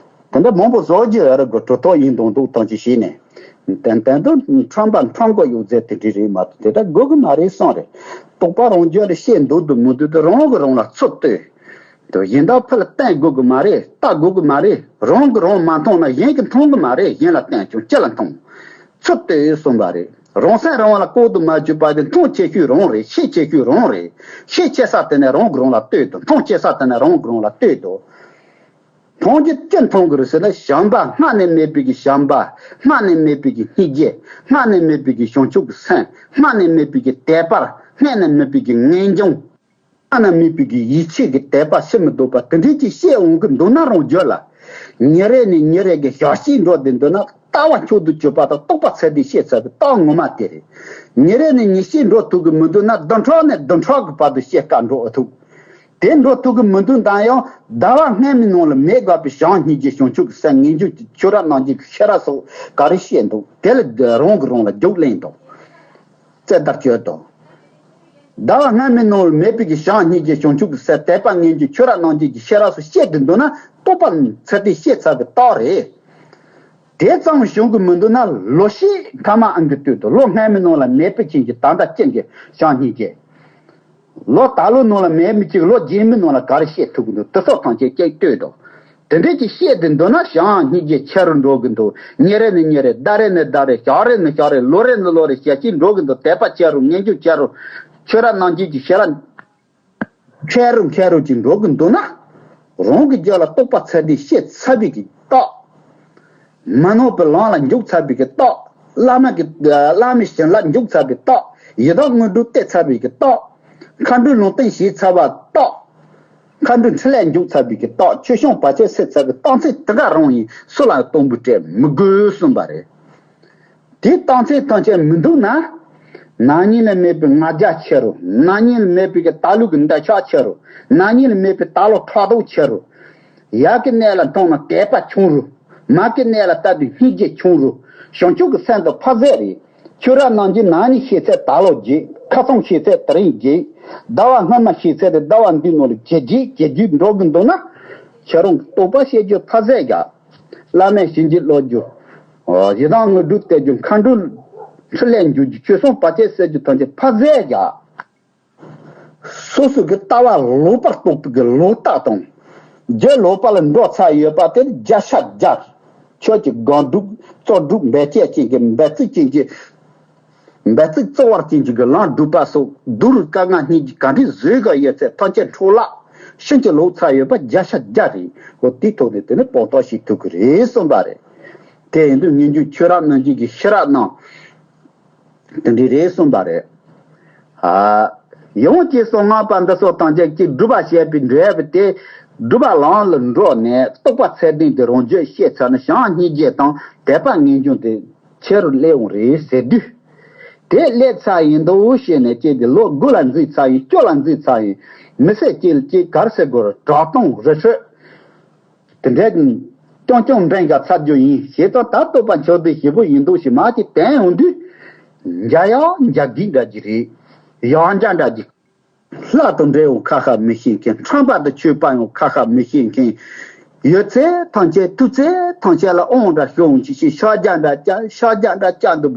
དེ་འདྲ་མང་པོ་བཟོ་རྒྱུ་ཡོད་རེད། གོ་གྲུབ་ཐོབ་ཡིན་མདོག་མདོག་ཐམས་ཅད་བྱས་ནས། ཏན་ཏན་དུ་ཁྲམ་པ་ཁྲམ་གོ་ཡོད་ཚད་དེ་འདྲ་རེད་མ་གཏོགས་དེ་འདྲ་དགོས་ཀྱི་མ་རེད་གསུངས་རེད། རྟོགས་པ་རང་རྒྱུད་ལ་བཤད་འདུག་འདུག་མི་འདུག་དེ་རང་གིས་རང་ལ་ཚུར་ལྟོས། དེ་གཞན་དག་ཕར་ལ་བསྟན་དགོས་ཀྱི་མ་རེད། ལྟ་དགོས་ཀྱི་མ་རེད། རང་གིས་རང་མ་མཐོང་ན་གཞན་གྱིས་མཐོང་གི་མ་རེད། གཞན་ལ་བསྟན་ཀྱང་ཅི་ལ་མཐོང་། ཚུར་ལྟོས་གསུངས་པ་རེད། རང་སེམས་རང་དབང་ལ་བཀག་ཏུ་མ་གྱུར་པ་དེ་མཐོང་ཆེ་ཤོས་རང་རེད། ཤེས་ཆེ་ཤོས་རང་རེད། ཤེས་ཆེ་ས་དེ་ནས་རང་གིས་རང་ལ་ལྟོས་དང་། མཐོང་ཆེ་ས་དེ་ནས་རང་གིས་རང་ལ་ལྟོས་དང་། མཐོང་རྒྱུ་ཅི་མཐོང་གི་རེད་ཟེར་ན། བྱམས་པ་སྔར་ནས་མེད་པའི་གི་བྱམས་པ། སྔར་ནས་མེད་པའི་གི་སྙིང་རྗེ། སྔར་ནས་མེད་པའི་གི་བྱང་ཆུབ་ཀྱི་སེམས། སྔར་ནས་མེད་པའི་གི་དད་པ། སྔར་ནས་མེད་པའི་གི་ངེས་འབྱུང་། སྔར་ནས་མེད་པའི་གི་ཡིད་ཆེས་ཀྱི་དད་པ་ཕྱིར་མི་ལྡོག་པ་དེ་འདྲའི་ཅིག་སྐྱེ་འོང་གི་འདུག་ན། རང་རྒྱུད་ལ་ཉིན་རེ་ནས་ཉིན་རེ་གི་ཞག་གཅིག་འགྲོ་བསྡད་འདུག་ན། ལྟ་བ་མཆོག་ཏུ་གྱུར་པ་དང་རྟོགས་པ་ཚད་ལྡན་སྐྱེ་ཚར་བའི་རྟགས་ངོ་མ་དེ་རེད། ཉིན་རེ་ནས་ཉིན་གཅིག་འགྲོ་ཐུབ་གི་མི་འདུག་ན། བདུན་ཕྲག་ནས་བདུན་ཕྲག་གི་བར་དུ་སྐྱེ་དཀའ་འགྲོ་ཐུབ། དེ་འགྲོ་ཐུབ་ཀྱི་མི་འདུག་ན་ཡང་ཟླ་བ་སྔོན་མའི་ནང་ལ་མེད་དགོས་པའི་བྱམས་སྙིང་རྗེ་བྱང་ཆུབ་ཀྱི་སེམས། ངེས་འབྱུང་གི་ཆོས་རབ་རྣམ་འབྱེད་ཀྱི་ཤེས་རབ་སོགས་ག་རེ་བཤད་འདུག་དེ་ལ་རང་གིས་རང་ལ་རྒྱུགས་ལེན་དང་། རྩོད་བརྡར་གཅོད་དང་། ཟླ་བ་སྔ་མའི་ནང་ལ་མེད་པའི་གི་བྱང་སྙིང་རྗེ་བྱང་ཆུབ་ཀྱི་སེམས་དད་པ་ངེས་འབྱུང་ཆོས་རབ་རྣམ་འབྱེད་ཀྱི་ཤེས་རབ་སོགས་བཤད་དུ་འདུག་ན་རྟོགས་པ་ཚད་ལྡན་བཤད་ཚར་བའི་རྟགས་རེད། དེ་ཙམ་བྱུང་གི་མི་འདུག་ན་ལོ་ཤས་ཐ་མ་ཨང་གི་སྟོད་དུ་ལོ་སྔ་མའི་ནང་ལ་མེད་པའི་ཆིན་གྱི་ད་ལྟ་ཅན་གྱི་བྱང་སྙིང་རྗེ། ལོ་ད་ལོ་ནང་ལ་མེད་མི་གཅིག་ལོ་རྗེས་མའི་ནང་ལ་ག་རེ་བཤད་ཐུབ་ཀྱི་འདུག་དེ་སོགས་ཐམས་ཅད་ཀྱང་ལྟོས་དང་། དེ་འདྲས་ཀྱི་བཤད་དེ་འདུག་ན་བྱང་སྙིང་རྗེ་ཆེ་རུ་འགྲོ་གི་འདུག་ཉིན་རེ་ནས་ཉིན་རེ་ཟླ་རེ་ནས་ཟླ་རེ་ཞག་རེ་ནས་ཞག་རེ་ལོ་རེ་ནས་ལོ་རེ་ཞལ་གྱིས་འགྲོ་གི་འདུག་དད་པ་ཆེ་རུ་ངེས་འབྱུང་ཆེ་རུ་ཆོས་རབ་རྣམ་འབྱེད་ཀྱི་ཤེས་རབ་ཆེ་རུ་ཆེ་རུ་ཅིག་འགྲོ་གི་འདུག་ན། རང་གི་རྒྱུད་ལ་རྟོགས་པ་ཚད་ལྡན་བཤད་ཚར་བའི་གི་རྟགས། མི་སྣང་བའི་ལམ་ལ་འཇུག་ཚར་བའི་གི་རྟགས། བླ་མ་གི་བླ་མའི་བྱིན་རླབས་འཇུག་ཚར་བའི་རྟགས། ཡི་དམ་དངོས་གྲུབ་སྟེར་ཚར་བའི་གི་རྟགས། མཁའ་འགྲོའི་ལུང་བསྟན་བྱས་ཚར་བ་རྟགས། མཁའ་འགྲོའི་འཕྲིན་ལས་འཇུག་ཚར་བའི་གི་རྟགས། ཆོས་སྐྱོང་བར་ཆད་སེལ་ཚར་གི་རྟགས་མཚན་དེ་ག་རང་ཡིན་སུ་ལ་སྟོང་པའི་སྤྲད་མི་དགོས་གསུངས་པ་རེད། དེའི་རྟགས་མཚན་ཐམས་ཅད་མི་འདུག་ན། ན་ནིང་ལས་མེད་པའི་ང་རྒྱལ་ཆེ་རུ། ན་ནིང་ལས་མེད་པའི་གི་ད་ལུགས་ཀྱི་འདོད་ཆགས་ཆེ་རུ། ན་ནིང་ལས་མེད་པའི་ད་ལོ་ཕྲག་དོག་ཆེ་རུ། ཡར་གྱི་གནས་ལ་མཐོང་ན་དད་པ་ཆུང་རུ། མར་གྱི་གནས་ལ་ལྟ་དུས་སྙིང་རྗེ་ཆུང་རུ། བྱང་ཆུབ་ཀྱི་སེམས་དང་ཕ་ཟད་རེད། ཆོས་རབ་རྣམ་འབྱེད་ན་ནིང་ཤེས་ཚད་ད་ལོ་རྒྱས། ཁ་སང་ཤེས་ཚད་དེ་རིང་རྒྱས། ཟླ་བ་སྔ་མ་ཤེས་ཚད་དེ་ཟླ་བ་འདིའི་ནང་ལ་ཇེ་རྒྱས་ཇེ་རྒྱས་འགྲོ་གི་འདུག་ན། ཁྱེད་རང་གི་རྟོགས་པ་བཤད་རྒྱུ་ཕ་ཟད་རྒྱག་བླ་མའི་བྱིན་གྱིས་རློབ་རྒྱུ། ཡི་དམ་དངོས་གྲུབ་སྟེར་རྒྱུ། མཁའ་འགྲོའི་འཕྲིན་ལས་འཇུག་རྒྱུ། ཆོས་སྐྱོང་བར་ཆད་སེལ་རྒྱུ་ཐམས་ཅད་ཕ་ཟད་རྒྱག་སོ་སོ་གི་ལྟ་བ་ལོག་པར་རྟོགས་པའི་གི་ལོག་ལྟ་དང་། རྒྱུ་ལོག་པ་ལ་འགྲོ་ཚར་ཡོད་པ་དེར་བརྒྱ་ཆ་བརྒྱ། ཁྱོད་ཀྱི་སྒང་སྒྲུབ་རྩོལ་སྒྲུབ་འབད་བཅས་ཅན་གྱི་འབད་རྩོལ་ཅན་གྱི། འབད་རྩོལ་རྩོལ་བ་ཅན་གྱི་གི་ལམ་སྒྲུབ་པ་སོགས་སྡུག་རུས་དཀའ་ངལ་སྙིང་རྗེ་ག་འདྲའི་བཟོས་ག་ཡོད་ཚད་ཐམས་ཅད་འཕྲོ་བརླག་ཕྱིན་ཅི་ལོག་ཚར་ཡོད་པ་བརྒྱ་ཆ་བརྒྱ་རེད། འོ་དེའི་ཐོག་ནས་དེ་ནི་སྤང་ཐང་ཞིག་ཐུབ་ཀྱི་རེད་གསུངས་པ་རེད། དེ་ཡིན་དུས་ངེས་འབྱུང་ཆོས་རབ་རྣམ་འབྱེད་ཀྱི་ཤེས་རབ་རྣམས་དེ་འདྲ་རེད་གསུངས་པ་རེད། ཨ། ཡང་གཅིག་གསང་སྔགས་པ་འདི་ཚོ་དང་ཅིག་གཅིག་སྒྲུབ་པ་བྱས་པའི་འབྲས་བུ་དེ་སྒྲུབ་པ་ལམ་ལ་འགྲོ་ནས་རྟོགས་པ་ཚད་ལྡན་དེ་རང་རྒྱུད་ཤེས་ཚར་ན་བྱམས་སྙིང་རྗེ་དང་དད་པ་ངེས་འབྱུང་དེ་ཆེ་རུ་སླེབས་འོང་རེད་ཟེར་དུས། དེ་སླེབས་ཚར་ཡིན་འདུག་བཤད་ནས་ཅིག་དེ་ལོ་དགུ་ལ་འཛིན་ཚར་ཡིན། བཅུ་ལ་འཛིན་ཚར་ཡིན། མི་ཚེ་གཅིག་ལ་ཅིག་ག་རེ་ཟེར་དགོས་རེད། གྲགས་སྟོང་རི་ཁྲོད། དེ་འདྲའི་རྐྱང་རྐྱང་འདྲེན་ག་ཚར་རྒྱུ་ཡིན་ཞེས་དང་། ད་རྟོགས་པ་མཆོག་ལྡན་ཞེ་པོ་ཡིན་འདུག་ཞེས་མ་ཅིག་བསྟན་འོང་དུས། འཇའ་ཡང་འཇའ་སྒེག་འདྲ་ཅིག་རེད། ཡང་འཇའ་འདྲ་ཅིག་ལྷ་དང་འདྲ་འོང་ཁ་ཁ་མི་ཤེས་མཁན། ཁྲམ་པ་དང་ཆོས་པ་ཡང་ཁ་ཁ་མི་ཤེས་མཁན། ཡོད་ཚད་ཐམས་ཅད་ཐུབ་ཚད་ཐམས་ཅད་ལ་དབང་འདྲ་ཤོར་འོང་ཅིག་ཞེས་ཕྱག་རྒྱ་འདྲ་བཅག་ཕྱག་རྒྱ་འདྲ་བཅག་འདུག་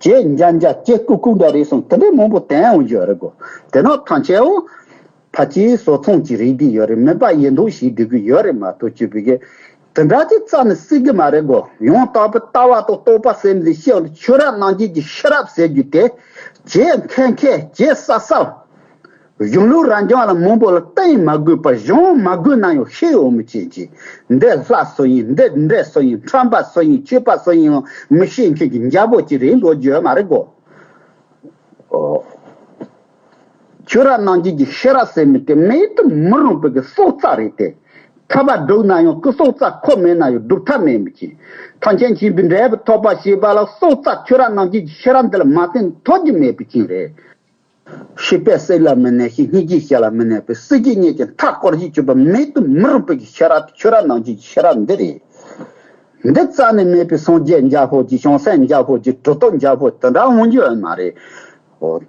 ཅེས་འཇའ་འཇའ་ཅེས་ཀུ་ཀུ་འདྲ་རེད་གསུངས། དེ་འདྲའི་མང་པོ་བསྟན་འོང་རྒྱུ་རེད་གོ། དེ་ནང་ཐམས་ཅད་འོང་། ཕལ་ཆེར་བཟོ་ཚོང་ཅིག་རེད་བསྡད་ཡོད་རེད། མིན་པ་ཡིན་མདོག་བྱས་བསྡད་ཀྱི་ཡོད་རེད་མ་གཏོགས་ཅིག་བི་གེ་དེ་འདྲ་ཅིག་རྩ་ནས་སྲིད་གི་མ་རེད་གོ། ཡང་དག་པའི་ལྟ་བ་དང་རྟོགས་པ་ཟེར་མི་འདི་ཤེས་འོང་དུས་ཆོས་རབ་རྣམ་འབྱེད་ཀྱི་ཤེས་རབ་ཟེར་རྒྱུ་དེ། ཇེ་མཁས་མཁས་ཇེ་གསལ་གསལ། གཞུང་ལུགས་རབ་འབྱམས་ལ་མང་པོ་ལ་བསྟན་མ་དགོས་པར་གཞུང་མ་དགོས་ན་ཡང་ཤེས་འོང་མི་བྱེད་ཅིག་འདི་ལྷ་སུ་ཡིན། འདི་འདྲེ་སུ་ཡིན། ཁྲམ་པ་སུ་ཡིན། ཆོས་པ་སུ་ཡིན་ཡང་མི་ཤེས་མཁན་གྱི་འཇའ་པོ་ཅིག་རེད་འགྲོ་རྒྱུ་ཡོད་མ་རེད་གོ། ཨོ། ཆོས་རབ་རྣམ་འབྱེད་ཀྱི་ཤེས་རབ་ཟེར་མི་དེ་མེད་དུ་མི་རུང་བའི་གི་སྲོག་རྩ་རེད་དེ། ཐར་པ་སྒྲུབ་ན་ཡང་སྐུ་སྲོག་རྩ་ཁོ་མེད་ན་ཡང་སྒྲུབ་ཐབས་མེད་མི་ཅིག་ཐམས་ཅད་མཁྱེན་པའི་འབྲས་བུ་ཐོབ་པ་ཞེས་པ་ལ་སྲོག་རྩ་ཆོས་རབ་རྣམ་འབྱེད་ཀྱི་ཤེས་རབ་འདི་ལ་མ་བརྟེན་ཐོབ་རྒྱུ་མེད་པའི་རྐྱེན་རེད། ཤེས་པས་སྲིད་ལ་མི་གནས་ཤིང་། སྙིང་རྗེས་ཞི་ལ་མི་གནས་པའི། སྲིད་རྒྱུད་གཉིས་ཀྱི་མཐའ་བསྐོར་བཞིན་གྱུར་པ་མེད་དུ་མི་རུང་བའི་གི་ཤེས་རབ་ཆོས་རབ་རྣམ་འབྱེད་ཀྱི་ཤེས་རབ་འདི་རེད། འདི་རྩ་ནས་མེད་པའི་སངས་རྒྱས་འཇའ་ཕོག་ཅིག་བྱང་སེམས་འཇའ་ཕོག་ཅིག་གྲུབ་ཐོབ་འཇའ་ཕོག་དེ་འདྲ་འོང་རྒྱུ་ཡོད་མ་རེད། འོ།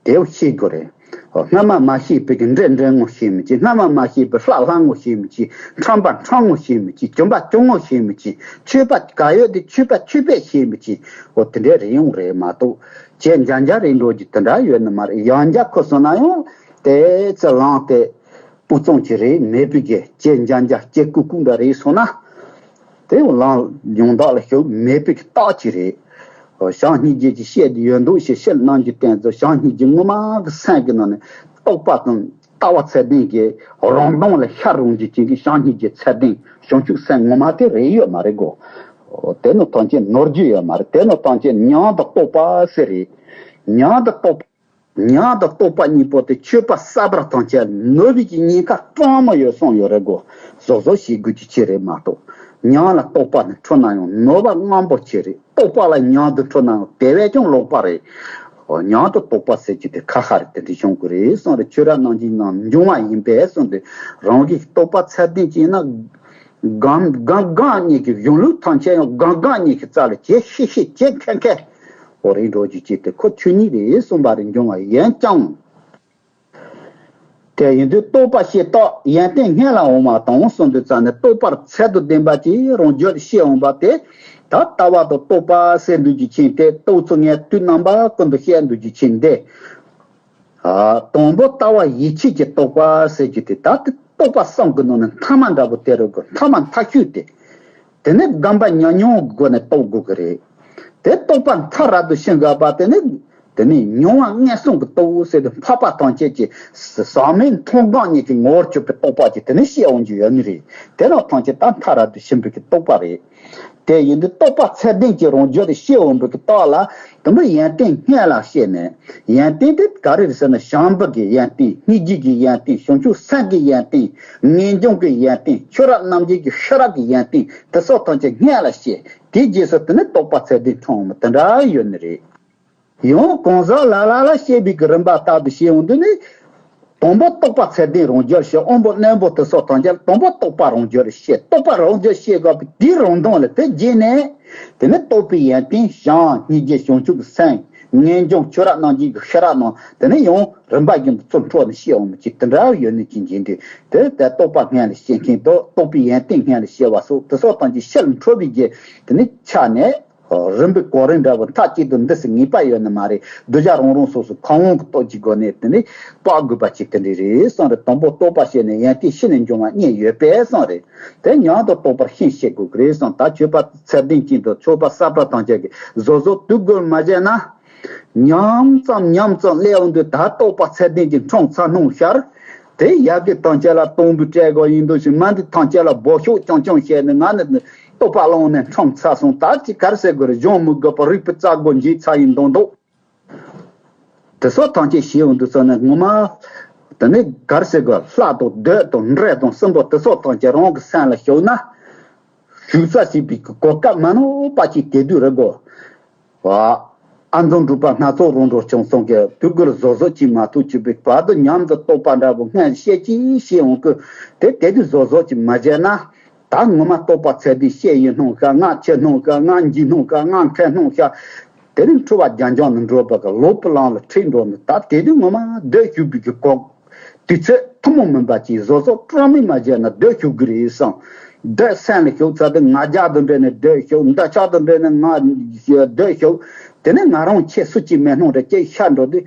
དེ་བོ་ཤེས་དགོས་རེད། འོ། སྔ་མ་མ་ཤེས་པའི་གི་འདྲེ་འདྲེ་ངོ་ཤེས་མི་ཅིག་སྔ་མ་མ་ཤེས་པའི་ལྷ་ལྷ་ངོ་ཤེས་མི་ཅིག་ཁྲམ་པ་ཁྲམ་ངོ་ཤེས་མི་ཅིག་གྱོང་པ་གྱོང་ངོ་ཤེས་མི་ཅིག་ཆོས་པ་ག་ཡོད་དེ་ཆོས་པ་ཆོས་པས་ཤེས་མི་ཅིག་འོ་དེ་འདྲའི་རེད་ཡོང་རེད་མ་གཏོགས། ཇེ་འཇའ་འཇའ་རེད་འགྲོ་རྒྱུ་དེ་འདྲ་ཡོད་ནི་མ་རེད། ཡང་འཇའ་ཁོ་སོང་ན་ཡང་དེ་ཚེ་ལངས་ཏེ། སྤུ་གཙང་གི་རེད་མེད་པའི་གི་ཇེ་འཇའ་འཇའ་ཇེ་ཀུ་ཀུ་འདྲ་རེད་སོང་ན། དེ་ཡང་ལམ་ཡང་དག་ལ་ཞུགས་མེད་པའི་གི་རྟགས་ཅིག་རེད། བྱམས་སྙིང་རྗེ་ཅིག་བཤད་དེ་ཡོད་འདུག་ཞེས་བཤད་གནང་རྒྱུ་བསྟན་ཚོ། བྱམས་སྙིང་རྗེ་ངོ་མ་གི་སེམས་ཀྱི་ནང་ནས་རྟོགས་པ་དང་ལྟ་བ་ཚད་ལྡན་གྱི་རང་སྣང་ལ་ཤར་འོང་རྒྱུ་ཅན་གྱི་བྱམས་སྙིང་རྗེ་ཚད་ལྡན་བྱང་ཆུབ་སེམས་ངོ་མ་དེ་རེད་ཡོད་མ་རེད་གོ། དེ་ནི་ཐམས་ཅད་ནོར་རྒྱུ་ཡོད་མ་རེད། དེ་ནི་ཐམས་ཅད་མྱང་དང་རྟོགས་པ་ཟེར་རེད། མྱང་དང་རྟོགས་པ། མྱང་དང་རྟོགས་པ་གཉིས་པོ་དེ་ཆོས་པ་གསར་པ་ཐམས་ཅད་ནོར་བུའི་གི་ཉེན་ཁ་གཙང་མ་ཡོད་གསུངས་ཡོད་རེད་གོ། བཟོ་བཟོ་བྱེད་དགོས་ཀྱི་ཆེ་རེད་མ་གཏོགས། མྱང་ལ་རྟོགས་པ་ནི་འཕྲོ་ན་ཡང་ནོར་བ་སྔོན་པོ་ཆེ་རེད། རྟོགས་པ་ལ་མྱང་དུ་འཕྲོ་ན་ཡང་དེ་བས་ཀྱང་ལོག་པ་རེད། འོ། མྱང་དང་རྟོགས་པ་ཟེར་གྱི་དེ་ཁ་ཁ་རེད། དེ་འདྲ་བྱུང་གི་རེད་གསུངས་རེད། ཆོས་རབ་རྣམ་འབྱེད་ནང་འབྱུང་བ་ཡིན་པས་གསུངས་ཏེ། རང་གི་རྟོགས་པ་ཚད་ལྡན་ཅིག་ཡིན་ན། སྒང་སྒང་སྒང་གཉིས་ཀྱི་གཞུང་ལུགས་ཐམས་ཅད་ཡང་སྒང་སྒང་གཉིས་ཀྱི་རྩ་ལ་ཇེ་ཤེས་ཤེས་ཇེ་མཁས་མཁས། ཁོ་རེ་འགྲོ་རྒྱུ་བྱས་ཏེ་ཁོ་ཆོས་ཉིད་རེད་གསུངས་པ་རེད་འབྱུང་བ་ཡིན་ཀྱང་། དེ་ཡིན་དུས་རྟོགས་པ་ཞེས་བཏགས་ཡོན་ཏན་སྔོན་ལ་འོང་བ་དང་གསུངས་དུས་ཙམ་ནས་རྟོགས་པར་ཚད་དུ་ལྡན་པ་ཅིག་རང་རྒྱུད་ཤེས་འོང་བ་དེ། ད་ལྟ་བ་དང་རྟོགས་པ་ཟེར་འདུག་རྒྱུ་ཆེན་དེ་རྟོགས་ཚུལ་ངས་དུས་རྣམ་པ་ཀུན་ཏུ་བཤད་འདུག་རྒྱུ་ཆེན་འདི། ཨ། དང་པོ་ལྟ་བ་ཡིད་ཆེས་ཀྱི་རྟོགས་པ་ཟེར་རྒྱུ་དེ་ད་དེ་རྟོགས་པ་གསུམ་གྱི་ནང་ནས་མཐའ་མ་འདྲ་པོ་དེ་རེད་གོ་མཐའ་མ་མཐའ་དཔྱོད་དེ། དེ་ནས་སྒོམ་པ་ཉམས་མྱོང་གི་སྒོ་ནས་རྟོགས་དགོས་ཀྱི་རེད། དེ་རྟོགས་པ་མཐར་རབ་ཏུ་ཕྱིན་དགོས་པ་དེ་ནི། དེ་ནས་མྱོང་བ་མངོན་སུམ་གྱི་རྟོགས་ཟེར་དུས་འཕགས་པ་ཐམས་ཅད་ཀྱི་ཟག་མེད་མཐོང་སྒོམ་གཉིས་ཀྱི་ངོ་བོར་གྱུར་པའི་རྟོགས་པ་ཅིག་དེ་ནི་ཤེས་འོང་རྒྱུ་ཡོད་ནི་རེད། དེ་རང་ཐམས་ཅད་ད་མཐར་རབ་ཏུ་ཕྱིན་པའི་གི་རྟོགས་པ་རེད། དེ་ཡིན་དུས་རྟོགས་པ་ཚད་ལྡན་གྱི་རང་རྒྱུད་དུ་ཤེས་འོང་བའི་གི་རྟོགས་ལ། དང་པོ་ཡོན་ཏན་སྔོན་ལ་ཤེས་ནས། ཡོན་ཏན་དེ་ག་རེ་རེད་ཟེར་ན་བྱམས་པ་གི་ཡོན་ཏན་སྙིང་རྗེ་གི་ཡོན་ཏན་བྱང་ཆུབ་སེམས་ཀྱི་ཡོན་ཏན་ངེས་འབྱུང་གི་ཡོན་ཏན་ཆོས་རབ་རྣམ་འབྱེད་ཀྱི་ཤེས་རབ་ཀྱི་ཡོན་ཏན་དེ་སོགས་ཐམས་ཅད་སྔོན་ལ་ཤེས། དེའི་རྗེས་སུ་དེ་ནི་རྟོགས་པ་ཚད་ལྡན་འཁྲུངས་འོང་བ་དེ་འདྲ་ཡོད་ནི་རེད། ཡང་གང་ཟག་ལ་ལ་ལ་བཤད་པའི་གི་རིམ་པ་ལྟར་དུ་བཤད་འོང་དུས་ནི། དང་པོ་རྟོགས་པ་ཚད་ལྡན་རང་རྒྱུད་ཤེས། དབང་པོ་རྣོན་པོ་དེ་སོགས་ཐམས་ཅད་དང་པོ་རྟོགས་པ་རང་རྒྱུད་ཤེས། རྟོགས་པ་རང་རྒྱུད་ཤེས་དགོས་པའི་དེའི་རང་མདངས་ལ་དེ་རྗེས་ནས། དེ་ནི་རྟོགས་པའི་ཡོན་ཏན་བྱམས་སྙིང་རྗེ་བྱང་ཆུབ་ཀྱི་སེམས་ངེས་འབྱུང་ཆོས་རབ་རྣམ་འབྱེད་ཀྱི་ཤེས་རབ་རྣམས་དེ་ནི་ཡང་རིམ་པ་བཞིན་དུ་ཚུར་འཕྲོ་ནས་ཤེས་འོང་མི་ཅིག་དེ་འདྲ་ཡོད་ནི་ཅིག་འབྱིན་དུས་དེ་ལྟར་རྟོགས་པ་སྔོན་ལ་ཤེས་མཁན་དང་རྟོགས་པའི་ཡོན་ཏན་སྔོན་ལ་ཤེས་པ་སོགས་དེ་སོགས་ཐམས་ཅད་ཕྱིར་འཕྲོ་བའི་རྗེས་དེ་ནི་ཆ་ནས། རིམ་པས་གོ་རིམ་འདྲ་བོ་མཐའ་གཅིག་ཏུ་འདི་སྲིད་ངེས་པ་ཡོད་ནི་མ་རེད། གདུལ་བྱ་རང་རང་སོ་སོའི་ཁམས་དབང་གི་སྟོབས་ཀྱི་སྒོ་ནས་དེ་ནི་དཔག་དགོས་པ་ཅིག་དེ་འདྲ་རེད་གསུངས་རེད། དང་པོ་རྟོགས་པ་བྱས་ནས་ཡོན་ཏན་ཕྱི་ནས་འབྱུང་བ་གཉིས་ཡོད་པས་གསུངས་རེད། དེ་ཉམས་དང་རྟོགས་པར་ཤན་ཕྱེ་དགོས་ཀྱི་རེད་གསུངས། ད་ཆོས་པ་ཚད་ལྡན་ཅན་དང་ཆོས་པ་གསར་པ་ཐམས་ཅད་ཀྱིས་གཟབ་གཟབ་དུས་འགོར་མ་བྱས་ན། ཉམས་ཙམ་ཉམས་ཙམ་སླེབས་འོང་དུས་ད་རྟོགས་པ་ཚད་ལྡན་ཅིག་འཁྲུངས་ཚར་སྣང་ཤར། དེ་ཡ་གི་ཐམས་ཅད་ལ་དང་པོའི་བཀྲེས་སྐོར་ཡིན་འདུག་ཞིང་མ་འདི་ཐམས་ཅད་ལ་སྦོ་ཤོག་རྐྱང་རྐྱང་བཤད་ནས་ང་ནི་རྟོགས་པ་ལོང་ནས་འཁྲུངས་ཚར་སོང་། ད་ཅི་གར་ཟེར་དགོས་རེད། སྦྱོང་མི་དགོས་པར་རིག་པའི་རྩ་སྒོ་འབྱེད་ཚར་ཡིན་མདོག་མདོག་དེ་སོགས་ཐམས་ཅད་ཤེས་འོང་དུས་ཙམ་ནས་ངོ་མ། དེ་ནས་གར་ཟེར་དགོས་ལྷ་དང་བདུད་དང་འདྲེ་དང་སྲིན་པོ་དེ་སོགས་ཐམས་ཅད་རང་གི་སེམས་ལ་ཞུགས་ན། ཞུགས་ས་ཞེས་པའི་གོ་སྐབས་མ་ནོར་བ་ཅིག་དེ་དུས་རེ་དགོས། ཨ་འཛོམས་འབྲུག་པ་སྣ་ཚོགས་རང་གྲོལ་བྱུང་སོང་གི་དུས་འགོར་བཟོ་བཟོ་ཅིག་མ་ཐུག་ཅིག་པའི་བར་དུ་ཉམས་དང་རྟོགས་པ་འདྲ་པོ་སྔོན་བཤད་ཅིག་བཤད་འོང་གི་དེ་དེ་དུས་བཟོ་བཟོ་ཅིག་མ་བྱས་ན། ད་ངོ་མ་རྟོགས་པ་ཚད་ལྡན་བཤད་ཡིན་སྣང་ཤག་ང་ཆེ་སྣང་ཤག་ང་འཇིགས་སྣང་ཤག་ང་མཁས་སྣང་ཤག་དེ་ནི་འཁྲུལ་བ་རྒྱ་འཇམ་ནི་འགྲོ་བ་གི་ལོག་པའི་ལམ་ལ་ཁྲིད་འགྲོ་ནི་ད་དེ་དུས་ངོ་མ་སྡོད་བཅུག་པའི་གི་གོ་དུས་ཚོད་ཐུན་མོང་མིན་པ་ཅིག་བཟོ་བཟོ་སྤྲང་མིན་མ་བྱས་ན་སྡོད་ཆོག་གི་རེད་བསམ། སྡོད་སེམས་ལ་ཞུགས་ཚར་དུས་ང་རྒྱལ་དང་འདྲེས་ནས་སྡོད་ཆོག་འདོད་ཆགས་དང་འདྲེས་ནས་ང་སྡོད་ཆོག་དེ་ནས་ང་རང་ཆེ་སུ་ཅིག་མེད་སྣང་རེ་སྐྱེས་ཤར་འགྲོ་དུས།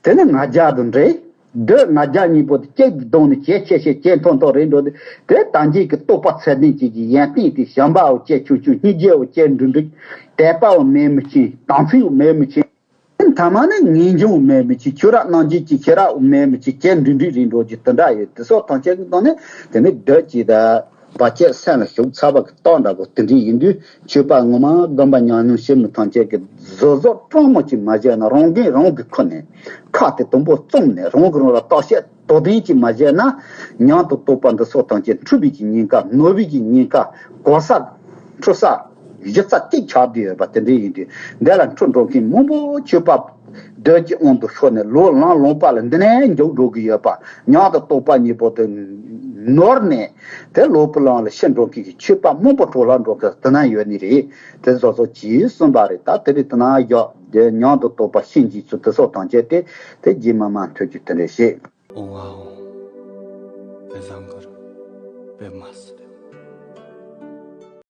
དེ་ནས་ང་རྒྱལ་དང་འདྲེས། སྡོད་ང་རྒྱལ་གཉིས་པོ་དེ་གཅིག་ཏུ་བསྡོངས་ནས་ཇེ་ཆེ་ཆེ་ཇེ་མཐོ་མཐོ་རེད་འགྲོ་དུས་དེ་ལྟ་འཇིག་གི་རྟོགས་པ་ཚད་ལྡན་ཅིག་གི་ཡོན་ཏན་དེ་བྱམས་པའོ་ཇེ་ཆུང་ཆུང་སྙིང་རྗེའོ་ཇེ་འབྲིང་འབྲིང་དད་པའོ་མེད་མི་ཆེན་དམ་ཚིག་མེད་མི་ཆེན། མཐའ་མ་ནི་ངེས་འབྱུང་མེད་མི་ཅིག་ཆོས་རབ་རྣམ་འབྱེད་ཀྱི་ཤེས་རབ་མེད་མི་ཅིག་ཇེ་འབྲིང་འབྲིང་རེད་འགྲོ་རྒྱུ་དེ་འདྲ་ཡོད། དེ་སོགས་ཐམས་ཅད་ཀྱི་སྟེང་ནས་དེ་ནི་སྡོད་ཅིག་དང་བར་ཆད་སེམས་ལ་ཞུགས་ཚར་བ་གི་རྟགས་འདྲ་པོ་དེ་འདྲ་ཡིན་དུས་ཆོས་པ་ངོ་མ་སྒོམ་པ་ཉམས་མྱོང་ཞིབ་མི་ཐམས་ཅད་ཀྱིས་བཟོ་བཟོ་སྤྲང་མོ་ཅིག་མ་བྱས་ན་རང་འགན་རང་གིས་ཁུར་ནས་ཁ་དེ་དུམ་བུ་བཙུམས་ནས་རང་གིས་རང་ལ་བརྟག་དཔྱད་དོ་དམ་ཅིག་མ་བྱས་ན་ཉམས་དང་རྟོགས་པ་འདི་སོགས་ཐམས་ཅད་འཁྲུལ་པའི་གི་ཉེན་ཁ་ནོར་བའི་གི་ཉེན་ཁ་གོ་ས་འཁྲུལ་ས། གཞི་རྩ་གཅིག་ཆགས་བསྡད་ཡོད་པ་དེ་འདྲ་ཡིན་དུས་འདི་ལ་འཁྲུལ་འགྲོ་མཁན་མང་པོ་ཆོས་པ་སྡོད་ཀྱི་དབང་དུ་ཤོར་ནས་ལོ་ལང་ལོང་པ་ལ་འདི་ནས་མགྱོགས་འགྲོ་གི་ཡོད་པ་ཉམས་དང་རྟོགས་པ་གཉིས་པོ་དེ་ནོར་ནས་དེ་ལོག་པའི་ལམ་ལ་ཤི་འགྲོ་མཁན་གྱི་ཆོས་པ་མང་པོ་འཕྲོ་བརླག་འགྲོ་གི་དེ་ན་ཡོད་ནི་རེད། དེ་བཟོ་བཟོ་གྱིས་གསུངས་པ་རེད། ད་དེ་རིང་དེ་ན་བཞག་དེ་ཉམས་དང་རྟོགས་པ་ཤིན་རྗེས་སུ་དེ་སོགས་དང་བཅས་ཏེ་དེ་རྗེས་མ་མ་མཐུན་རྒྱུ་དེ་འདྲ་ཞིག་ཨོ་ཝའོ། དཔེ་བཟང་གི་རེད། དཔེ་མ་སྲིད།